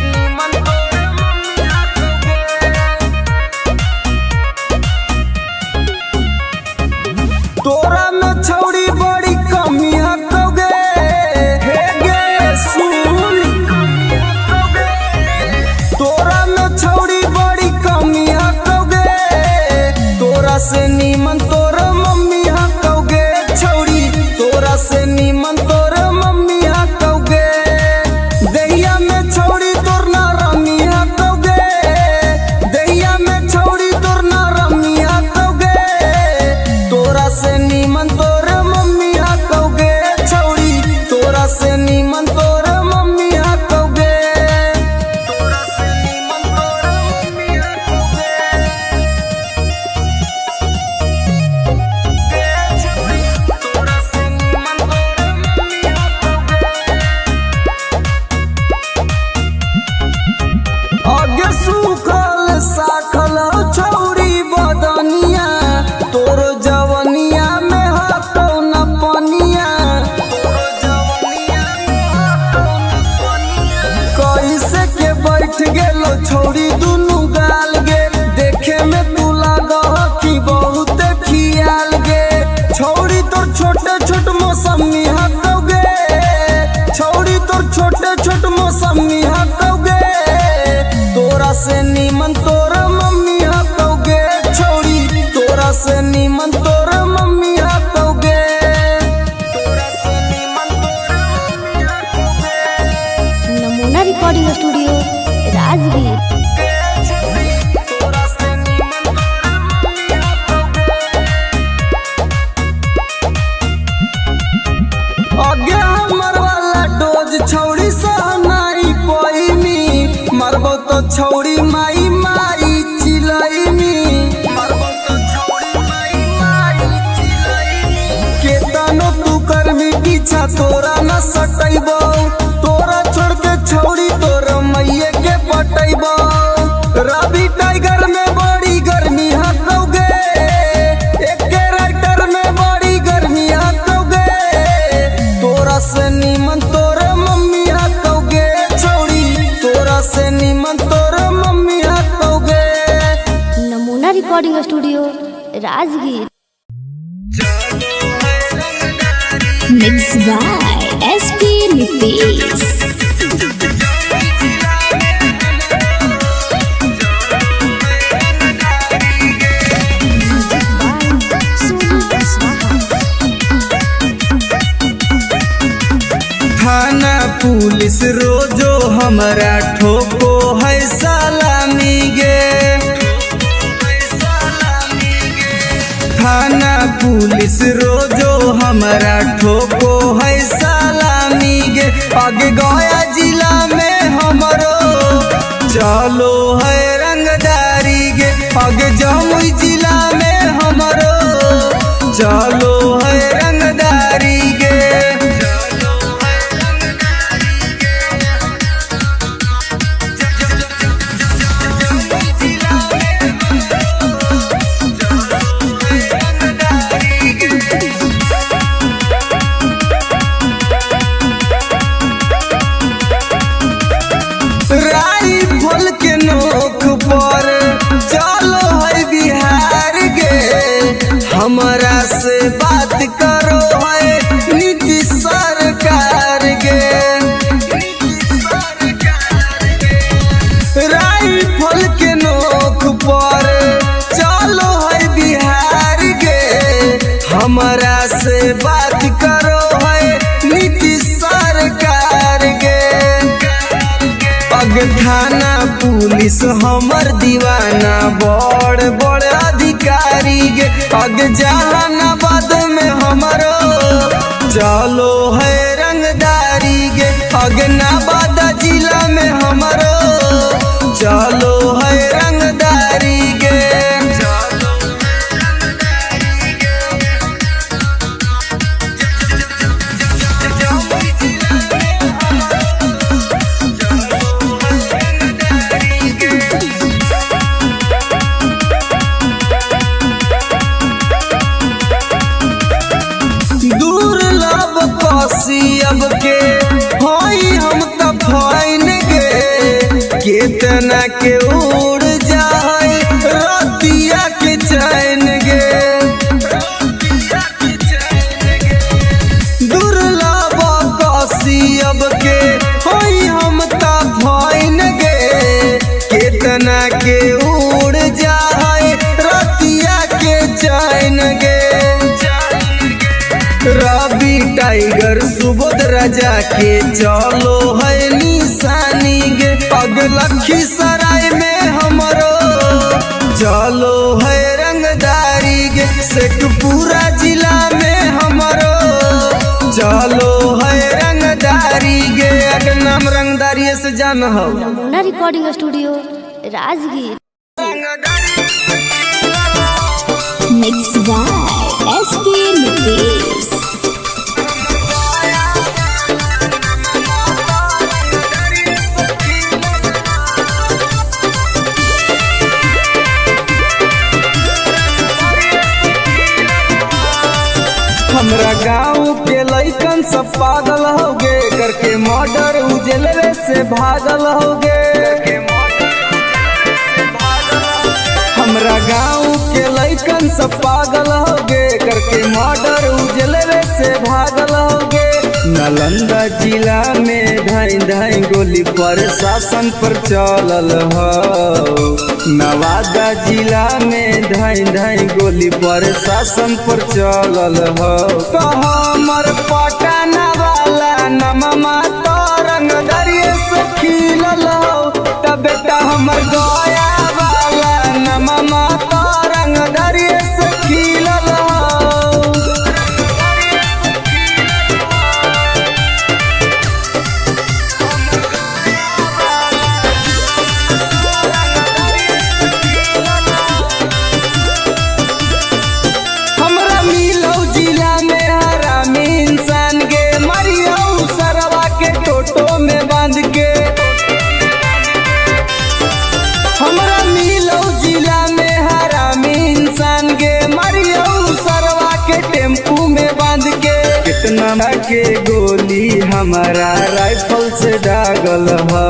तोरा में छौड़ी बड़ी कमी हटोगे। हे गे सुन तोरा में छौड़ी बड़ी कमी हटोगे। तोरा से नीमन तोर मम्मी हटोगे छौड़ी। तोरा से नीमन तोर मम्मी हटोगे। दहिया में छौड़ी तोर ना रमी हटोगे। दहिया में छौड़ी तोर ना रमी हटोगे। तोरा से नीमन तोर मम्मी बैठ गेलो छौड़ी दुनू गाल गे। देखे में तू लागह कि बहुत खियाल गे। छौड़ी तोर छोटे छोट मौसमी हकौ गे। छौड़ी तोर छोटे छोट मौसमी हकौ गे। तोरा से नीमन तोर मम्मी हकौ गे। छौड़ी तोरा से नीमन तोर मम्मी हकौ गे। तोरा से नीमन तोर मम्मी हकौ गे। नमूना रिकॉर्डिंग स्टूडियो राजगीर। तोरा से नीमन तोर मम्मी हकौ गे। आगे हमर वाला डोज छौड़ी सहनाई पैमी। मरबो तो छौड़ी माई माई चिलैमी। मरबो तो छौड़ी माई माई चिलैमी। केतनो तू करमी पीछा तोरा न सटैबो। तोरा छोड़ के छौड़ी तोर मैये के पटैबो। रवि टाइगर में बड़ी गर्मी हकौ गे। एके राइटर में बड़ी गर्मी हकौ गे। तोरा से नीमन तोर मम्मी हकौ गे। छौड़ी तोरा से नीमन तोर मम्मी हकौ गे। नमूना recording studio Rajgir. Mix by SP Nitesh. थाना पुलिस रोजो हमरा ठोको है सलामी गे। थाना पुलिस रोजो हमरा ठोको है सलामी गे। आगे गया जिला में हमरो चलो है रंगदारी गे। आगे जमुई जिला में हमरो चलो है रंगदारी गे। राइफल के नोक पर चलो है बिहार गे। हमरा से बात करो है नीतीश सरकार गे। राइफल के नोक पर चलो है बिहार गे। हमरा से बात करो है नीतीश सरकार गे। अग थाना पुलिस हमर दीवाना बड़ बड़ अधिकारी गे। अग जहानाबाद में हमरो चलो है रंगदारी गे। अग नवादा जिला में हमरो चलो है रंगदारी गे। दुर्लभ कसी अब के होई हम त फाइन गे। केतना के उड़ जाए रतिया के चैन गे। दुर्लभ कसी अब के होई हम त फाइन गे। केतना के उड़ जाए रतिया के चैन गे। रवि टाइगर सुबोध राजा के चलो है निशानी गे। पग लखीसराय में हमरो चलो है रंगदारी गे। शेखपुरा जिला में हमरो चलो है रंगदारी गे। अगर नाम रंगदारी से जान हो। नमूना recording studio Rajgir. Mix by SP Nitesh. हमरा गाँव के लइकन सब पागल हो गे। करके मर्डर उजलवे से भागल हो गे। हमरा गाँव के लइकन सब पागल हो गे, करके मर्डर उजलवे से भागल हो गे। नालंदा जिला में धाई धाई गोली पर शासन पर चलल हो। नवादा जिला में धाई धाई गोली पर शासन पर चलल हो। तो हमर पटना वाला नमा तरंग दरिये से खिलल हो। तब बेटा हमर गया वाला नमा तरंग दरिये से खिलल हो। हमरा मिलौ जिला में हरामी इंसान के, मरियौ सरवा के टोटो में बांध के। हमरा मिलौ जिला में हरामी इंसान के, मरियौ सरवा के टेम्पू में बांध के। कितना के गोली हमारा राइफल से दागल हो।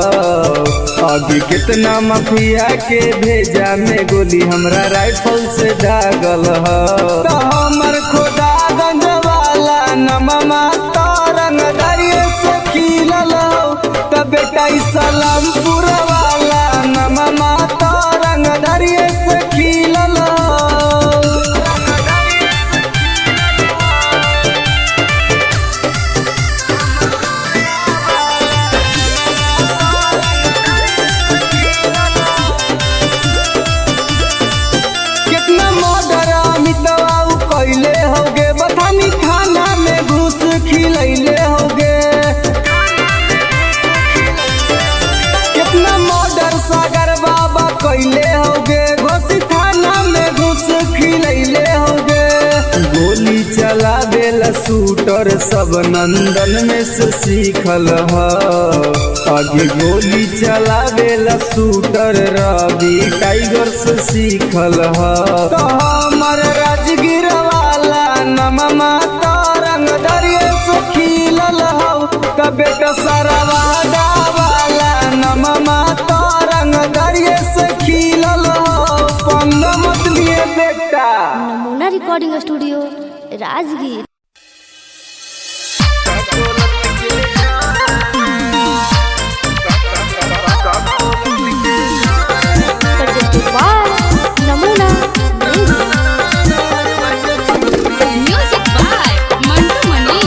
अभी कितना माफिया के भेजा में गोली हमरा राइफल से दागल हो। तो हमर खोदागंज वाला नमा तरंग दरिये से खिलल हो। तब बेटा इस्लामपुर वाला नमा तरंग दरिये से खिलल हो। कितना मर्डर अमितवा उ कैले होगे, बथानी खाना में घूस खिलैले होगे। कितना मर्डर सागर बाबा कैले होगे, घोसी थाना में घूस खिलैले होगे। गोली चलावेला शूटर सब नंदन में से सीखल हो। आगे गोली चलावेला शूटर रवि टाइगर से सीखल हो। तो हमर राजगीर वाला नमा तरंग दरिये से खिलल हो। तब बेटा सरवादा वाला नमा तरंग दरिये से खिलल हो। पंगा मत लिए बेटा। नमूना recording studio Rajgir. Presented by Namuna Music. Music by Mantu Mani.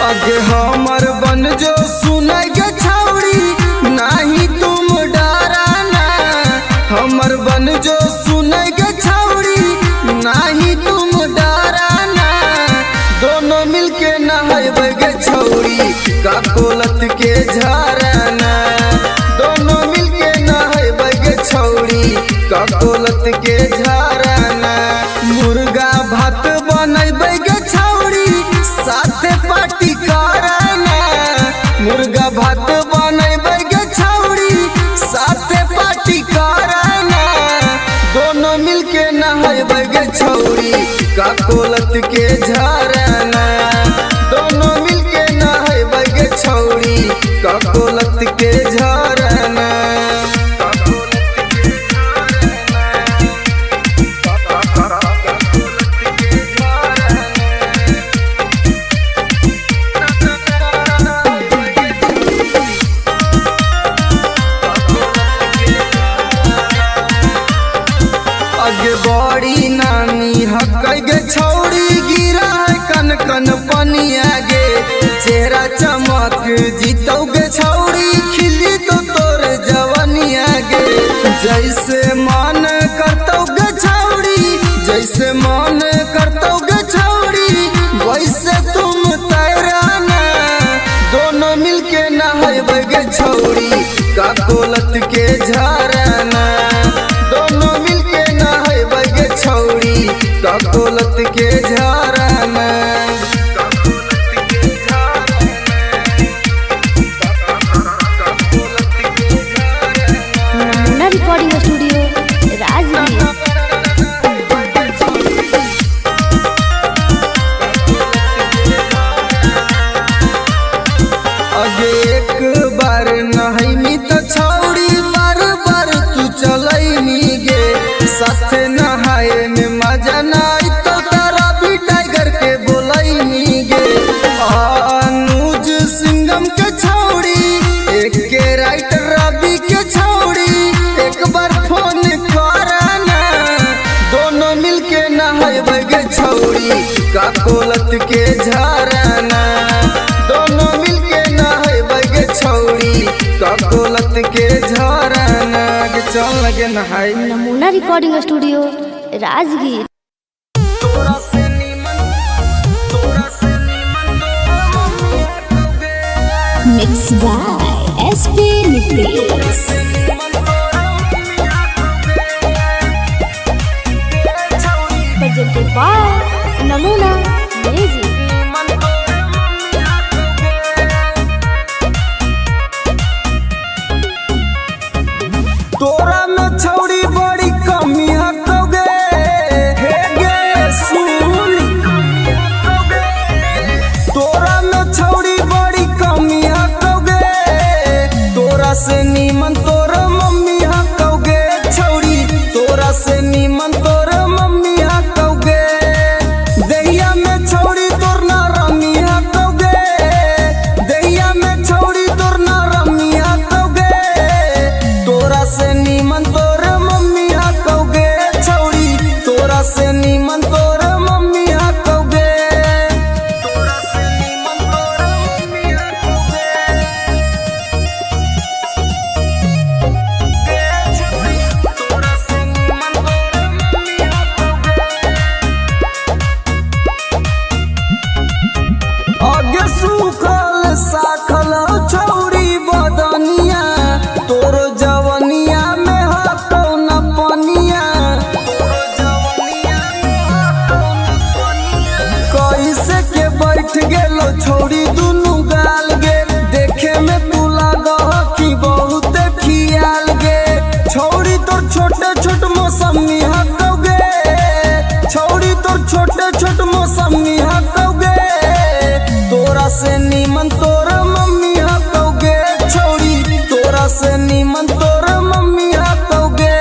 अगे हमर बन जो सुनै गे छौड़ी, नाही तुम डराना। हमर बन जो सुनै गे छौड़ी, नाही तुम डराना। दोनों मिलके नहैबै गे छौड़ी, ककोलत के झरना। दोनों मिलके नहैबै गे छौड़ी, ककोलत के झरना। मुर्गा भात बनैबै गे छौड़ी, साथे पार्टी करना। मुर्गा भात बनैबै गे छौड़ी, साथे पार्टी करना। दोनों मिलके नहैबै गे छौड़ी, ककोलत के झरना। दोनों मिलके नहैबै गे छौड़ी, ककोलत के झरना। अगे बड़ी नानी हकै गे छौड़ी, गिरा है कन कन पनिया गे। चेहरा चमक जीतौ गे छौड़ी, खिली तो तोर जवनिया गे। जैसे मन करतौ गे छौड़ी, जैसे मन करतौ गे छौड़ी, वैसे तुम तैराना। दोनों मिलके नहैबै गे छौड़ी, ककोलत के झरना। दोनों मिलके नहैबै गे छौड़ी, ककोलत के झरना। नमूना रिकॉर्डिंग स्टूडियो राजगीर। अगे एक बार नहैमी त छौड़ी, बार बार ककोलत के झरना। दोनों मिलके नहैबै गे छौड़ी ककोलत के झरना। गे चल लगे नहाई। नमूना रिकॉर्डिंग स्टूडियो राजगीर। तोरा से नीमन, तोरा से नीमन mummy हटोगे। Mix by SP Nitesh. Presented by Namuna music. तोरा में छौड़ी बड़ी कमी हटोगे, हे गे सुन। तोरा में छौड़ी बड़ी कमी हटोगे, तोरा से नीमन तोर मम्मी हटोगे छौड़ी, तोरा से नीमन तोर मम्मी हटोगे। दहिया में छौड़ी तोर ना रमी हटोगे, दहिया में छौड़ी तोर ना रमी हटोगे। तोरा से नीमन तोर मम्मी हटोगे छौड़ी, तोरा से नीमन तोर मम्मी हटोगे। तोरा से नीमन तोर मम्मी हटोगे। तोरा से नीमन तोर मम्मी हटोगे। आगे सूखल साखल छौड़ी बदनिया, तोर जवनिया में हटौ न पनिया। कैसे के बैठ गेलो छौड़ी दुनू गाल गे, देखे में तू लागह कि बहुत खियाल गे। छौड़ी तोर छोटे छोट मौसमी हटौगे, छौड़ी तोर छोटे छोट मौसमी हटौगे। तोरा से नीमन तोर मम्मी हटौगे छौड़ी, तोरा से नीमन तोर मम्मी हटौगे।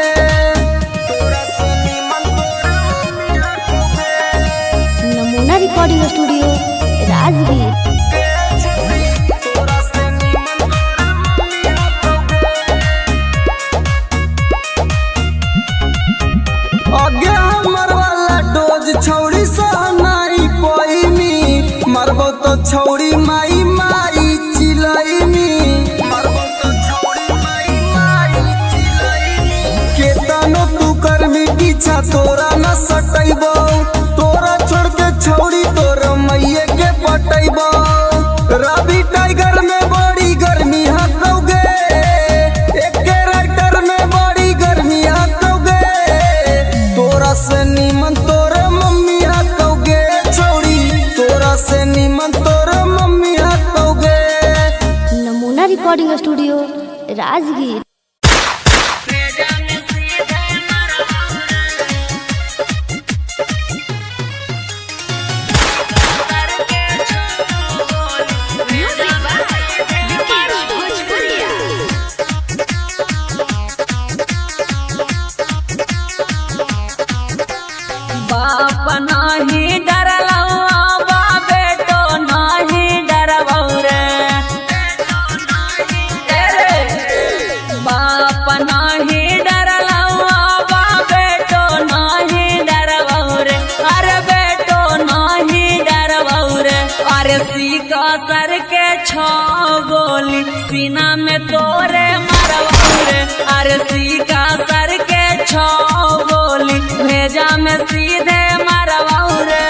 तोरा से नीमन तोर मम्मी हटौगे। नमूना रिकॉर्डिंग स्टूडियो राजगीर। तोरा से नीमन तोर मम्मी हटौगे। आगे हमर वाला डोज छौड़ी सहनाई पैमी, मरबो तो छौड़ी माई माई चिलैमी। मरबो तो छौड़ी माई माई चिलैमी। केतनो तू करमी पीछा तोरा न सटैबो, तोरा छोड़ के छौड़ी तोर मैये के पटैबो। रवि टाइगर में बड़ी गर्मी हटौगे, एके राइटर में बड़ी गर्मी हटौगे। तोरा से नीमन तोर मम्मी हटौगे छौड़ी, तोरा से नीमन तोर मम्मी हटौगे। नमूना रिकॉर्डिंग स्टूडियो राजगीर। बाप नाही डरलौ बा बेटो नाही डरबौ रे। बाप नाही डरलौ बा बेटो नाही डरबौ रे। अरे बेटो नाही डरबौ रे। अरे सीका सर के छो गोली सीना में तोरे मरबौ रे। अरे सीका सर के छो गोली भेजा में सीधे मरबौ रे।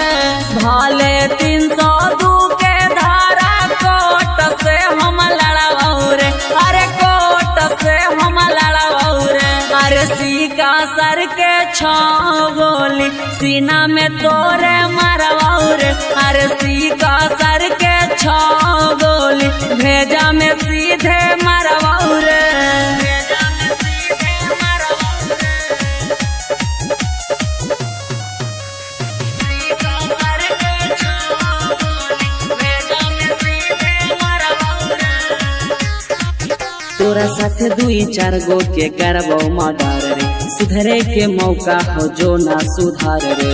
भाले 302 के धारा कोट से हम लड़बौ रे। अरे कोट से हम लड़बौ रे। अरे सीका सर के छो गोली सीना में तोरे मरबौ रे। अरे सीका सर के छो गोली भेजा में सीधे मरबौ रे। तोरा साथ दुई चार गो के करबो मर्डर रे, सुधरे के मौका हो जो ना सुधार रे।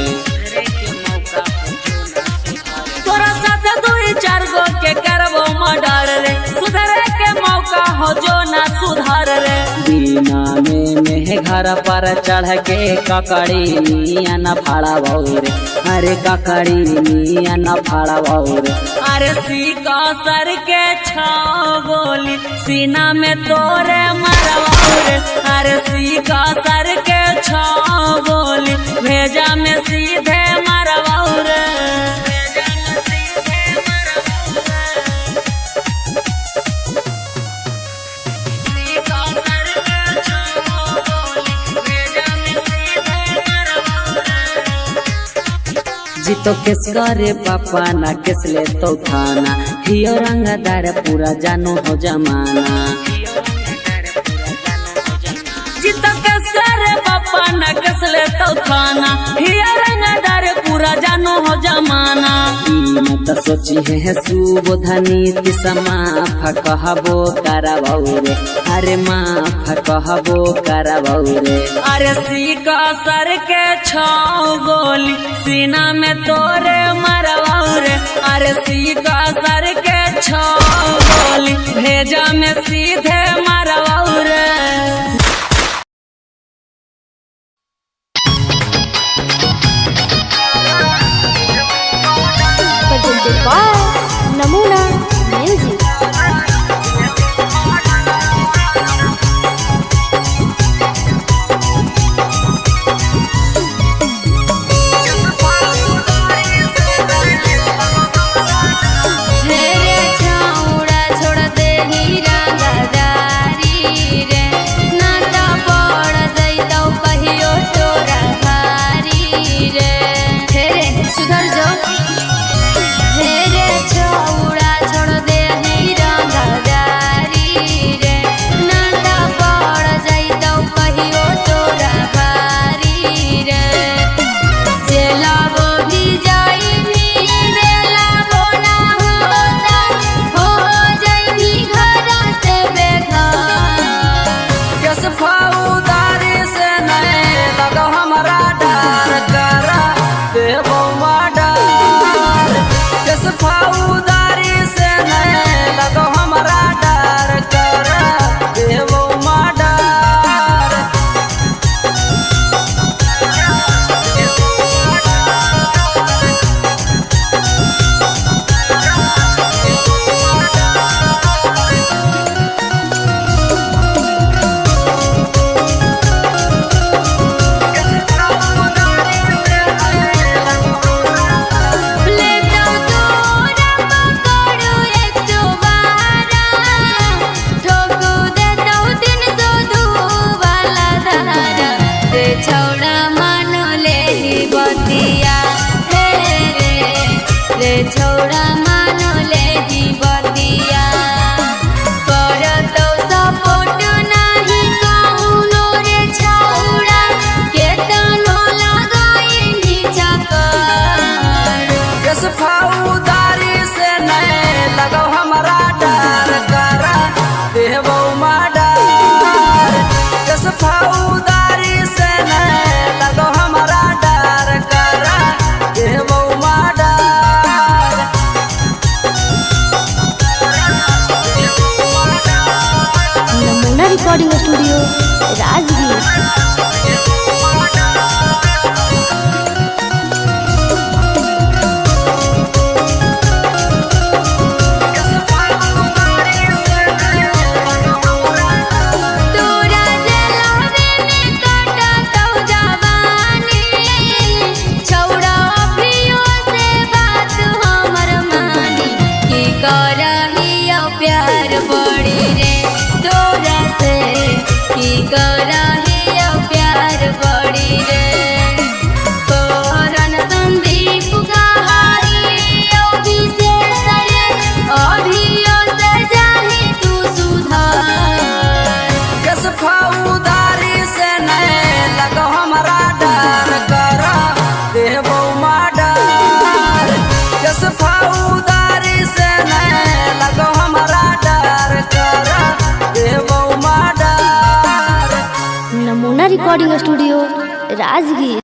तोरा साथ दुई चार गो के करबो मर्डर रे, सुधरे के मौका हो जो ना सुधार रे। बिना में मेह घर घर पर चढ़ के ककड़ी नियन फाड़बौ रे, अरे ककड़ी नियन फाड़बौ रे। अरे सीका सर के छाओ गोली सीना में तोरे मरवाओ रे। अरे सीका सर के छाओ गोली भेजा में सीधे मरवाओ रे। जीतो केस करे पापा ना केस ले तो थाना, हियो रंगदार पूरा जानो हो जमाना। जीतो केस करे पापा ना केस ले तो थाना, हियो रंगदार पूरा जानो हो जमाना। मत सोची है सुबोधनी माफ कहबो करबौ रे, अरे माफ कहबो करबौ रे। अरे सीका सर के छाओ गोली सीना में तोरे मरवाओ रे। अरे सीका सर के छाओ गोली भेजा में सीधे मरवाओ रे। Presented by Namuna Music. Recording studio Rajgir. Namuna recording studio Rajgir.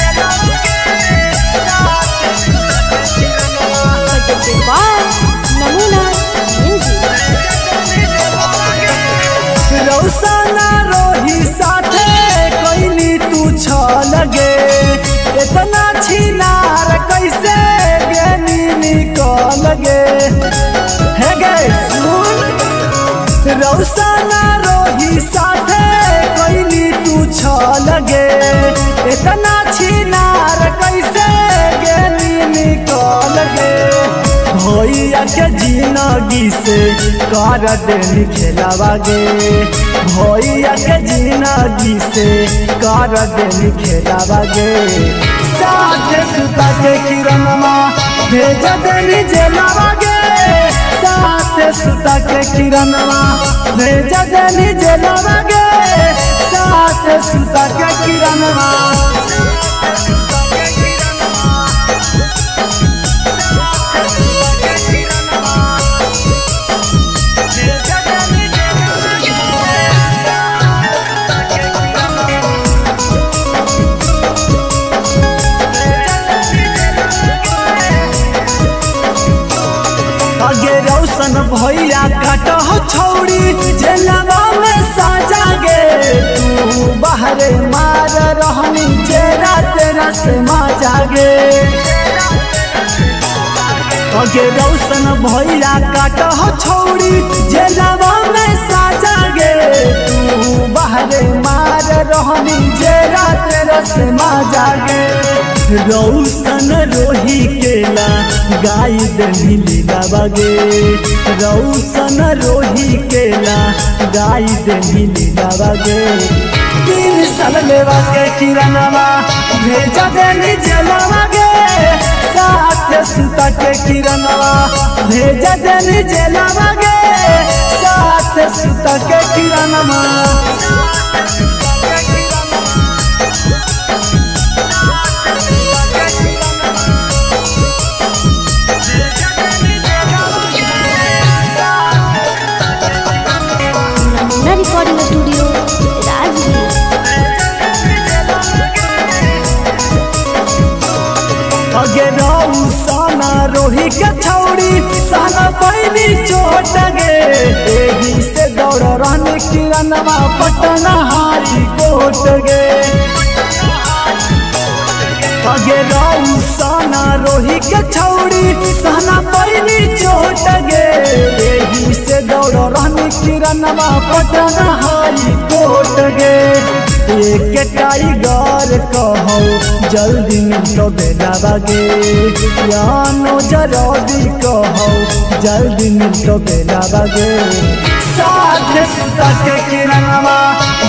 Thank you. रौसना रोही साथे कोइनी तू छल गे, इतना छिनार कैसे गेनी निकल गे। हे गे सुन, रौसना रोही साथे कोइनी तू छल गे, इतना छिनार कैसे गेनी निकल गे। भैया के जिनगी से कर देनी खेलावा गे, भैया के जिनगी से कर देनी खेलावा गे। साथे सुता के किरणवा भेज देनी जेलावा गे, साथे सुता के किरणवा भेज देनी जेलावा गे, साथे सुता के किरणवा। आगे रौशन भैया काटह छौड़ी जेलवा में साजा गे, तू बाहरे मार रहनी चेरा तेरा से माजा गे। आगे रौशन भैया काटह छौड़ी जेलवा में साजा गे, तू बाहरे मार रहनी चेरा तेरा से माजा गे। रौशन रोही केला गाय देनी लीलावा गे, रौशन रोही केला गाय देनी लीलावा गे। 3 साल लेवा के किरणवा भेजा देनी जेलवा गे, साथे सुता के किरणवा भेजा देनी जेलवा गे, साथे सुता के किरणवा। नमूना रिकॉर्डिंग स्टूडियो राजगीर। अगे रौसना रोही के छौड़ी साना पैनी चोट गे, एही से दौड़ रहने किरणवा पटना हाई कोर्ट गे। अगे रौसना रोही के छौड़ी साना पैनी चोट गे, एही से दौड़ रहने किरणवा पटना हाई कोर्ट गे। एक टाइगर कहो जल्दी मिलो बेलावा गे, यानो जरदी कहो जल्दी मिलो बेलावा गे। साथे सुता के किरणवा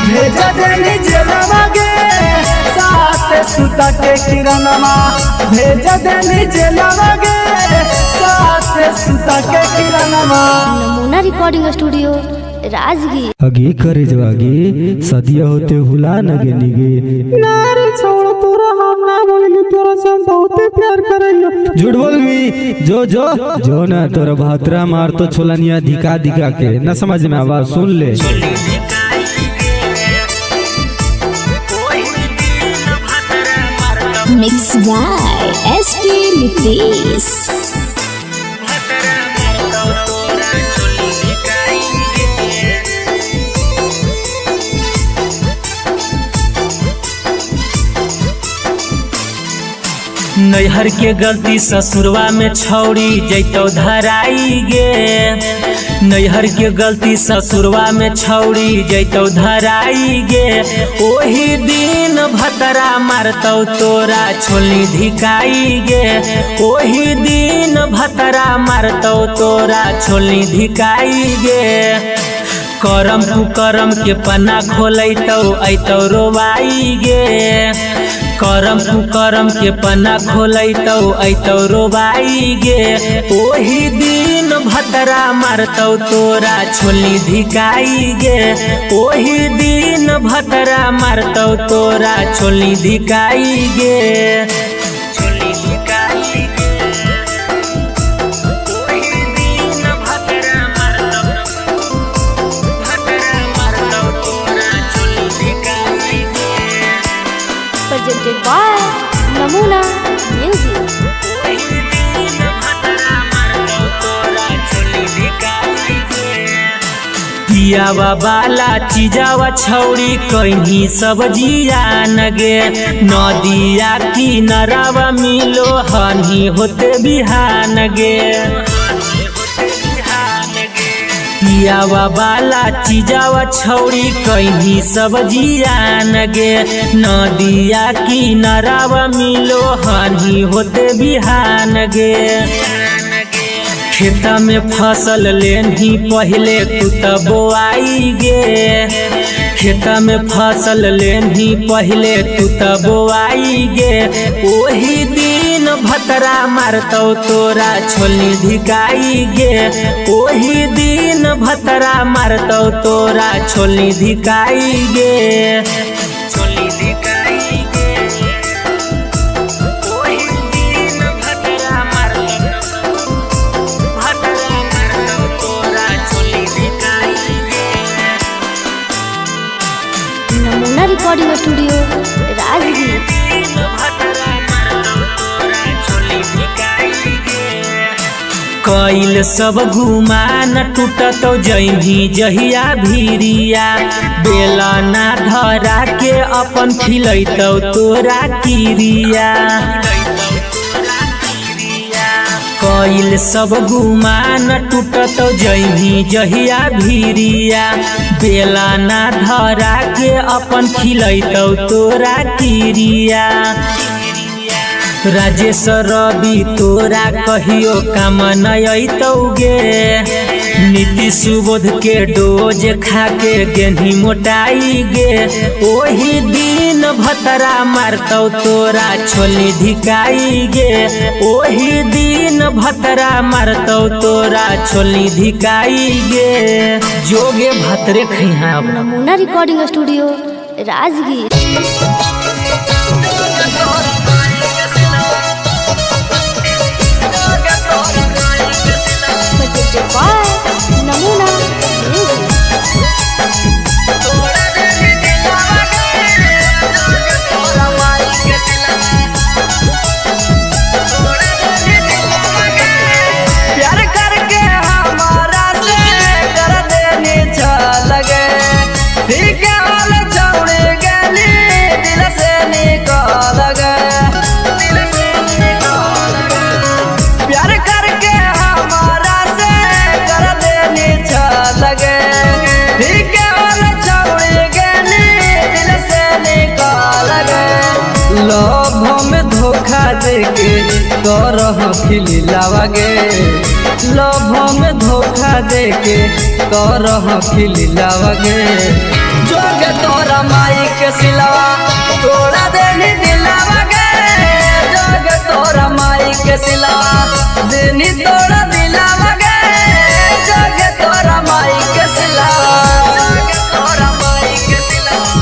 भेज देनी जेलवा गे, साथे सुता के किरणवा भेज देनी जेलवा गे, साथे सुता के किरणवा। नमूना रिकॉर्डिंग स्टूडियो राजगीर। अगे करे जवागे सदिया होते हुला नगे निगे। ना रे छोड़ तोरा हम ना बोलली, तोरा से हम बहुते प्यार करैयो। झूठ बोलबी जो जो जो ना तोरा भातरा मार तो छोलनिया धिका धिका के न समझ में आवाज सुन ले। Mix by SP Nitesh. नैहर के गलती ससुरवा में छौड़ी जैतौ धराई गे, नैहर के गलती ससुरवा में छौड़ी जैतौ धराई गे। ओही दिन भतरा मारतौ तोरा छोली धिकाई गे, ओही दिन भतरा मारतौ तोरा छोली धिकाई गे। करम कुकरम के पन्ना खोलैतौ ऐतौ रोवाई गे, करम कुकरम के पन्ना खोलैतौ ऐतौ रोवाई गे। ओही दिन भतरा मारतौ तोरा छोली धिकाई गे, ओही दिन भतरा मारतौ तोरा छोली धिकाई गे। छोली धिकाई गे, ओही दिन भतरा मारतौ, भतरा मारतौ तोरा छोली धिकाई गे। Presented by Namuna Music. पियावा बाला चिजावा छौरी कहीं सब जियान गे, नदिया किनारावा मिलो हनी होते बिहान गे। पियावा बाला चिजावा छौरी कहीं सब जियान गे, नदिया किनारावा मिलो हनी होते बिहान गे। खेत में फसल लेनी पहले तू त बोआई गे, खेत में फसल लेनी पहले तू त बोआई गे। ओही दिन भतरा मारतौ तोरा छोलनी धिकाई गे, ओही दिन भतरा मारतौ तोरा छोलनी धिकाई गे। छोलनी धिकाई गे, ओही दिन भतरा मारतौ नमूना रिकॉर्डिंग स्टूडियो राजगीर। कैल सब गुमान टूटत जैनी जहिया भीरिया, बेला ना धरा के अपन खिलैतौ तोरा किरिया। कैल सब गुमान टूटत जैनी जहिया भीरिया, बेला ना धरा के अपन खिलैतौ तोरा किरिया। राजेश रवि तोरा कहियो काम न अइतौ गे, नीतीश सुबोध के डोज खा के गेन्ही मोटाई गे। ओही दिन भतरा मारतौ तोरा छोलनी धिकाई गे, ओही दिन भतरा मारतौ तोरा छोलनी धिकाई गे। जोगे भतरे खैहा। नमूना रिकॉर्डिंग स्टूडियो राजगीर। नमूना म्यूजिक। प्यार करके हमारा से कर देनी लगे, ठीक हाल छोड़ गली दिल से निकल गए। प्यार करके हमारा से कर देनी लगे, ठीक हाल छोड़ गली दिल से निकल गए। लोभ में धोखा देके करह खिलावागे, लोभ में धोखा देके करह खिलावागे। जोगे तोरा माई के सिलावा तोड़ा देनी दिलावागे, जोगे तोरा माई के सिलावा देनी तोड़ा दिलावागे, जोगे तोरा माई के सिलावा, जोगे तोरा माई के सिलावा,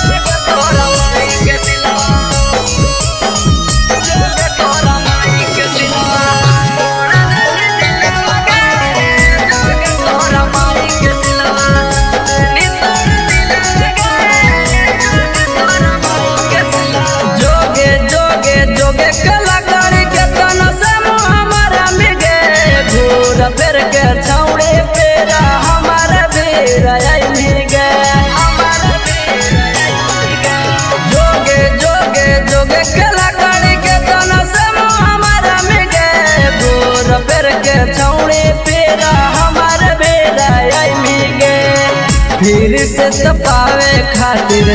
जोगे तोरा माई के सिलावा, जोगे तोरा माई के सिलावा, तोड़ा देनी दिलावागे, जोगे तोरा माई के सिलावा देनी तोड़ा दिलावागे, जोगे तोरा माई के सिलावा। जोगे जोगे जोगे कलाकार के तना से हमारा मिगे, घूर फिर के छौड़े पेरा हमारा बेरा आइली गे, जोगे जोगे जोगे कलाकार के तना से हमारा मिगे, घूर फिर के छौड़े पेरा हमारा बेरा आइली गे। फिर से तपावे खातिर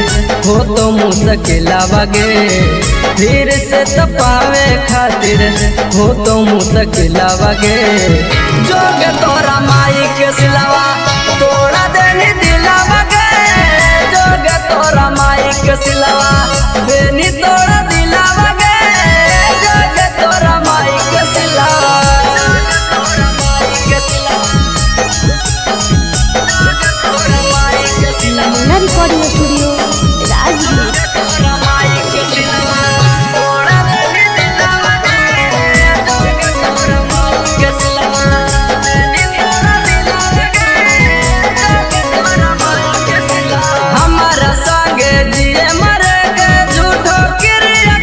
हो तो मुश्किल आवागे, फिर से तपावे खातिर हो तो मुश्किल आवागे। जोगे तोरा माई के सिलावा तोड़ा देनी दिलावागे, जोगे तोरा माई के सिलावा देनी तोड़ा दिलावागे, जोगे तोरा माई के सिलावा, जोगे तोरा माई के सिलावा, जोगे तोरा माई के सिलावा। नमूना रिकॉर्डिंग स्टूडियो राजगीर। हमारा संगे जिए मरे के झूठो क्रिया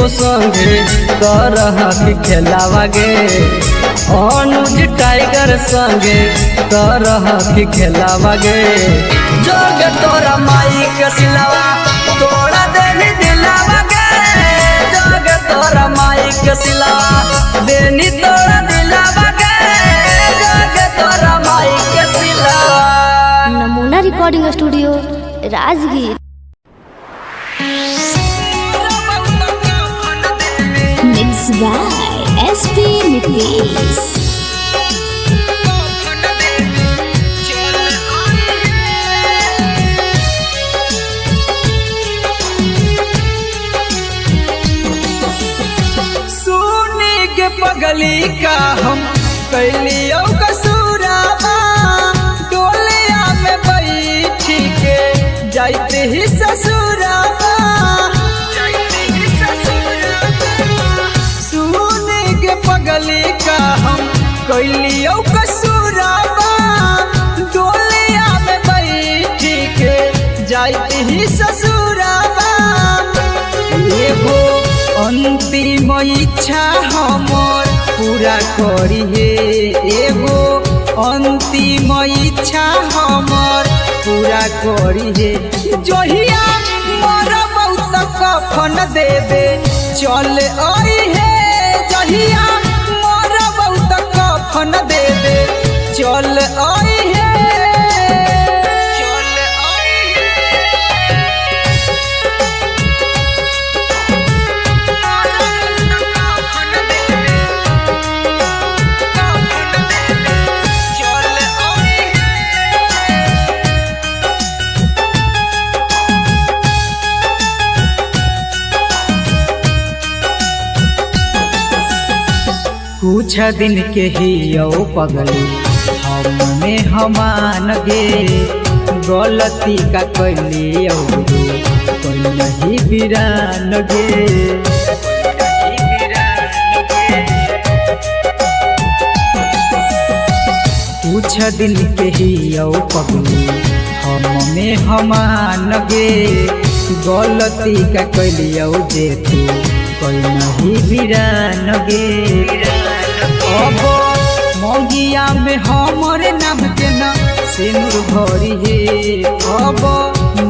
दीपू संगे करह की खेलावा गे। अनुज टाइगर संगे करह की खेलावा गे। जोग तोरा माई के सिलावा तोड़ा देनी दिलावा गे। जोग तोरा माई के सिलावा देनी तोड़ा दिलावा गे। जोग तोरा माई के सिलावा। Namuna recording studio Rajgir. Mix by SP Nitish. सुनी के पगली का हम कैलियो कसूराबा डोलिया में बैठी के जाते ही ससुराबा। सुनी के पगली का हम कैलियो कसूराबा डोलिया में बैठी के जाते ही ससुराबा। एगो अंतिम इच्छा हमर पूरा करी हे। एगो अंतिम इच्छा हमर पूरा करी हे। जहिया मरबौ त कफन देबे चल आई हे। जहिया मरबौ त कफन देबे चल आई हे। चल आई हे। कुछ दिन के ही यो पगली हमें हमान गे। गलती का कैली कोई नहीं बिरान गे। कुछ दिन के ही यो पगली हमें हमान गे। गलती का कैली जे तू कोई नहीं बिरान गे। अब मौगिया में हमर नाम के न सिनुर भरी हे। अब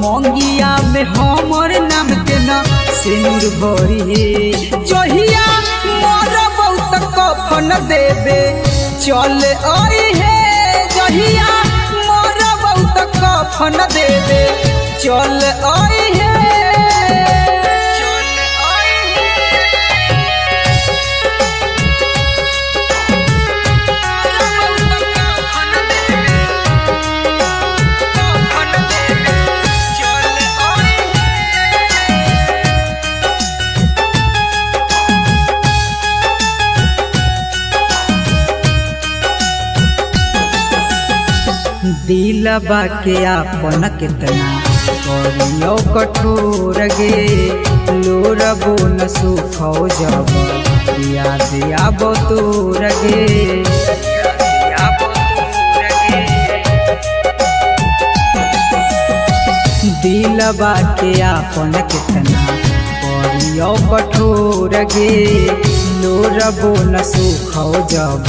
मौगिया में हमर नाम के न सिनुर भरी हे। जहिया मरबौ त कफन देबे चल आई हे। जहिया मरबौ त कफन देबे चल आई हे। चल आई हे। दिलबा के आपन कितना करियो कठोर गे। लोरबो न सुखौ जब याद आबो तोर गे। दिलबा के आपन कितना करियो कठोर गे। लोरबो न सुखौ जब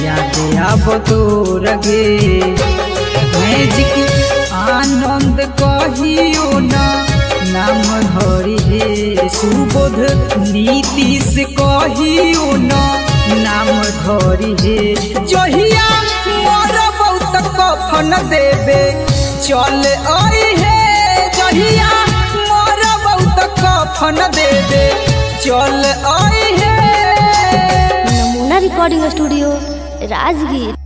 याद आबो तोर गे। मैजिक आनंद कहियो न नाम धरी हे। सुबोध नीतीश कहियो न नाम धरी हे। जहिया मरबौ त कफन देबे चल आई हे। जहिया मरबौ त कफन देबे चल आई हे। Namuna recording studio Rajgir.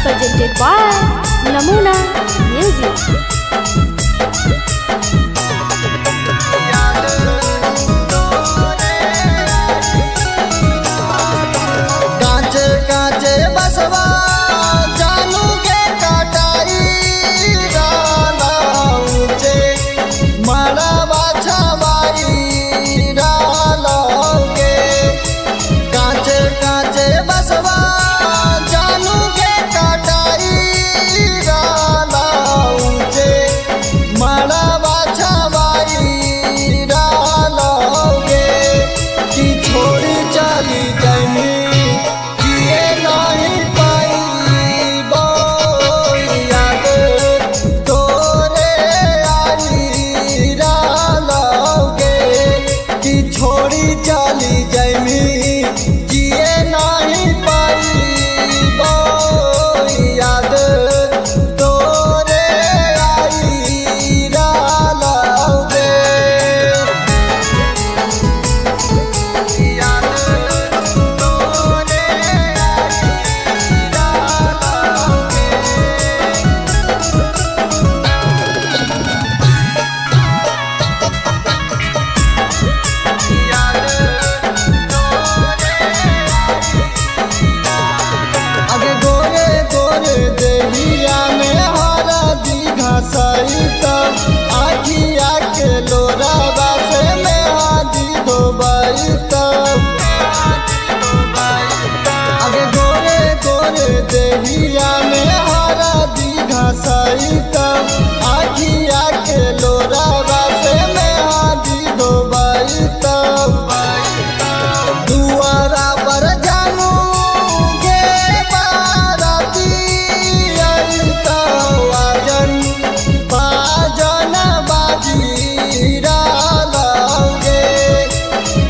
Presented by Namuna Music. आइता दुआरा पर जानू गे बाराती आइता आजन बाजन बाजी रालौगे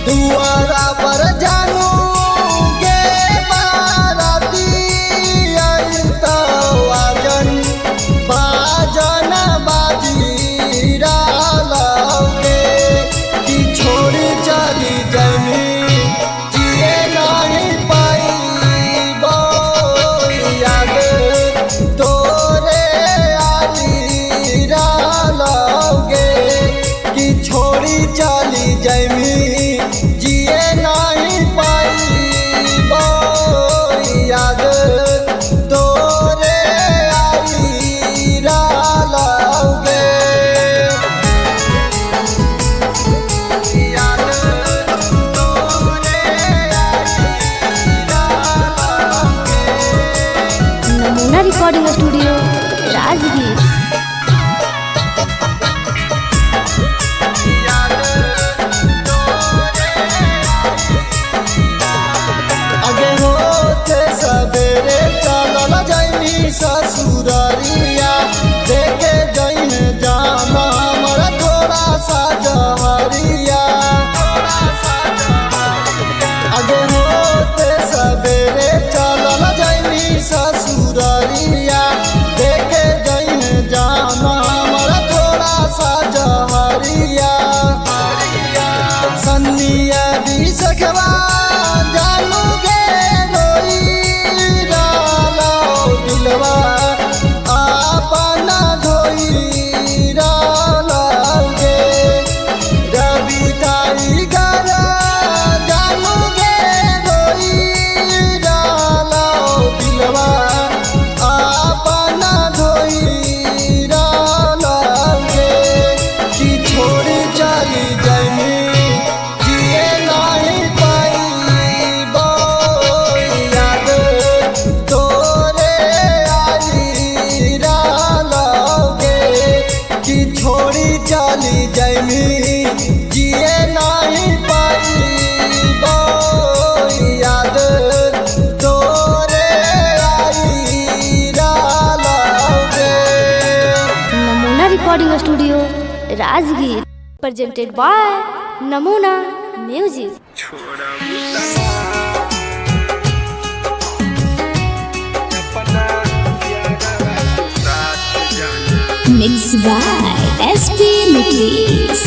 दुआरा पर जानू गे बाराती आइता आजन बाजन बाजी रालौगे कि छोड़ी चली जमी जिए नहीं पाइबो याद तोरे आली रालौगे कि छोड़ी चली जमी जिए नहीं पाइबो याद तोरे आली रालौगे याद तोरे आली रालौगे। नमूना रिकॉर्डिंग स्टूडियो राजगीर। आगे होते सवेरे चलल जैनी ससुररिया देखे जैन जाना हमारा थोड़ा सा जहरिया। आगे होते सवेरे चलल जैनी ससुररिया देखे जैन जाना हमारा थोड़ा सा जहरिया। सन्निया भी सखवा जानू गे रोई रालो दिलवा आपना धोई रालो गे रवि टाइगर जानू गे रोई रालो दिलवा आपना धोई रालो गे कि छोड़ी चली जमी जिए नहीं पाइबो याद तोरे आली रालौगे कि छोड़ी चली जमी जिए नहीं पाइबो याद तोरे आली रालौगे। Namuna recording studio Rajgir. Presented by Namuna music. Mix by SP Nitish.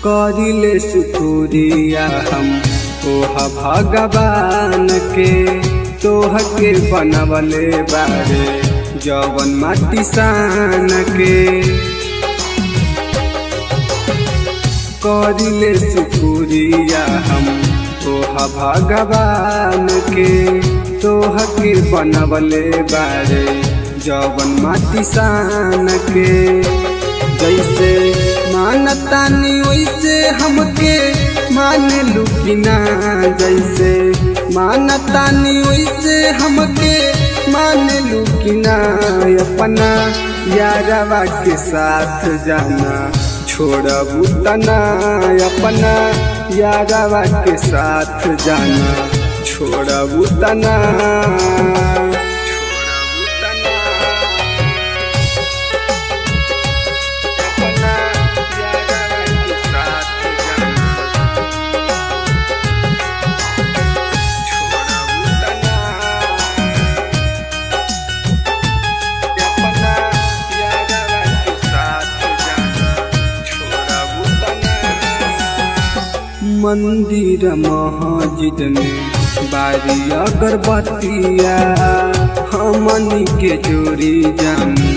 करिले सुकुरिया हम ओह भगवान के तोह के बनवले बारे जवन माटी सान के। करिले सुकुरिया हम ओह भगवान के तोह के बनवले बारे जवन माटी सान के। जैसे मानतानी वैसे हमके मान लुकिना जैसे मानतानी वैसे हमके मान लुकिना अपना यारवा के साथ जाना छोड़बू तना अपना यारवा के साथ जाना छोड़बू तना। मंदिर मस्जिद में बारी अगरबत्तिया हमनी के जोड़ी जानी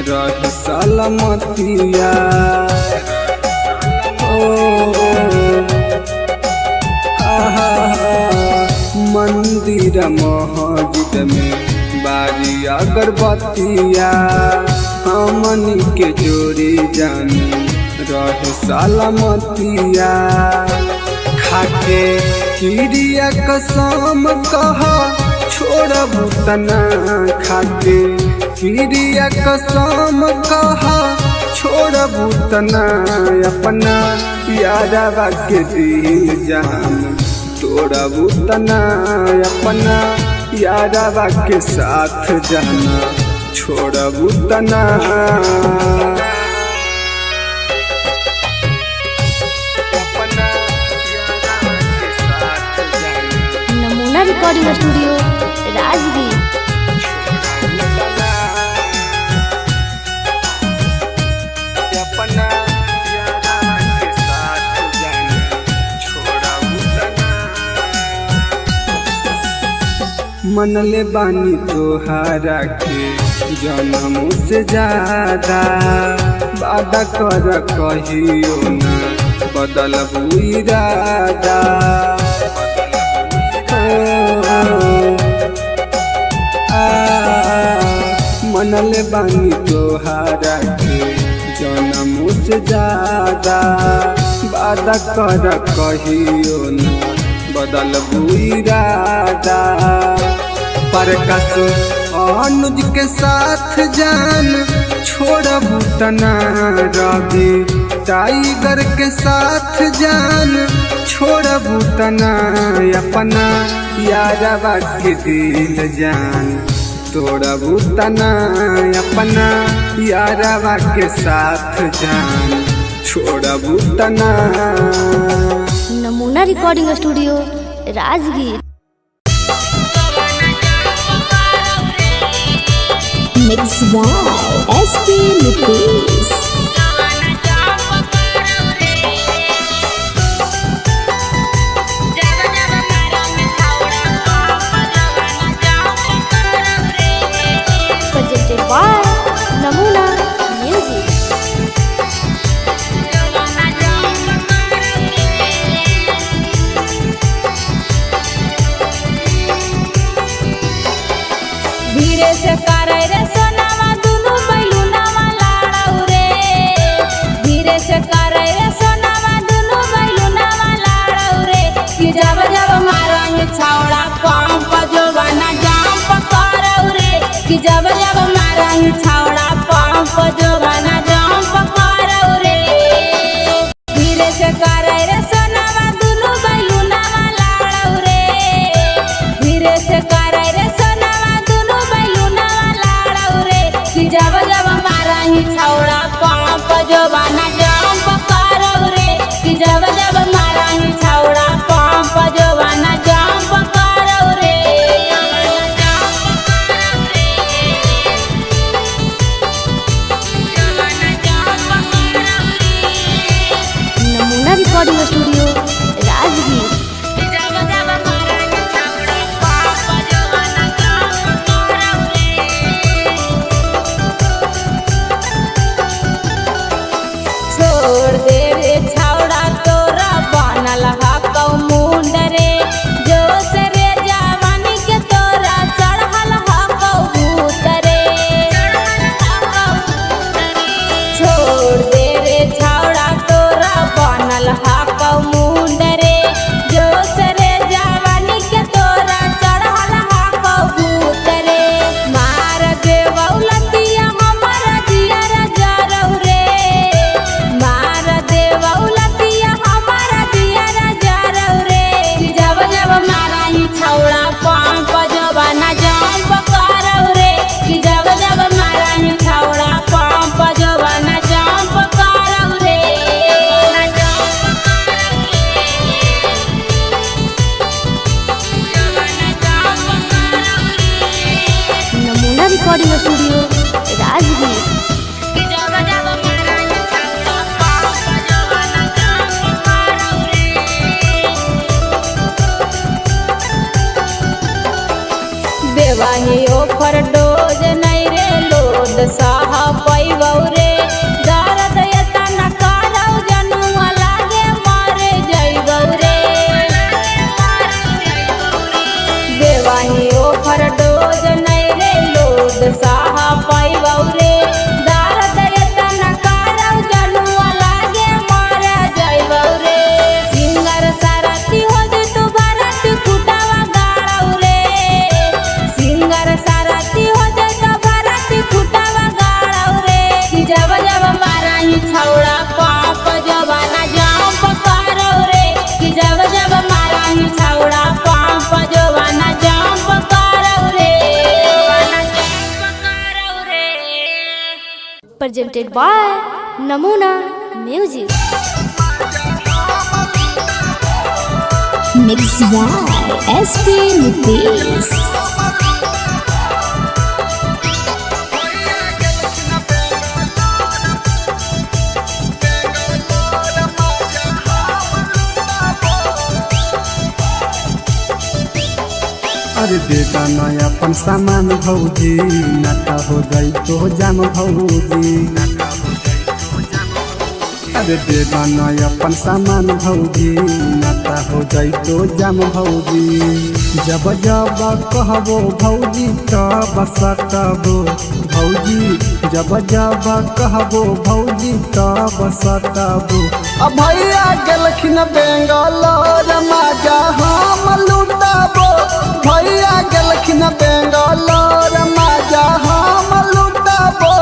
रह सलामतिया। ओ आहा मंदिर मस्जिद में बारी अगरबत्तिया हमनी के जोड़ी जानी रह सलामतिया। खाके किरिया कसम कह छोड़बू तना खाके किरिया कसम कहा छोड़बू तना अपना यारवा के दिल जान तोड़बू तना अपना यारवा के साथ जाना छोड़बू तना। नमूना रिकॉर्डिंग स्टूडियो राजगीर। मनले बानी तोहारा के जन्म से ज्यादा वादा कर कहियो ना बदलबू इरादा। मनले बानी तोहारा के जन्म से ज्यादा वादा कर कहियो ना बदलबू इरादा। पर कसो अनुज के साथ जान छोड़बू तना रवि टाइगर के साथ जान छोड़बू तना अपना यारवा के दिल जान तोड़बू तना अपना यारवा के साथ जान छोड़बू तना। नमूना recording studio Rajgir. Mix by SP Nitish. Presented by Namuna Music. धीरे से करे रे सोनावा दुनु बैलूनावा लाड़ौ रे। धीरे से करे रे सोनावा दुनु बैलूनावा लाड़ौ रे। कि जब जब मारंग छौड़ा पंप जोबाना जंप करौ रे। कि जब जब मारंग छौड़ा पंप जोबाना जंप करौ रे। धीरे से करे रे सोनावा दुनु बैलूनावा लाड़ौ रे। धीरे से करे रे सोनावा दुनु बैलूनावा लाड़ौ रे। कि जब जब मारही छौड़ा पंप जोबाना जंप करौ रे। कि जब जब मारही छौड़ा पंप जोबाना जंप करौ रे। नमूना रिकॉर्डिंग स्टूडियो राजगीर। छोड़ दे रे छौड़ा तोरा बनल हकौ मुंड रे। जोश रे जवानी के तोरा चढ़ल हकौ भूत रे। छोड़ दे रे छौड़ा तोरा बनल हकौ मुंड रे। जोश रे जवानी के तोरा चढ़ल हकौ भूत रे। मार देवौ लतिया हमर जियर जरौ रे। मार देवौ लतिया हमर जियर जरौ रे। कि जब जब मारही छौड़ा पंप जोबाना जंप करौ रे। कि जब जब मारही छौड़ा पंप जोबाना जंप करौ रे। नमूना रिकॉर्डिंग स्टूडियो राजगीर। देवाही ओफर डोज नहीं रे लोद साह पैबौ रे। दर्द एतना करौ जनुआ लागे मर जइबौ रे। देवाही ओफर डोज नहीं रे लोद साह पैबौ रे। दर्द एतना करौ जनुआ लागे मर जइबौ रे। सिंगर सारथी हो तू भरत कुटावा गाड़ौ रे। सिंगर सारथी हो जैतो भरत। Presented by Namuna Music. Mix by SP Nitesh. अरे बेटा नया अपन सामान भौजी, नाटा हो जाई तो जाम भौजी। अरे बेटा नया अपन सामान भौजी, नाटा हो जाई तो जाम भौजी। जब जब कहबो भौजी तब सटबो भौजी, जब जब कहबो भौजी तब सटबो। अब भैया गेलखिन बेंगलोर माजा हम लुटाबो, भैया गेलखिन बेंगलोर माजा हम लुटाबो।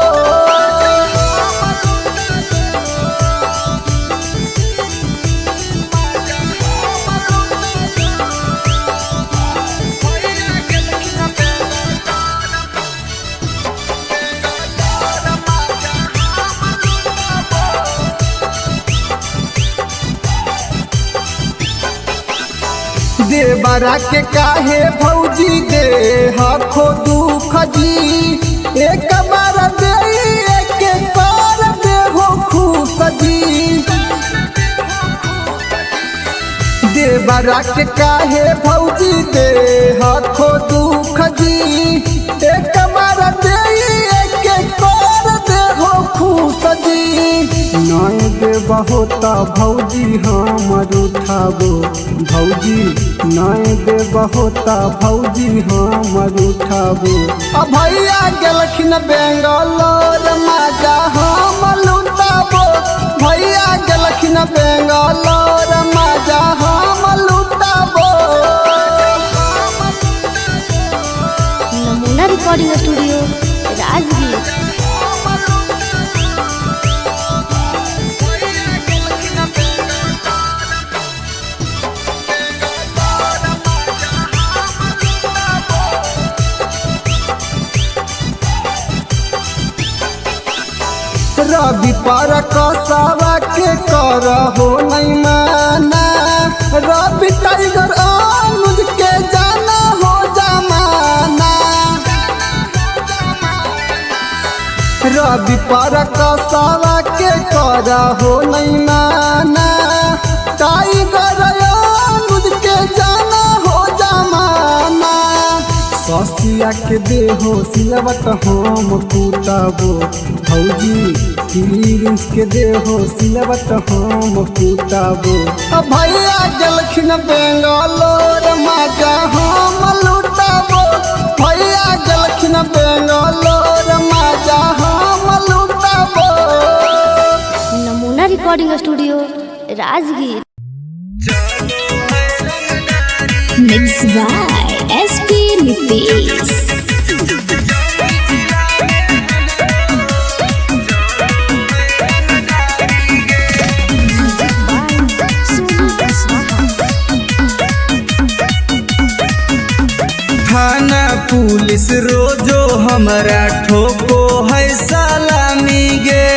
देवरा के काहे भौजी दे हखो दुख जी, एक बार दे एक बार दे हो खुश जी। देवरा के काहे भौजी दे हखो दुख जी, एक बार दे एक बार दे हो खुश जी। नय देबहो त भौजी हमर उठाबो भौजी, नय देबहो त भौजी हमर उठाबो। अब भैया गेलखिन बेंगलोर माजा हम लुटाबो, भैया गेलखिन बेंगलोर माजा हम लुटाबो। Namuna Recording Studio, Rajgir. रवि पर कसावा के कर हो नहीं माना, रवि टाइगर अनुज के जाना हो जमाना। रवि पर कसावा के कर हो नहीं माना, टाइगर अनुज के जाना हो जमाना। ससिया के देहो सिलवट हम कुटबो भौजी, प्रिंस के देहो सिलवट हम कुटबो। अब भैया गेलखिन बेंगलोर माजा हम लुटाबो, भैया गेलखिन बेंगलोर माजा हम लुटाबो। Namuna Recording Studio, Rajgir. Mix by SP Nitesh. थाना पुलिस रोजो हमरा ठोको है सलामी गे,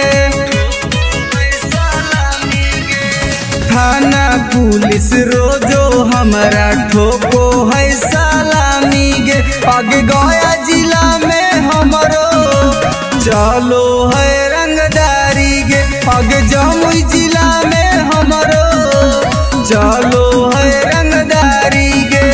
थाना पुलिस रोजो हमरा ठोको है सलामी गे। अग गया जिला में हमरो चलो है रंगदारी गे, अग जमुई जिला में हमरो चलो है रंगदारी गे।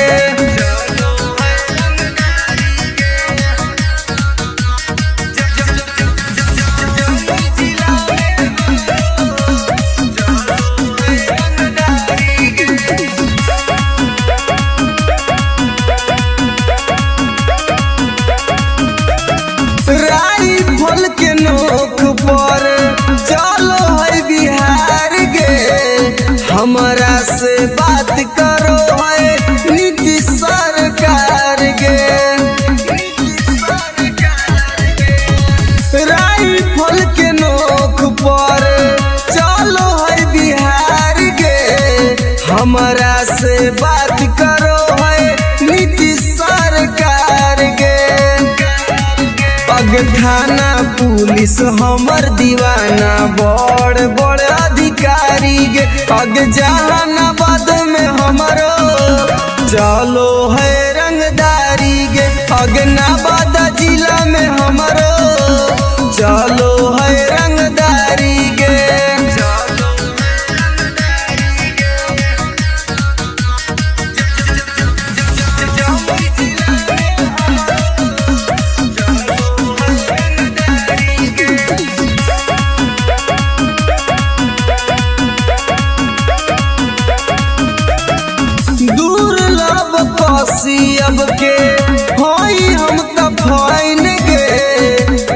राइफल के नो अग थाना पुलिस हमर दीवाना, बड़ बड़ अधिकारी गे। अग जहानाबाद में हमरो चलो है रंगदारी गे। अग नवादा जिला में हमरो चलो है रंगदारी गे। अब के होई हम त फाइन गे,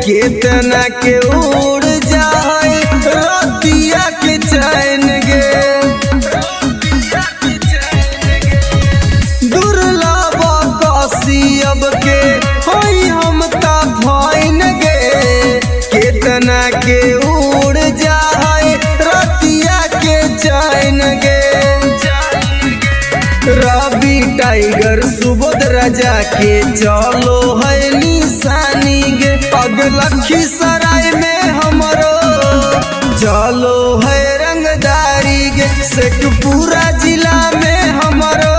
केतना के उड़ जाए रतिया के चैन गे। दुर्लभ कसी अब के होई हम त फाइन गे, केतना के उड़ जाए रतिया के चैन गे। रवि टाइगर सुबोध राजा के चलो है निशानी गे। अग लखीसराय में हमरो चलो है रंगदारी गे। शेखपुरा जिला में हमरो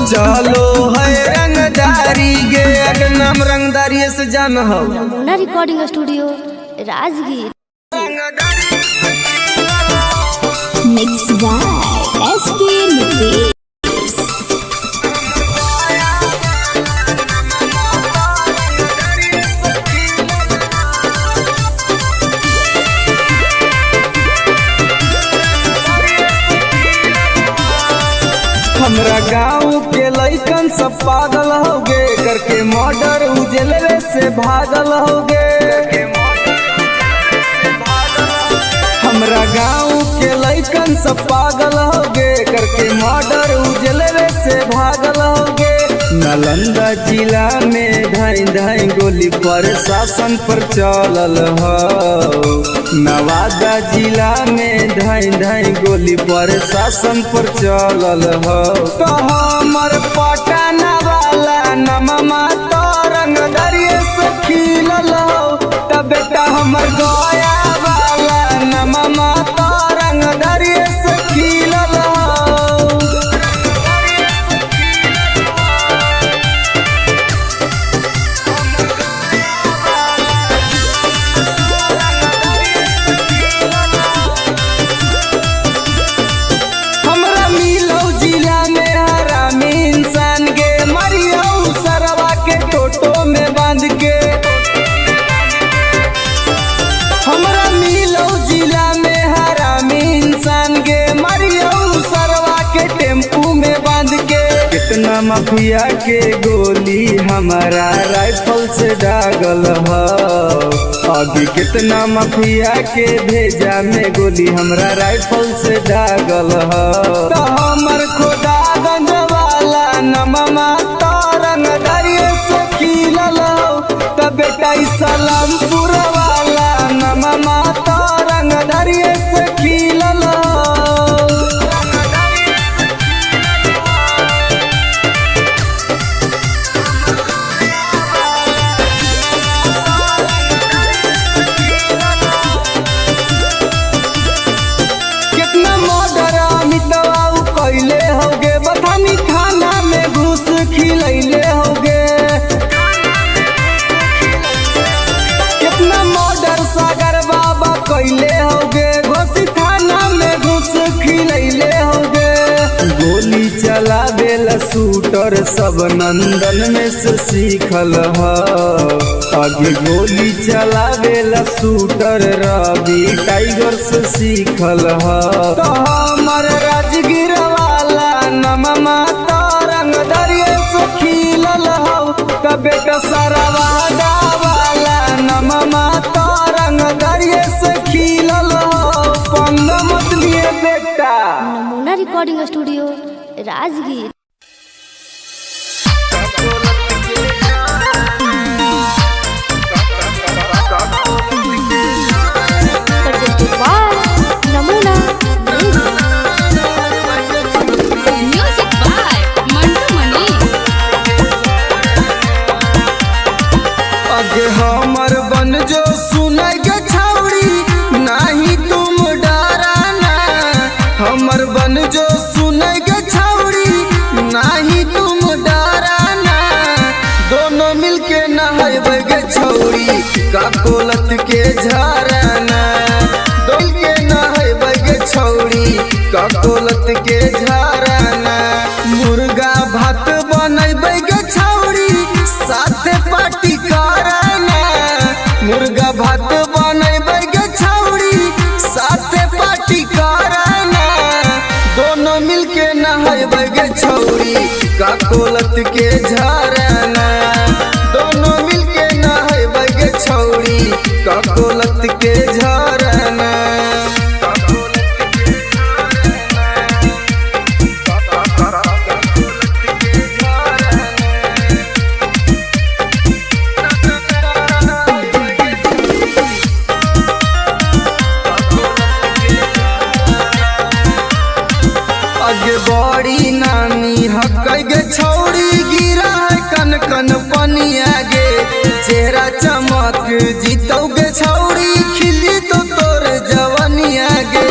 चलो है रंगदारी गे। अग नाम रंगदारी से जान हो। Namuna recording studio Rajgir. Mix by SP Nitesh. हमरा गाँव के लइकन सब पागल हो गे, करके मर्डर उजलवे से भागल हो गे। हमरा गाँव के लइकन सब पागल हो गे, करके मर्डर उजलवे से भागल हो गे। नालंदा जिला में धाई धाई गोली पर शासन पर चलल हो। नवादा जिला में धाई धाई गोली पर शासन पर चलल हो। तो हमर पटना वाला नमा तो रंगदारी से खिलल हो। तब बेटा हमर गया वाला नमा तो रंगदारी से खिलल हो। हमरा मिलो जिला में हरामी इंसान गे, मरियो सरवा के टेम्पू में बांध के। कितना माफिया के गोली हमारा राइफल से दागल हो। अभी कितना माफिया के भेजा में गोली हमरा राइफल से दागल हो। तो हमर खोदागंज वाला नमा तो रंगदारी से खिलल हो। तब बेटा सलामपुर वाला नमा तो रंगदारी से खिलल हो। कितना मर्डर अमितवा कैले होगे, बथानी थाना में घूस खिलैले होगे। कितना मर्डर सागर बाबा कैले होगे, घोसी थाना में घूस खिलैले होगे। गोली चलावेला शूटर सब नंदन में से सीखल हो। अभी गोली चलावेला शूटर रवि टाइगर से सीखल हो। तो हमर राजगीर वाला नमा तो रंगदारी से खिलल हो। तब बेटा सरवादा वाला नमा तो रंगदारी से खिलल हो। पंगा मत लिए बेटा। Namuna recording studio Rajgir. Namuna music by Mantu Mani. अग हमर बन जो सुनै गे छौड़ी नाही तुम डराना। हमर बन जो सुनै गे छौड़ी नाही तुम डराना। दोनों मिलके नहाइबै गे छौड़ी ककोलत के झरना। मिलके नहाइबै गे छौड़ी ककोलत के झरना। मुर्गा भात बनैबै गे छौड़ी साथे पार्टी करना। मुर्गा भात बनैबै गे छौड़ी साथे पार्टी करना। दोनों मिलके नहाइबै गे छौड़ी ककोलत के झरना। दोनों मिलके नहाइबै गे छौड़ी ककोलत के झरना। आगे बड़ी नानी हकै गे छौड़ी गिरा है कन कन पनिया गे। चेहरा चमक जीतौ गे छौड़ी खिली तो तोर जवनिया गे।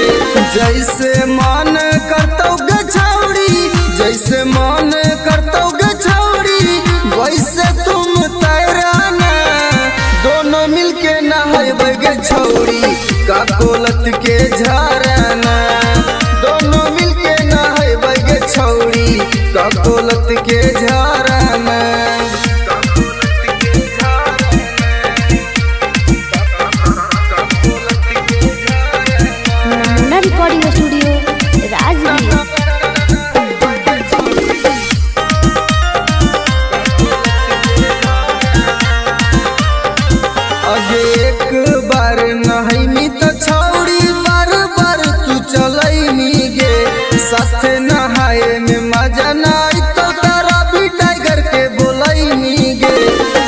जैसे मन करतौ गे छौड़ी जैसे मन करतौ गे छौड़ी वैसे तुम तैराना। दोनों मिलके नहाइबै गे छौड़ी ककोलत के झरना। दोनों मिलके नहाइबै गे छौड़ी ककोलत के झरना। नमूना रिकॉर्डिंग स्टूडियो राजगीर। अगे एक बार नहैनी त छौड़ी बार बार तू चलैनी गे। साथे नहाए में मजा ना आई तो तारा भी टाइगर के बोलैनी गे।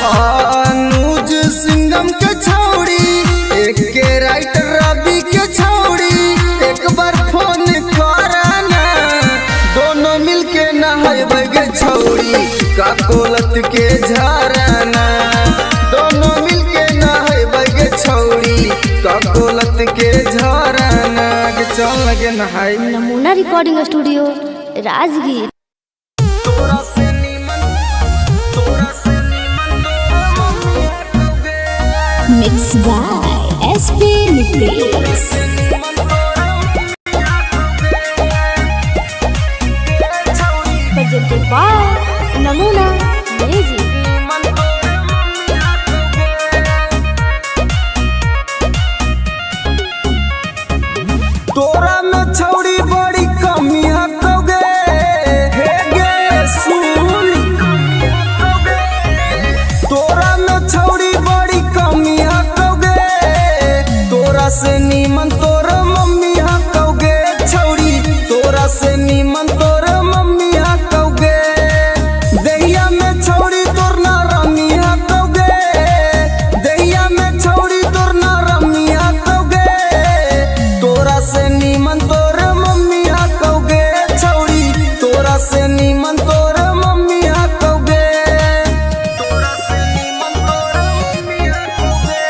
अनुज सिंघम के छौड़ी एक के राइटर रवि के छौड़ी एक बार फोन करना। दोनों मिलके नहाइबै गे छौड़ी ककोलत के झरना। दोनों मिलके नहाइबै गे छौड़ी ककोलत के झरना। गे चल लगे नहाई। नमूना रिकॉर्डिंग स्टूडियो राजगीर। तोरा से नीमन तोरा mummy mix by SP Nitesh. Presented by Namuna music. तोरा में छौड़ी बड़ी कमी हकौ गे। हे गे सुन तोरा में छौड़ी बड़ी कमी हकौ गे। तोरा से नीमन तोर मम्मी हकौ गे छौड़ी। तोरा से नीमन तोर मम्मी हकौ गे। दहिया में छौड़ी तोर ना रमी हकौ गे। दहिया में छौड़ी तोर ना रमी हकौ गे। तोरा से नीमन तोर मम्मी हकौ गे छौड़ी। तोरा से नीमन तोर मम्मी हकौ गे। तोरा से नीमन तोर मम्मी हकौ गे।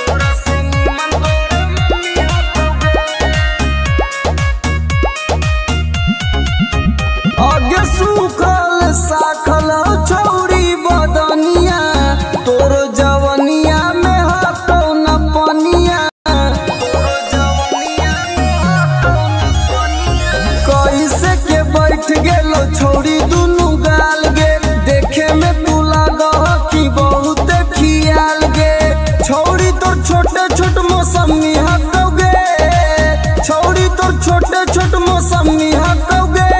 तोरा से नीमन तोर मम्मी हकौ गे। आगे सूखल साखल छौड़ी बदनिया तोर जवनिया में हकौ न पनिया। कैसे के बैठ गेलो छौड़ी दुनू गाल गे। देखे में तू लागह कि बहुत खियाल गे। छौड़ी तोर छोटे छोट मौसमी हकौ गे। छौड़ी तोर छोटे छोट मौसमी हकौ गे।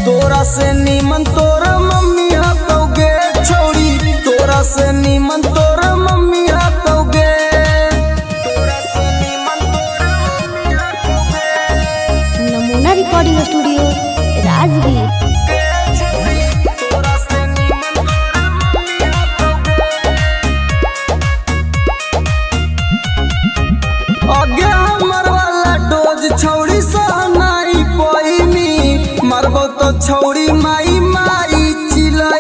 तोरा से नीमन तोर मम्मी हकौ गे छौड़ी। तोरा से नीमन तोर मम्मी हकौ गे। तोरा से नीमन तोर मम्मी हकौ गे। नमूना रिकॉर्डिंग स्टूडियो राजगीर। तोरा से नीमन तोर मम्मी हकौ गे। आगे हमर वाला डोज छौड़ी सहनाई पैनी। मरबो तो छौड़ी माई माई चिलई।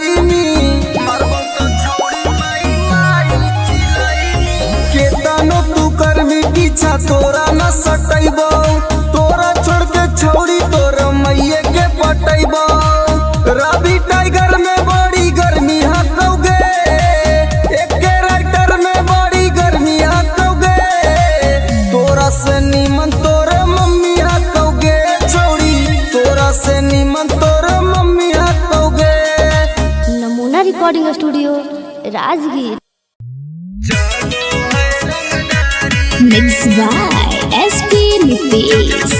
सटैबो, तोरा छोड़ के छौड़ी तोर मैये के पटैबो। रवि टाइगर में बड़ी गर्मी हकौगे, एके राइटर में बड़ी गर्मी हकौगे, तोरा से निमन तोर मम्मी हकौगे छौड़ी, तोरा से निमन तोर मम्मी हकौगे। नमूना recording studio Rajgir. Mix by SP Nitesh.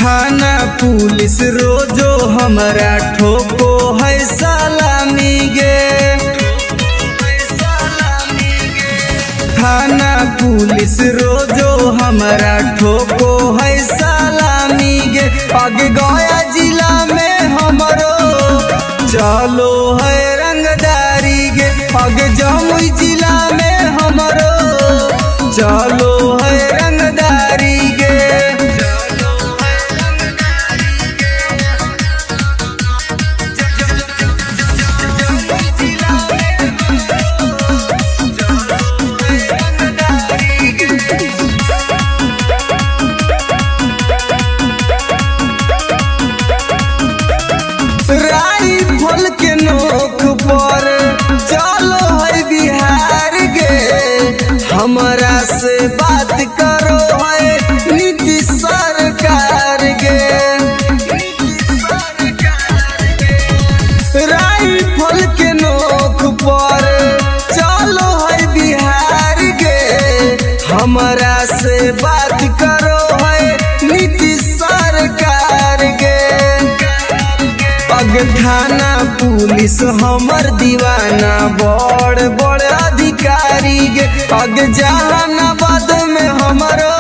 थाना पुलिस रोजो हमरा ठोको है सलामी गे, थाना पुलिस रोजो हमरा ठोको है सलामी गे। अग गया जिला में हमरो चलो है रंगदारी गे, अग जमुई जिला में हमरो चलो है रंगदारी गे। राइफल के नोक पर चलो है बिहार गे, हमरा से बात करो है नीतीश सरकार गे। राइफल के नोक पर चलो है बिहार गे, हमरा से बात करो है नीतीश सरकार गे। अग थाना पुलिस हमर दीवाना बड़ बड़ अधिकारी गे, अग जहानाबाद में हमरो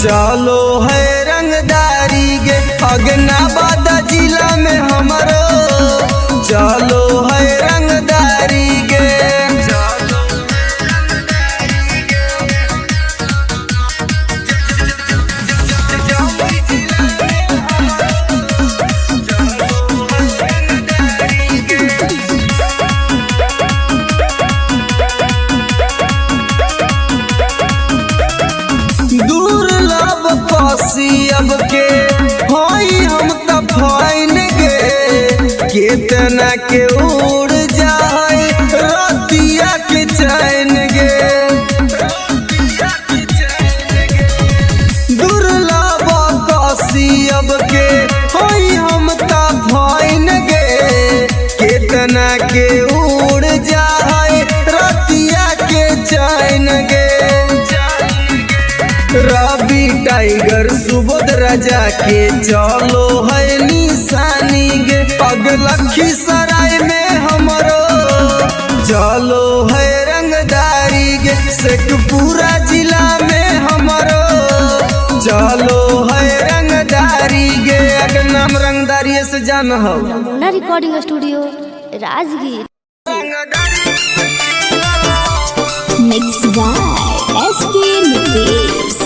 चलो है रंगदारी गे, अग नवादा जिला में हमरो चलो है रंगदारी गे। दुर्लभ पसी अब के होई हम त फाइन गे, केतना के उड़ जाए रतिया के चैन गे। दुर्लभ पसी अब के होई हम त फाइन गे, केतना के उड़ जाए रतिया के चैन गे। रवि टाइगर सुबोध राजा के चलो है निशानी गे, पग लखीसराय में हमरो चलो है रंगदारी गे, शेखपुरा जिला में हमरो चलो है रंगदारी गे। अगर नाम रंगदारी से जान हो। नमूना recording studio Rajgir. Mix by SP Nitesh.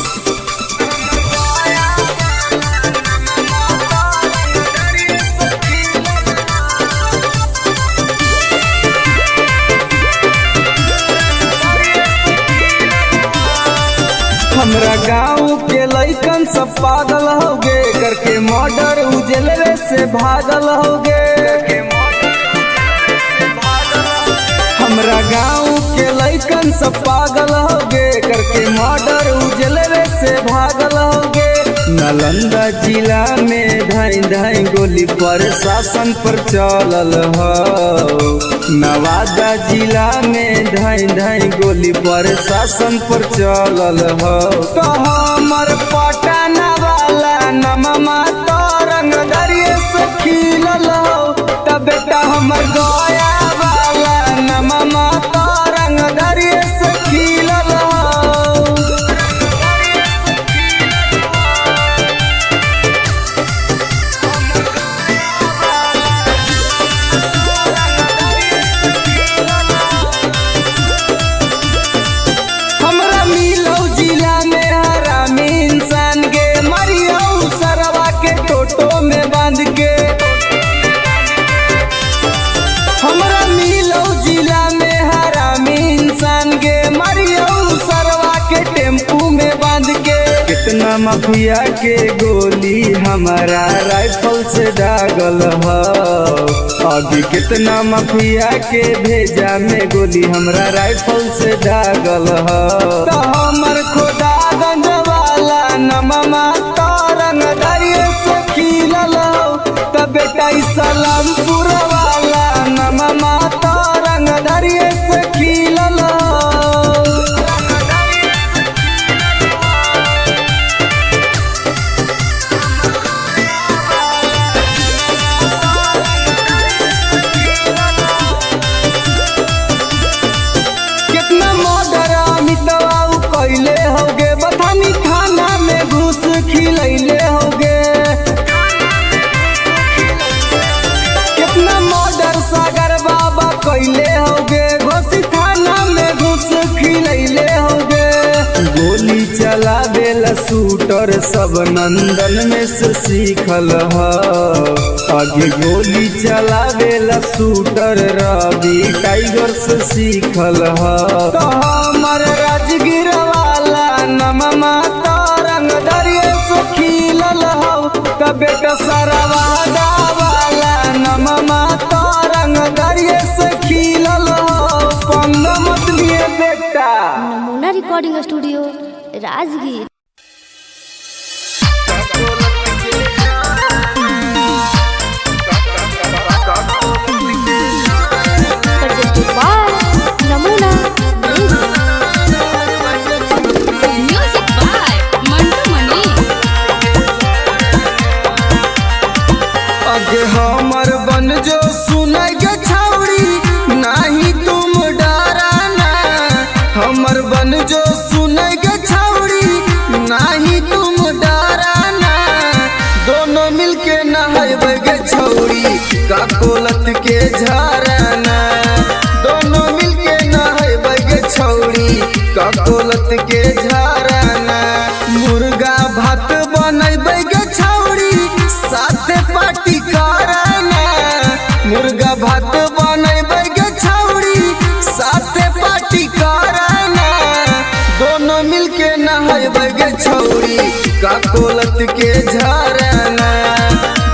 हमरा गाँव के लइकन सब पागल हो गे, करके मर्डर उजलवे से भागल हो गे। हमरा गाँव के लइकन सब पागल हो गे, करके मर्डर उजलवे से भागल हो गे। नालंदा जिला में धाई धाई गोली पर शासन पर चलल हो, नवादा जिला में धाई धाई गोली पर शासन पर चलल हो। तो हमर पटना वाला नमा तो रंगदारी से खिलल हो, त बेटा हमर गया वाला नमा तो रंगदारी से खिलल हो। हमरा मिलो जिला में हरामी इंसान गे, मरियो सरवा माफिया के गोली हमारा राइफल से दागल हो। अभी कितना माफिया के भेजा में गोली हमरा राइफल से दागल हो। तो हमर खोदा गंजवाला नमा तरंग दरिये से खिलल हो। त बेटा सलामपुर वाला नमा तरंग दरिये से खिलल हो। कितना मर्डर अमितवा उ कैले होगे, बथानी थाना में घूस खिलैले होगे। कितना मर्डर सागर बाबा कैले होगे, घोसी थाना में घूस खिलैले होगे। गोली चलावेला शूटर सब नंदन में से सीखल ह। आगे गोली चलावेला शूटर रवि टाइगर से सीखल ह। तो हमर राजगीर वाला नमा तरंग दरिये से खिलल हो। त बेटा सरवादा वाला नमा तरंग दरिये से खिलल हो। पंगा मत लिए बेटा। नमूना रिकॉर्डिंग स्टूडियो राजगीर। नमूना म्यूजिक बाय मंटू मनी। अगे हमर बन जो सुनै गे छौड़ी नाही तुम डराना। हमर बन जो सुनै गे छौड़ी नाही तुम डराना। दोनों मिलके नहाइबै गे छौड़ी काकोलत के झरना। दोनों मिलके नहाइबै गे छौड़ी काकोलत के झरना। मुर्गा भात बनैबै गे छौड़ी साथे पार्टी करना। मुर्गा भात बनैबै गे छौड़ी साथे पार्टी करना। दोनों मिलके नहाइबै गे छौड़ी काकोलत के झरना।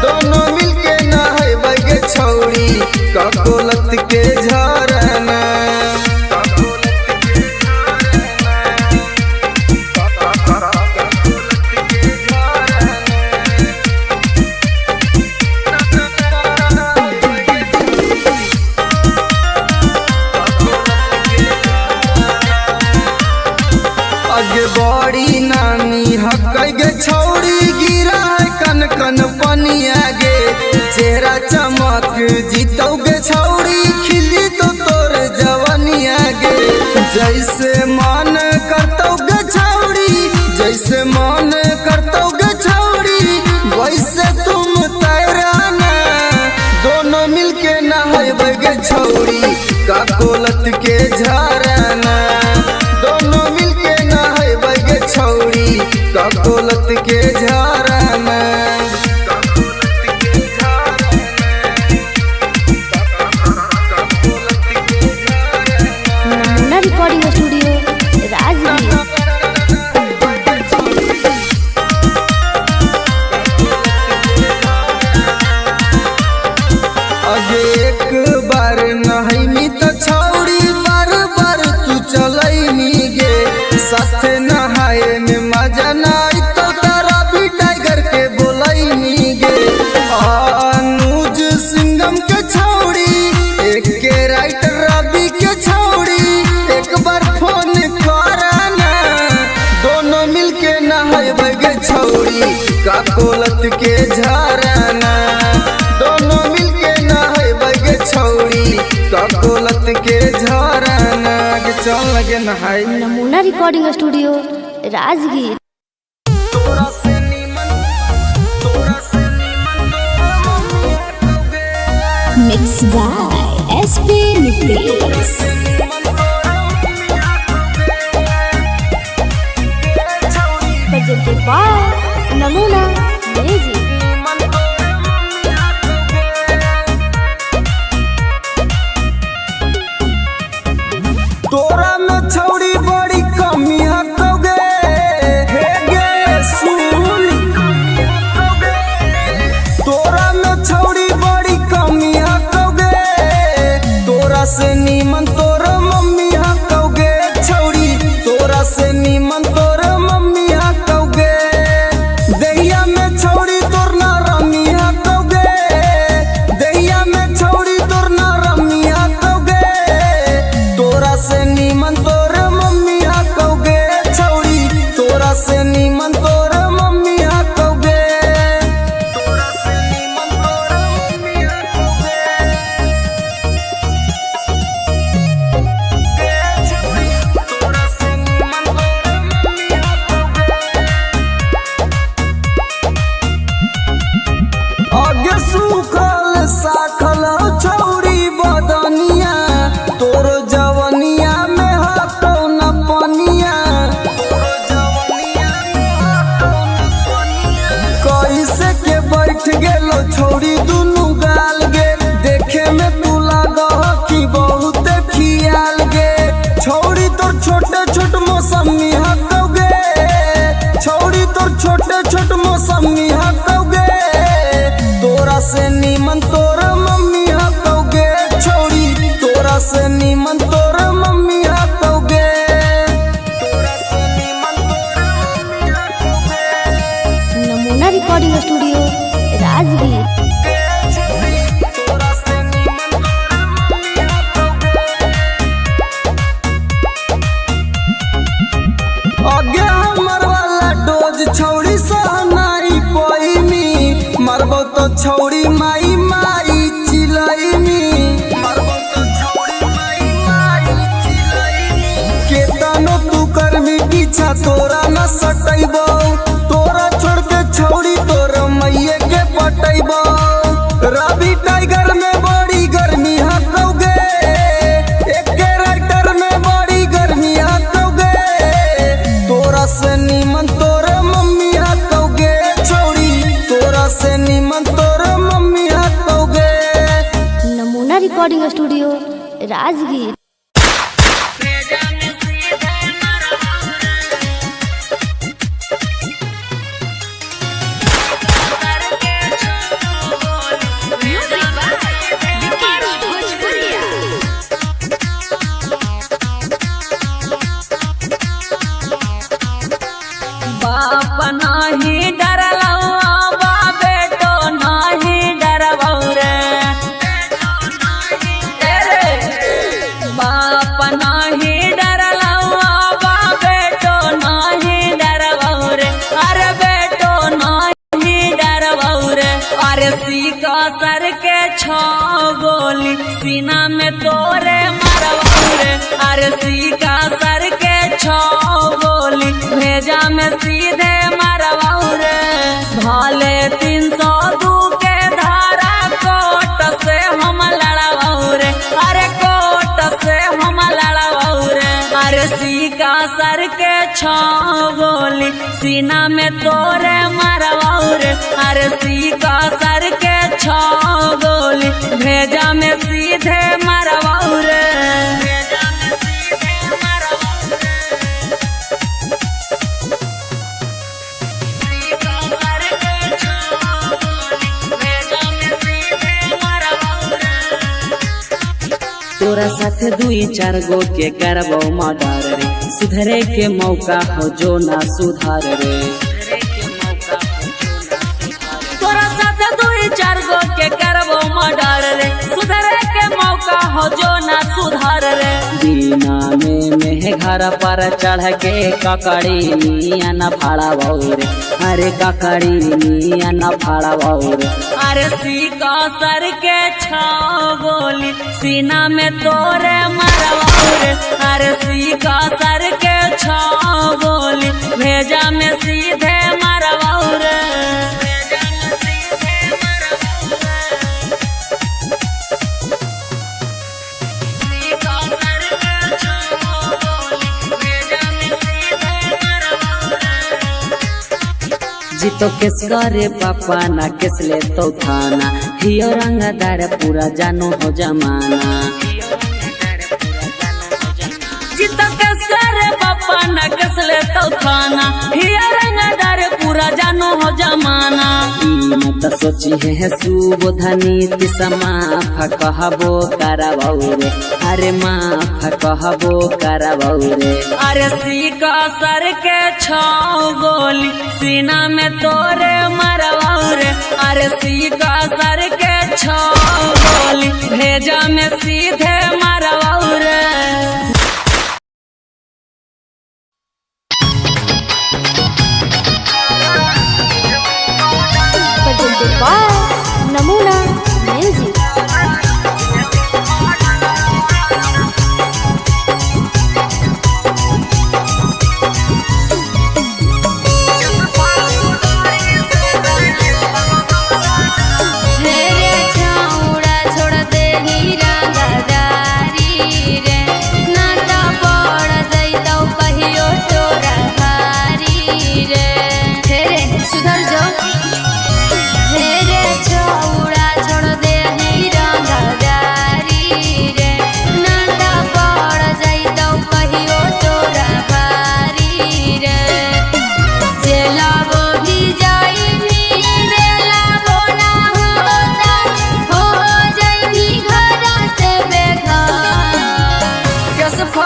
दोनों मिलके नहाइबै गे छौड़ी काकोलत के झरना। अगे बड़ी नानी हकै गे छौड़ी गिरा है कन कन पनिया गे। चेहरा चमक जीतौ गे छौड़ी खिली तो तोर जवनिया गे। जैसे मन करतौ गे छौड़ी, जैसे मन करतौ गे छौड़ी वैसे तुम तैराना। दोनों मिलके नहाइबै गे छौड़ी काकोलत के झरना। दोनों मिलके नहाइबै गे छौड़ी काकोलत के झरना। नमूना रिकॉर्डिंग स्टूडियो राजगीर। अगे एक बार नहैनी त छौड़ी बार बार तू चलैनी गे। साथे नहाए में मजा ना तो तारा भी टाइगर के बोलैनी गे। अनुज सिंघम के छौड़ी एक के राइटर रवि के छौड़ी एक बार फोन करना। दोनों मिलके नहाइबै गे छौड़ी काकोलत के झरना। दोनों मिलके नहाइबै गे छौड़ी काकोलत के झरना। गे चल लगे नहाई। नमूना recording studio Rajgir. Mix by SP Nitesh. Presented by Namuna music. तोरा में छौड़ी बड़ी कमी हकौगे हे गे सुन। जवनिया में हतो न पनिया। कैसे के बैठ गेलो छोड़ी दुनु गाल गे, देखे में तू लागह कि बहुत खियाल गे। छोड़ी तोर छोटे छोट मौसमी हतो गे, छोड़ी तोर छोटे छोट मौसमी हतो गे। तोरा से नीमन तोर मम्मी हतो गे, छोड़ी तोरा से नीमन तोर मम्मी हतो गे। तोरा से नीमन तोर मम्मी हतो गे। नमूना रिकॉर्डिंग स्टूडियो राजगीर। तोरा से नीमन तोर मम्मी हतो गे। आगे हमर वाला डोज छौड़ी सहनाई पैमी, मरबो तो छौड़ी माई माई चिलैमी, मरबो तो छौड़ी माई माई चिलैमी। केतनो तू करमी पीछा तोरा न सटैबो, तोरा छोड़ के छौड़ी तोर मैये के पटैबो। रवि टाइगर में बड़ी गर्मी हकौ गे, एके राइटर में बड़ी गर्मी हकौ गे। तोरा से नीमन तोर मम्मी हकौ गे, छौड़ी तोरा से नीमन तोर मम्मी हकौ गे। नमूना रिकॉर्डिंग स्टूडियो राजगीर। बाप नाही डरलौ बा बेटो नाही डरबौ रे। बाप नाही डरलौ बा बेटो नाही डरबौ रे। अरे बेटो नाही डरबौ रे। अरे सीका सर के छो गोली सीना में तोरे मरबौ रे। अरे सीका सर के छो गोली भेजा में सीधे मरबौ रे। भाले 302 के धारा कोट से हम लड़बौ रे। अरे कोट से हम लड़बौ रे। अरे सीका सर के छो गोली सीना में तोरे मरबौ रे। अरे सीका सर के छो गोली भेजा में सीधे मरबौ रे। तोरा साथे दुई चार गो के करबो मर्डर रे, सुधरे के मौका हो जो ना सुधार रे। तोरा साथे दुई चार गो के करबो मर्डर रे, सुधरे के मौका हो जो ना सुधार रे। बिना में मेह घर पर चढ़ के ककड़ी नियन फाड़बौ रे। अरे ककड़ी नियन फाड़बौ रे। अरे सीका सर के छो गोली सीना में तोरे मरबौ रे। अरे सीका सर के छो गोली भेजा में सीधे मरबौ रे। जीतो केस करे पापा ना केस ले तो थाना, हियो रंगदार पूरा जानो हो जमाना। जीतो केस करे पापा ना केस ले तो थाना, हियो रंगदार पूरा जानो हो जमाना। ई मत सोची है सुबोधनी माफ कहबो करबौ रे। अरे माफ कहबो करबौ रे। अरे सीका सर के छो गोली सीना में तोरे मरबौ रे। अरे सीका सर के छो गोली भेजा में सीधे मरबौ रे। Presented by Namuna Music. रे छौड़ा छोड़ दे हीरा गदारी रे।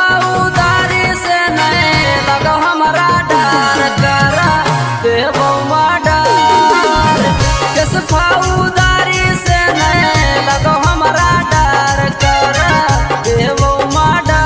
फौदारी से नहीं लगो हमारा डर करा देबो मर्डर। केस फौदारी से नहीं लगो हमारा डर करा देबो मर्डर।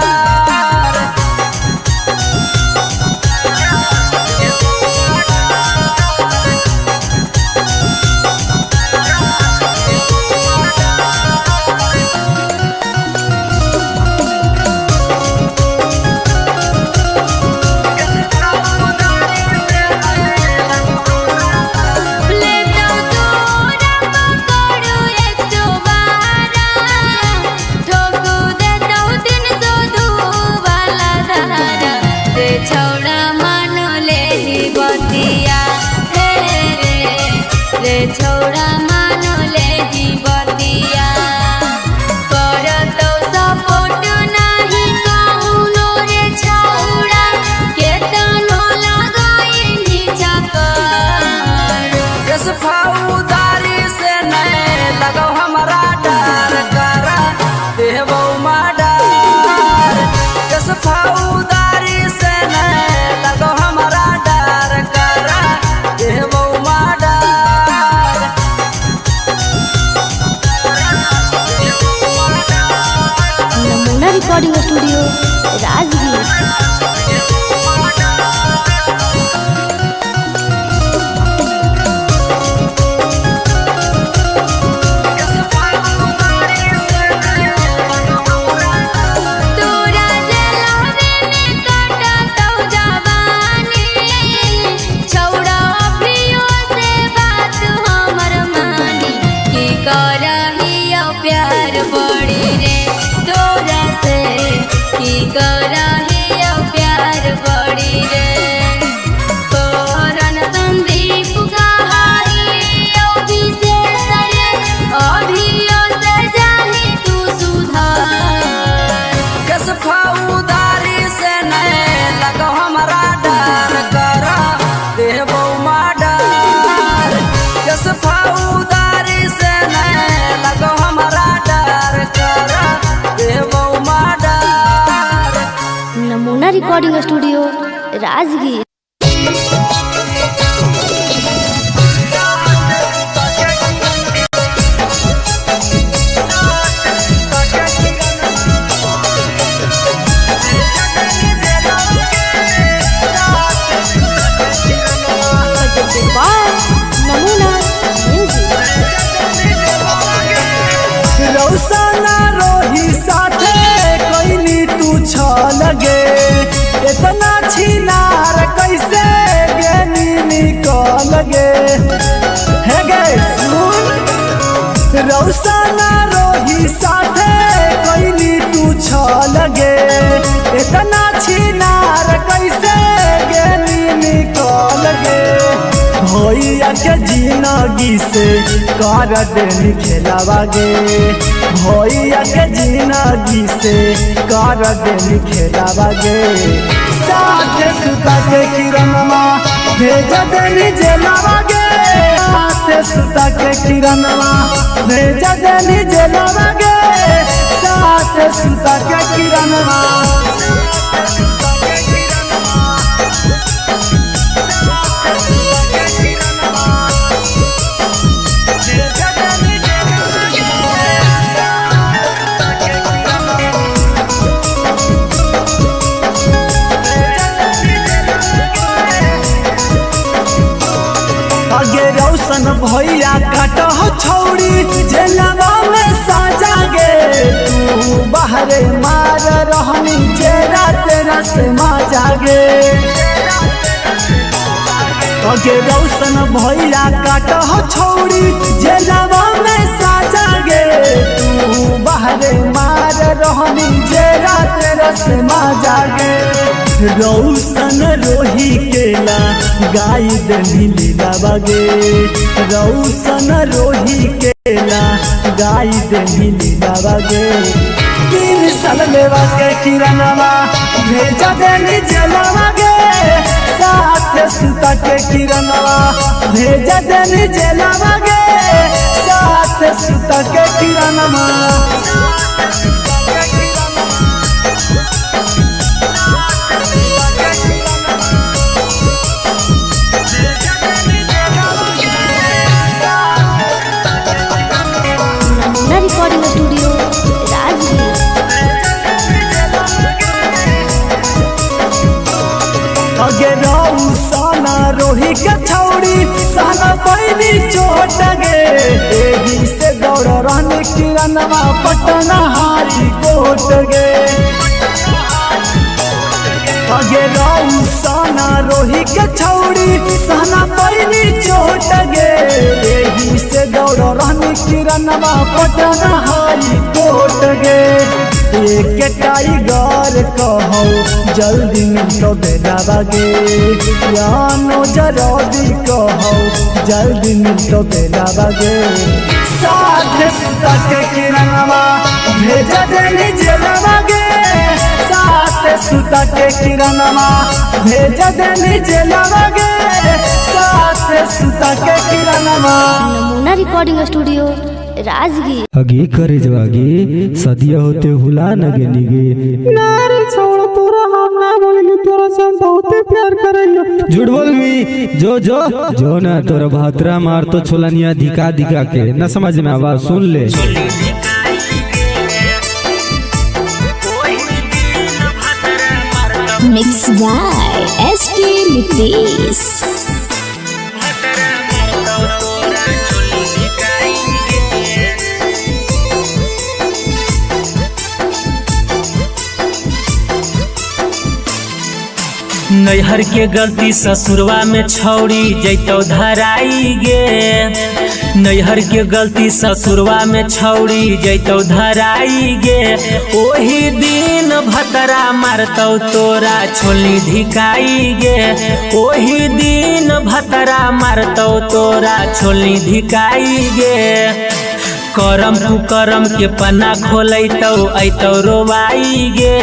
छौड़ा मानो ले ही बतिया करतौ सपोर्ट नाही कौनो रे छौड़ा केतनो लगाई चक्कर। केस फौदारी से नहीं लगो हमारा डर करा देबो मर्डर। केस फौदारी से नहीं लगो हमारा डर करा देबो मर्डर। नमूना रिकॉर्डिंग स्टूडियो राजगीर। तोरा जलावे में काटतौ जवानी छौड़ा अभियो से बात हमर मानी की करहियो प्यार बड़ी रे तोरा से की करहियो प्यार बड़ी रे। करन संदीप कहारी विशेष रे अभियो से जानी तू सुधार। केस फौदारी से नहीं लगो हमारा डर करा देबो मर्डर। केस फौदारी से नहीं लगो हमारा डर करा देबो मर्डर। नमूना रिकॉर्डिंग स्टूडियो राजगीर। नमूना म्यूजिक। रौसना रोही साथे कोई तू छल गे इतना छिनार कैसे गेनी निकल गे हे गे सुन। रौसना रोही साथे कोई तू छल गे इतना छिनार कैसे गेनी निकल गे। भैया के जिंदगी से कर देनी खेलावा गे भैया के जिंदगी से कर देनी खेलावा गे। साथे सुता के किरणवा भेज देनी जेलावा गे साथे सुता के किरणवा भेज देनी जेलावा गे साथे सुता के किरणवा। आगे रौशन भैया काटह छौड़ी जेलवा में साजा गे तू बाहरे मार रहनी जेरा तेरा से माजा गे। आगे रौशन भैया काटह छौड़ी जेलवा में साजा गे तू बाहरे मार रहनी जेरा तेरा से माजा गे। रौशन रोही केला गाय दनी लीला बागे रौशन रोही केला गाय दनी लीला बागे। 3 साल लेवा के किरणवा भेजा देनी जलवा गे साथ सुता के किरणवा भेजा देनी जलवा गे साथ सुता के किरणवा। रोही के छौड़ी सहना पैनी चोट गे, एही से दौड़ रहनी किरणवा पटना हाई कोर्ट गे। अगे रौसाना रोही के छौड़ी सहना पैनी चोट गे, एही से दौड़ रहनी किरणवा पटना हाई कोर्ट गे। एक टाइगर कहो जल्दी मिलो बेलावा गे, यानो जरदी कहो जल्दी मिलो बेलावा गे। साथ सुता के किरणवा भेज देनी जेलवा गे, साथ सुता के किरणवा भेज देनी जेलवा गे, साथ सुता के किरणवा। नमूना रिकॉर्डिंग स्टूडियो राजगीर। अगे करे जवागे सदिया होते हुला नगे निगे। ना रे छोड़ तोरा हम ना बोलियो, तोरा से हम बहुते प्यार करैयो। झूठ बोलमी जो जो जो ना तोरा भातरा मार तो छोलनिया धिका धिका के न समझ में आवा सुन ले। Mix by SP Nitesh. नैहर के गलती ससुरवा में छौड़ी जैतौ धराई गे, नैहर के गलती ससुरवा में छौड़ी जैतौ धराई गे। ओही दिन भतरा मारतौ तोरा छोली धिकाई गे, ओही दिन भतरा मारतौ तोरा छोली धिकाई गे। करम कुकरम के पन्ना खोलैतौ ऐतौ रोवाई गे,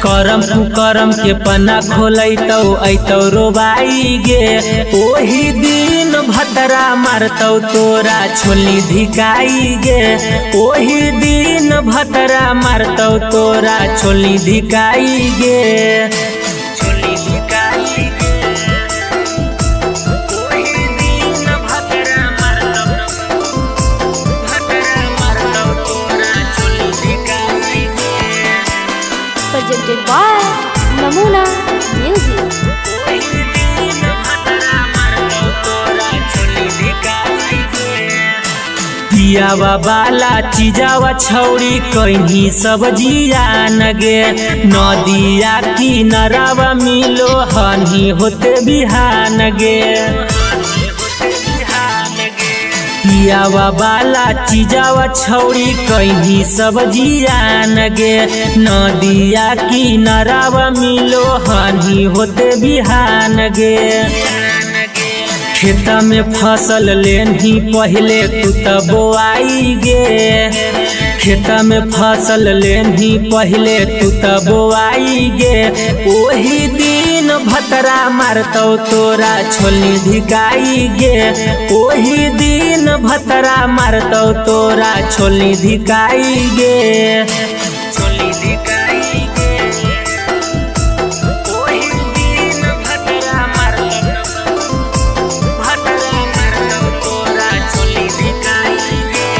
करम कुकरम के पन्ना खोलैतौ ऐतौ रोवाई गे। ओही दिन भतरा मारतौ तोरा छोली धिकाई गे, ओही दिन भतरा मारतौ तोरा छोली धिकाई गे। छोली धिकाई गे, ओही दिन भतरा मारतौ, भतरा मारतौ तोरा छोली धिकाई गे। Presented by Namuna Music. पियावा बाला चीजावा छौड़ी कहीं सब जियान गे, नदिया की नरावा मिलो हनी होते बिहान गे। पियावा बाला चीजावा छौड़ी कहीं सब जियान गे, नदिया की नरावा मिलो हनी होते बिहान गे। खेता में फसल लेनी पहले तू त बोआई गे, खेता में फसल लेनी पहले तू त बोआई गे। ओही दिन भतरा मारतौ तोरा छोली धिकाई गे, ओही दिन भतरा मारतौ तोरा छोली धिकाई गे। छोली धिकाई गे, ओही दिन भतरा मारतौ, भतरा मारतौ तोरा छोली धिकाई गे।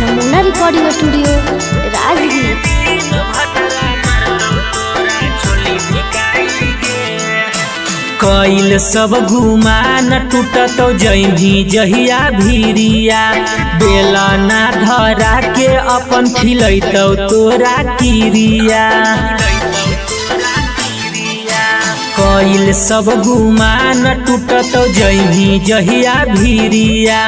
नमूना रिकॉर्डिंग स्टूडियो राजगीर। कैल सब घुमा न टूटतौ जैनी जहिया भीरिया, बेला ना धरा के अपन खिलैतौ तोरा किरिया। कैल सब घुमा न टूटतौ जैनी जहिया भीरिया,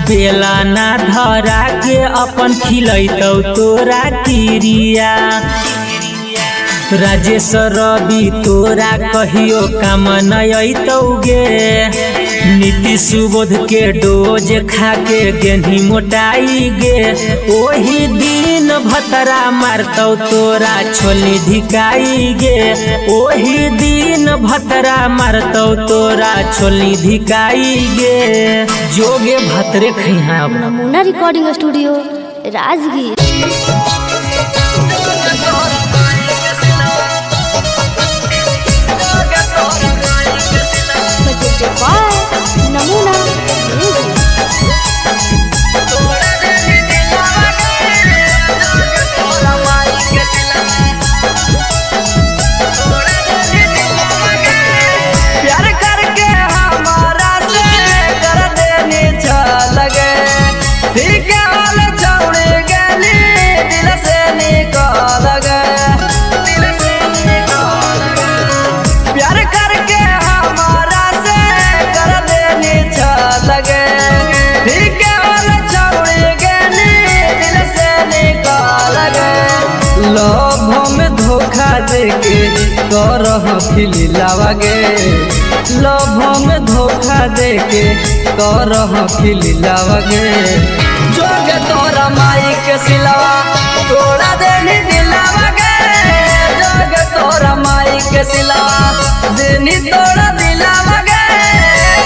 बेला ना धरा के अपन खिलैतौ तोरा किरिया। राजेश रवि तोरा कहियो काम न अयतौ गे, नीतीश सुबोध के डोज खा के गेन्ही मोटाई गे। ओही दिन भतरा मारतौ तोरा छोली धिकाई गे, ओही दिन भतरा मारतौ तोरा छोली धिकाई गे। जोगे भतरे खैहा। नमूना recording studio Rajgir. Presented by Namuna Music. लभ में धोखा देके करह खिलावागे, लभ में धोखा देके करह खिलावागे। जोगे तोरा माई के सिलवा तोड़ा देनी दिलावागे, जोगे तोरा माई के सिलवा देनी तोड़ा दिलावागे,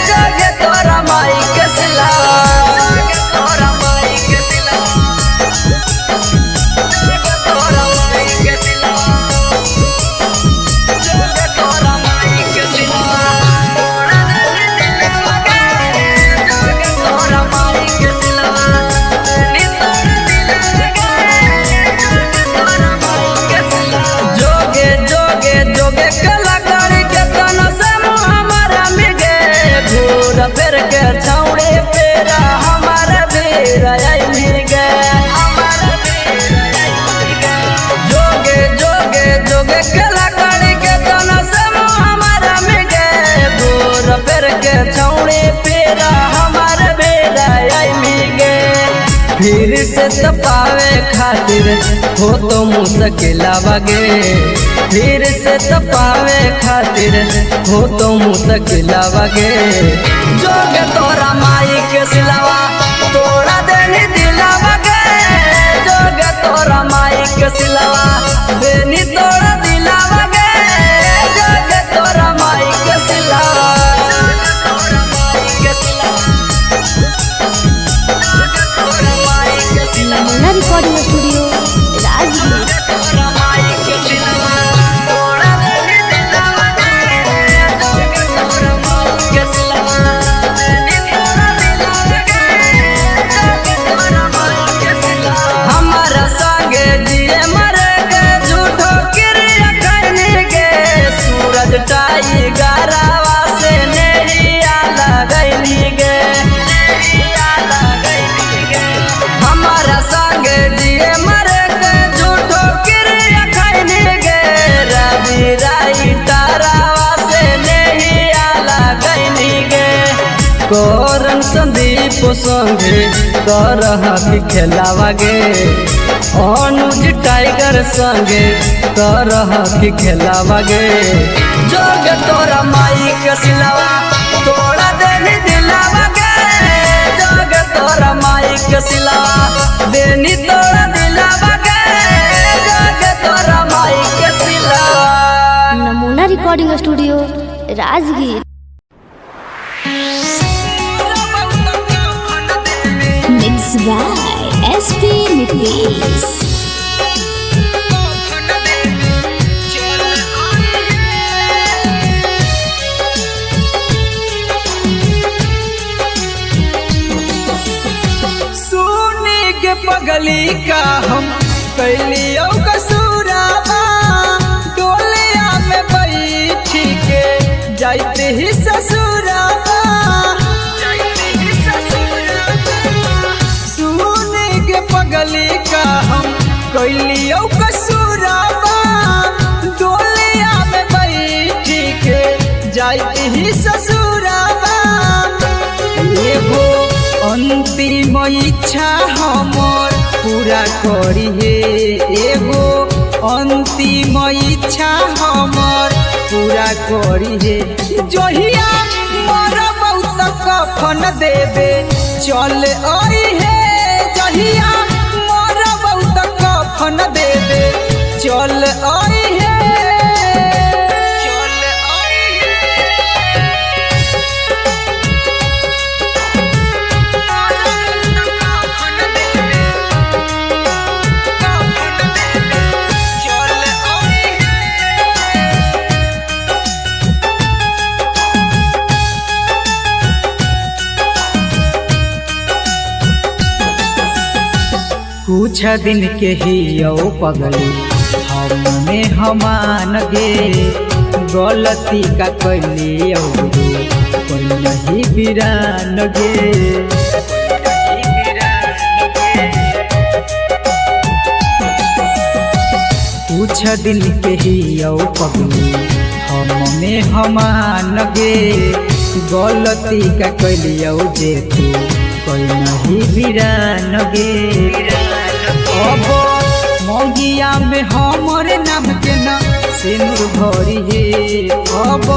जोगे तोरा माई के सिलवा, जोगे तोरा माई के सिलवा, जोगे तोरा माई के सिलवा, जोगे तोरा माई के सिलवा तोड़ा देनी दिलावागे, जोगे तोरा माई के सिलवा देनी तोड़ा दिलावागे, जोगे तोरा माई के सिलवा। जोगे जोगे जोगे कलाकारी के तना से हमारा मिगे, घूर फिर के छौड़े पेरा हमारा बेरा आई मिगे, हमारा बेरा आई मिगे। जोगे जोगे जोगे कलाकारी के तना से हमारा मिगे, घूर फिर के छौड़े पेरा हमारा बेरा आई मिगे। फिर से तपावे खातिर हो तो मुश्किलावागे, फिर से तपावे खातिर हो तो मुश्किलावागे। जोगे तोरा माई के सिलवा तोड़ा देनी दिलावागे, जोगे तोरा माई के सिलवा देनी तोड़ा दिलावागे, जोगे तोरा माई के सिलवा, जोगे तोरा माई के सिलवा, जोगे तोरा माई के सिलवा। नमूना रिकॉर्डिंग स्टूडियो राजगीर। तोरा माई के सिलवा तोड़ा देनी दिलावागे, जोगे तोरा माई के सिलवा देनी तोड़ा दिलावागे, जोगे तोरा माई के सिलवा। हमारा संगे जिए मरे के झूठो क्रिया करने के, सूरज टाइगरवा से नैया लगैली गे, नैया लगैली गे। हमारा संगे जिए मरे के झूठो क्रिया करने गे, रवि राई तारावा से नैया लगैली गे। करन संदीप संगे करह खेलावागे, अनुज टाइगर संगे करह खेलावागे। जोगे तोरा माई के सिलवा तोड़ा देनी दिलावागे, जोगे तोरा माई के सिलवा देनी तोड़ा दिलावागे, जोगे तोरा माई के सिलवा। नमूना recording studio Rajgir. Mix by SP Nitesh. सुनी के पगली का हम कैलियो कसूराबा, टोलिया में बैठी के जाते ही ससुराबा, जाते ही ससुराबा। सुनी के पगली का हम कैलियो कसूराबा, डोलिया में बैठी के जाते ही ससुराबा। एगो अंतिम इच्छा हमर पूरा करिहे, एगो अंतिम इच्छा हमर पूरा करिहे। जहिया मरबौ त कफन देबे चल अइहे, जहिया मरबौ त कफन देबे चल अइहे, चल अइहे। कुछ दिन के ही यो पगली हमने हमान गे, गलती का कैली कोई नहीं बिरान गे। कुछ दिन के ही यो पगली हमने हमान गे, गलती का कैलियो जे तू कोई नहीं बिरान गे। अब मोगिया में हमर नाम के ना सिनुर भरी हे। अब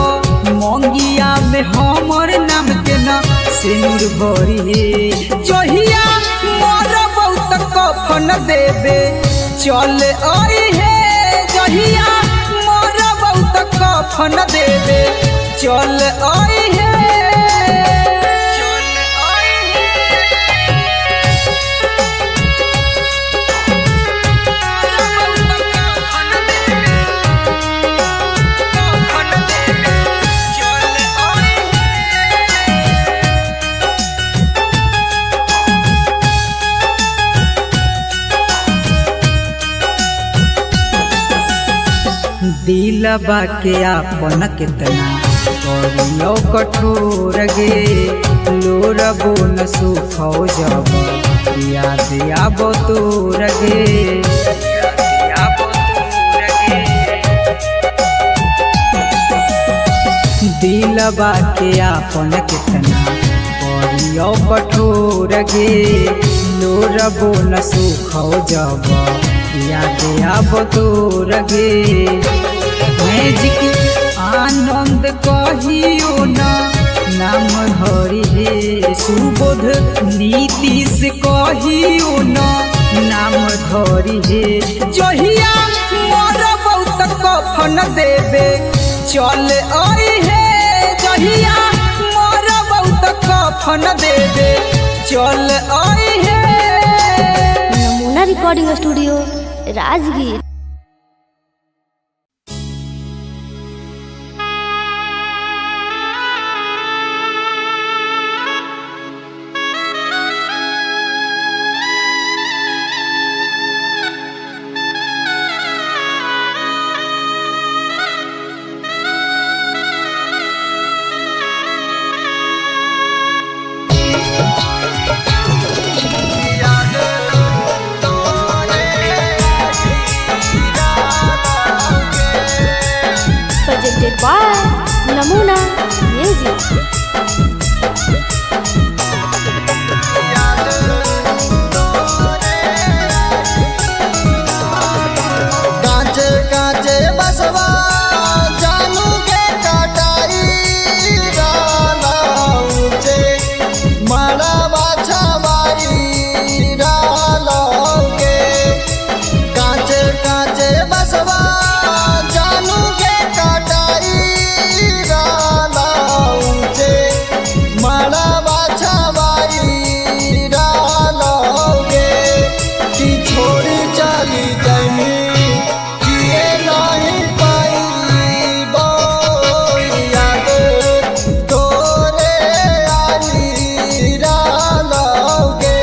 मोगिया में हमर नाम के ना सिनुर भरी हे। जहिया मरबौ त कफन देबे चल आई हे। जहिया मरबौ त कफन देबे चल आई हे। चल आई हे। दिलबा के आपन केतना करियो कठोर गे, लोरबो न सुखौ जब याद आबो तोर गे। दिलबा के आपन केतना करियो कठोर गे, लोरबो न सुखौ जब याद आबो तोर गे। मैजिक आनंद कहियो न नाम हरि हे। सुबोध नीतीश कहियो न नाम धरि हे। जहिया मरबौ त कफन देबे चल आई हे। जहिया मरबौ त कफन देबे चल आई हे। नमूना recording studio Rajgir. Presented by Namuna Music. कांचे कांचे बसवा जानू के कटाई राना ऊंचे मड़वा छवाई राना के। कांचे कांचे बसवा जानू के कटाई राना ऊंचे मड़वा छवाई राना के। कि छोड़ी चली जमी किए नहीं पाई याद तोरे आई रालोगे।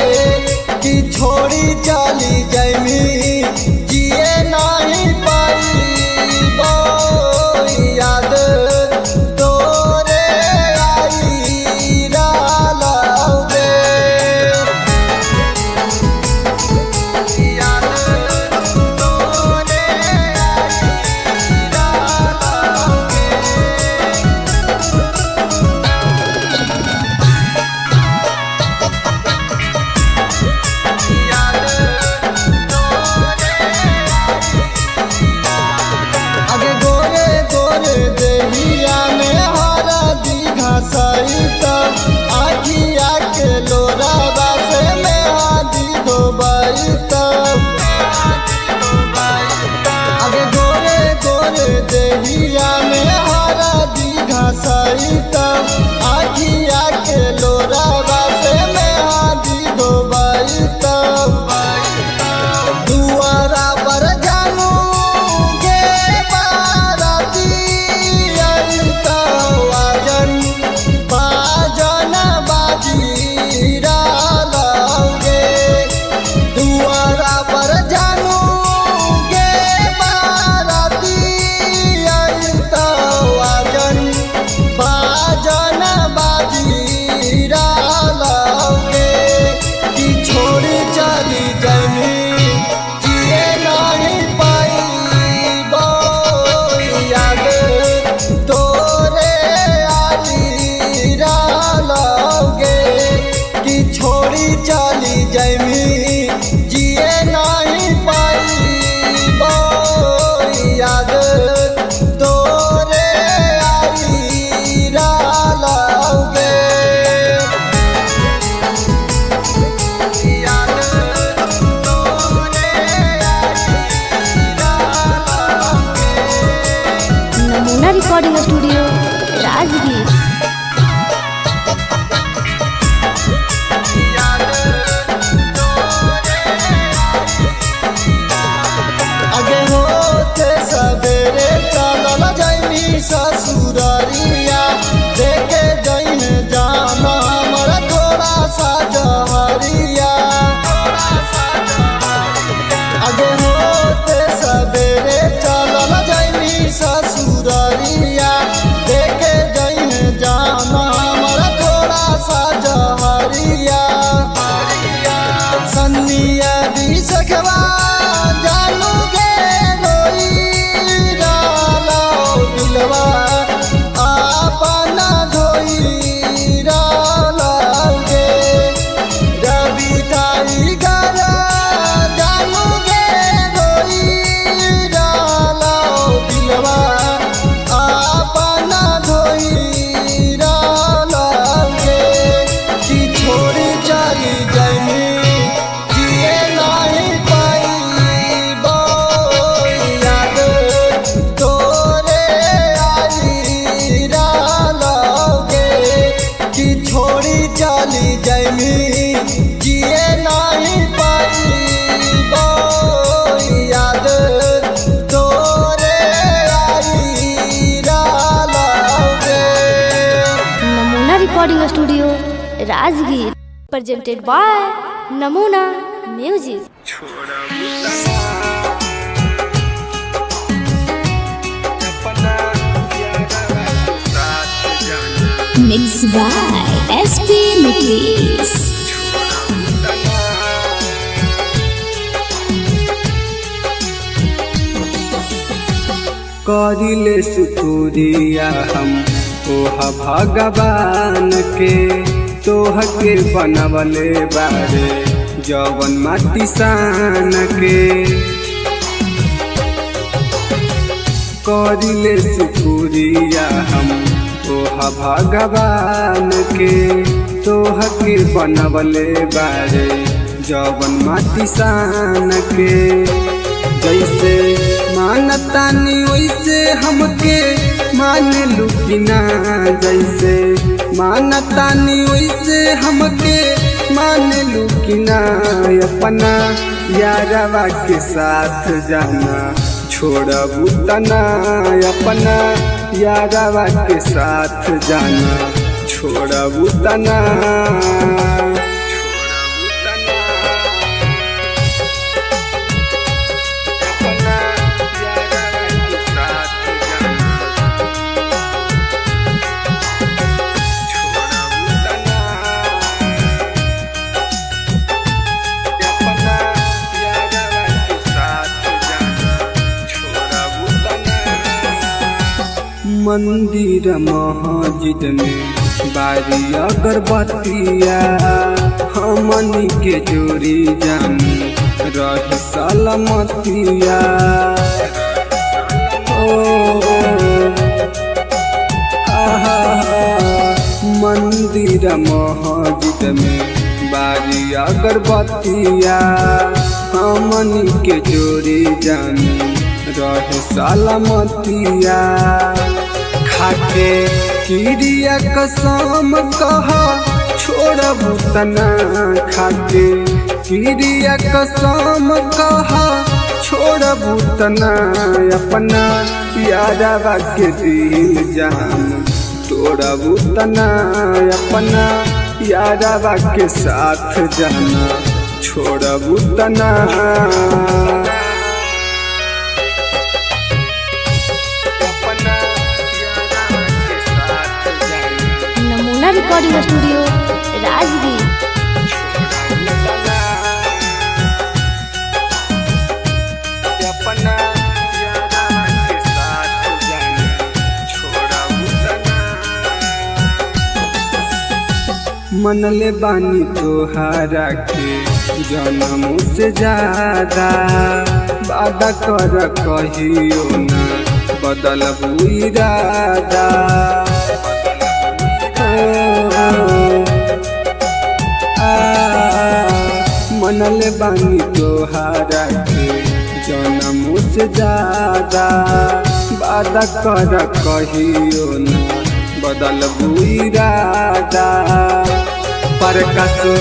कि छोड़ी चली जमी किए नहीं पाई याद तोरे आई रालोगे। अगे गोरे गोरे देहिया में हरा दीघा सहित आखिया के लोराबा से में हादी धोबाई तब। अगे गोरे गोरे देहिया में हरा दीघा सहित आखिया के लोराबा से में हादी धोबाई तब। दुआरा पर जानू गे बाराती आई तो आजन बाजन बाजी रालोगे। दुआरा पर जानू गे बाराती आई तो आजन बाजन बाजी recording studio Rajgir. आगे होते सवेरे चलल जैनी ससुररिया, देखे जैन जाना हमर थोड़ा सा जहरिया। आगे होते सवेरे चलल जैनी ससुररिया, देखे जैन जाना हमर थोड़ा सा जहरिया। सन्निया दी सखवा जानू गे रोई डालो दिलवा आपना धोई डालो गे। रवि टाइगर जानू गे रोई डालो दिलवा आपना धोई डालो गे। कि छोड़ी चली जैनी जिए नहीं पाइबो, याद तोरे आई डालोगे। कि छोड़ी चली जैनी जिए नहीं पाइबो, याद तोरे आई डालोगे। Namuna recording studio Rajgir. Presented by Namuna music. Mix by SP Nitish. करिले सुतुरिया हम ओह भगवान के, तोह के बनवले बारे जवन माटी सान के। करिले सुतुरिया हम ओह भगवान के, तोह के बनवले बारे जवन माटी सान के। जैसे मानतानी वैसे हमके मान लुकिना, जैसे मानतानी वैसे हमके मान लुकिना। अपना यारवा के साथ जाना छोड़बू तना, अपना यारवा के साथ जाना छोड़बू तना। मंदिर मस्जिद में बारी अगरबत्तिया, हमनी के जोड़ी जानी रही सलामतिया। ओ आहा, मंदिर मस्जिद में बारी अगरबत्तिया, हमनी के जोड़ी जानी रहे सलामतिया। खाके किरिया कसम कह छोड़बू तना, खाके किरिया कसम कह छोड़बू तना। अपना यारवा के दिल जान तोड़बू तना, अपना यारवा के साथ जाना छोड़बू तना। नमूना रिकॉर्डिंग स्टूडियो राजगीर। मनले बानी तोहारा के जन्म से ज्यादा, वादा कर कहियो ना बदलबू इरादा। मनले बानी तोहारा के जन्म से ज्यादा, वादा कर कहियो न बदलबू इरादा। पर कसो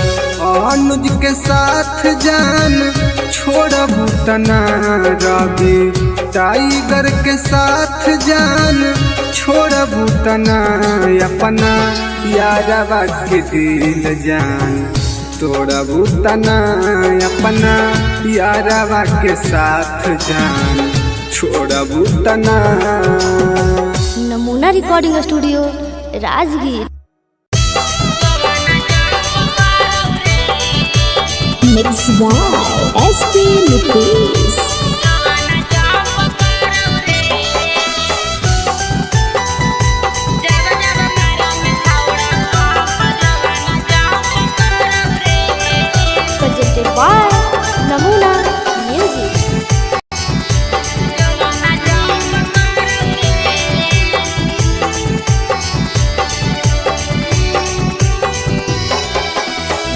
अनुज के साथ जान छोड़बू तना, रवि टाइगर के साथ जान छोड़बू तना, अपना यारवा के दिल जान तोड़बू तना, अपना यारवा के साथ जान छोड़बू तना। Namuna recording studio Rajgir. Mix by SP Nitish. Presented by Namuna Music.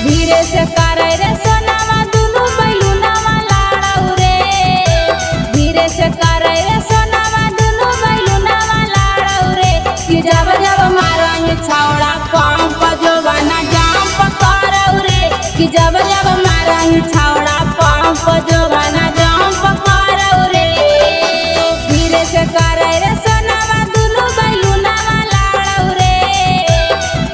धीरे से करे रे सोनावा दुनु बैलूनावा लाड़ौ रे। धीरे से करे रे सोनावा दुनु बैलूनावा लाड़ौ रे। कि जब जब मारंग छौड़ा पंप जोबाना जाम करौ रे। कि जब जब मारंग छौड़ा पंप जोबाना जाम करौ रे। धीरे से करे रे सोनावा दुनु बैलूनावा लाड़ौ रे।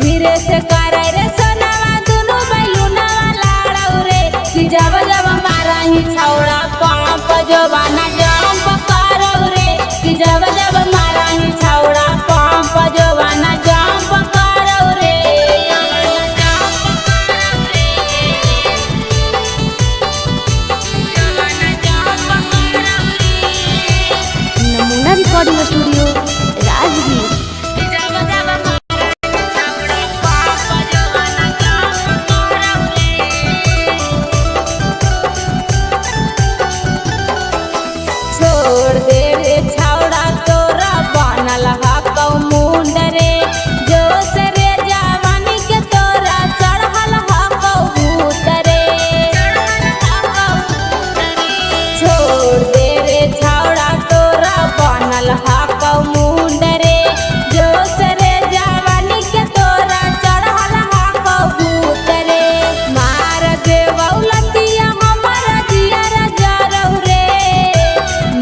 धीरे से करे रे सोनावा दुनु बैलूनावा लाड़ौ रे। कि जब जब मारंग छौड़ा पंप जोबाना जाम करौ रे। कि जब जब मारंग छौड़ा पंप जोबाना जाम करौ रे। Namuna recording studio Rajgir. छोड़ दे रे छौड़ा तोरा बनल हकौ मुंड रे। जोश रे जवानी के तोरा चढ़ल हकौ भूत रे। छोड़ दे रे छौड़ा तोरा बनल हकौ मुंड रे। जोश रे जवानी के तोरा चढ़ल हकौ भूत रे। मार देवौ लतिया हमर जियर जरौ रे।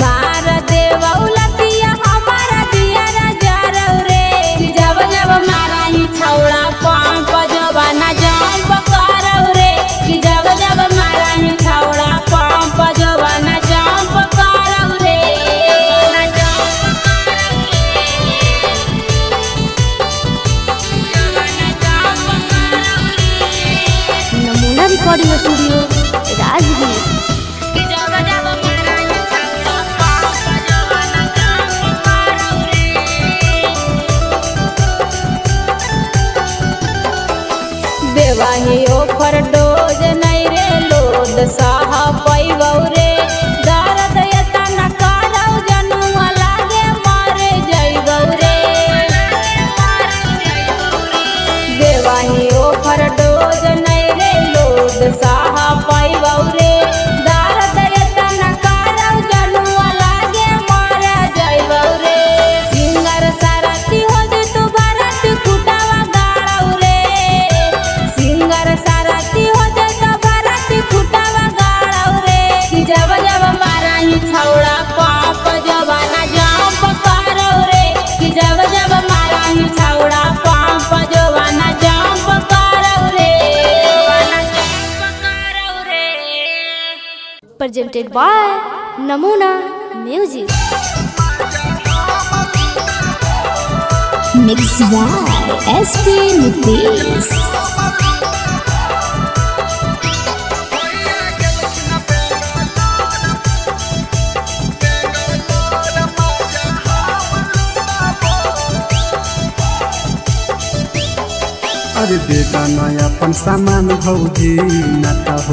मार देवौ लतिया हमर जियर जरौ रे। कि जब जब मारही छौड़ा पंप जोबाना जंप करौ रे। कि जब जब मारही छौड़ा पंप जोबाना जंप करौ रे। Namuna recording studio Rajgir. देवाही ओकर डोज नहीं रे लोद साह पैबौ रे। दर्द एतना करौ जनुआ लागे मर जइबौ रे। देवाही ओकर डोज नहीं रे लोद साह पैबौ रे। दर्द एतना करौ जनुआ लागे मर जइबौ रे। सिंगर सारथी हो तू भरत कुटावा गाड़ौ रे। सिंगर सारथी हो तो भरत कुटावा गाड़ौ रे। कि जब जब मारही छौड़ा पंप जबाना जंप करौ रे। कि जब जब मारही छौड़ा पंप जबाना जंप करौ रे। Presented by Namuna Music. Mix by SP Nitish. अरे बेटा नया अपन सामान भौजी ना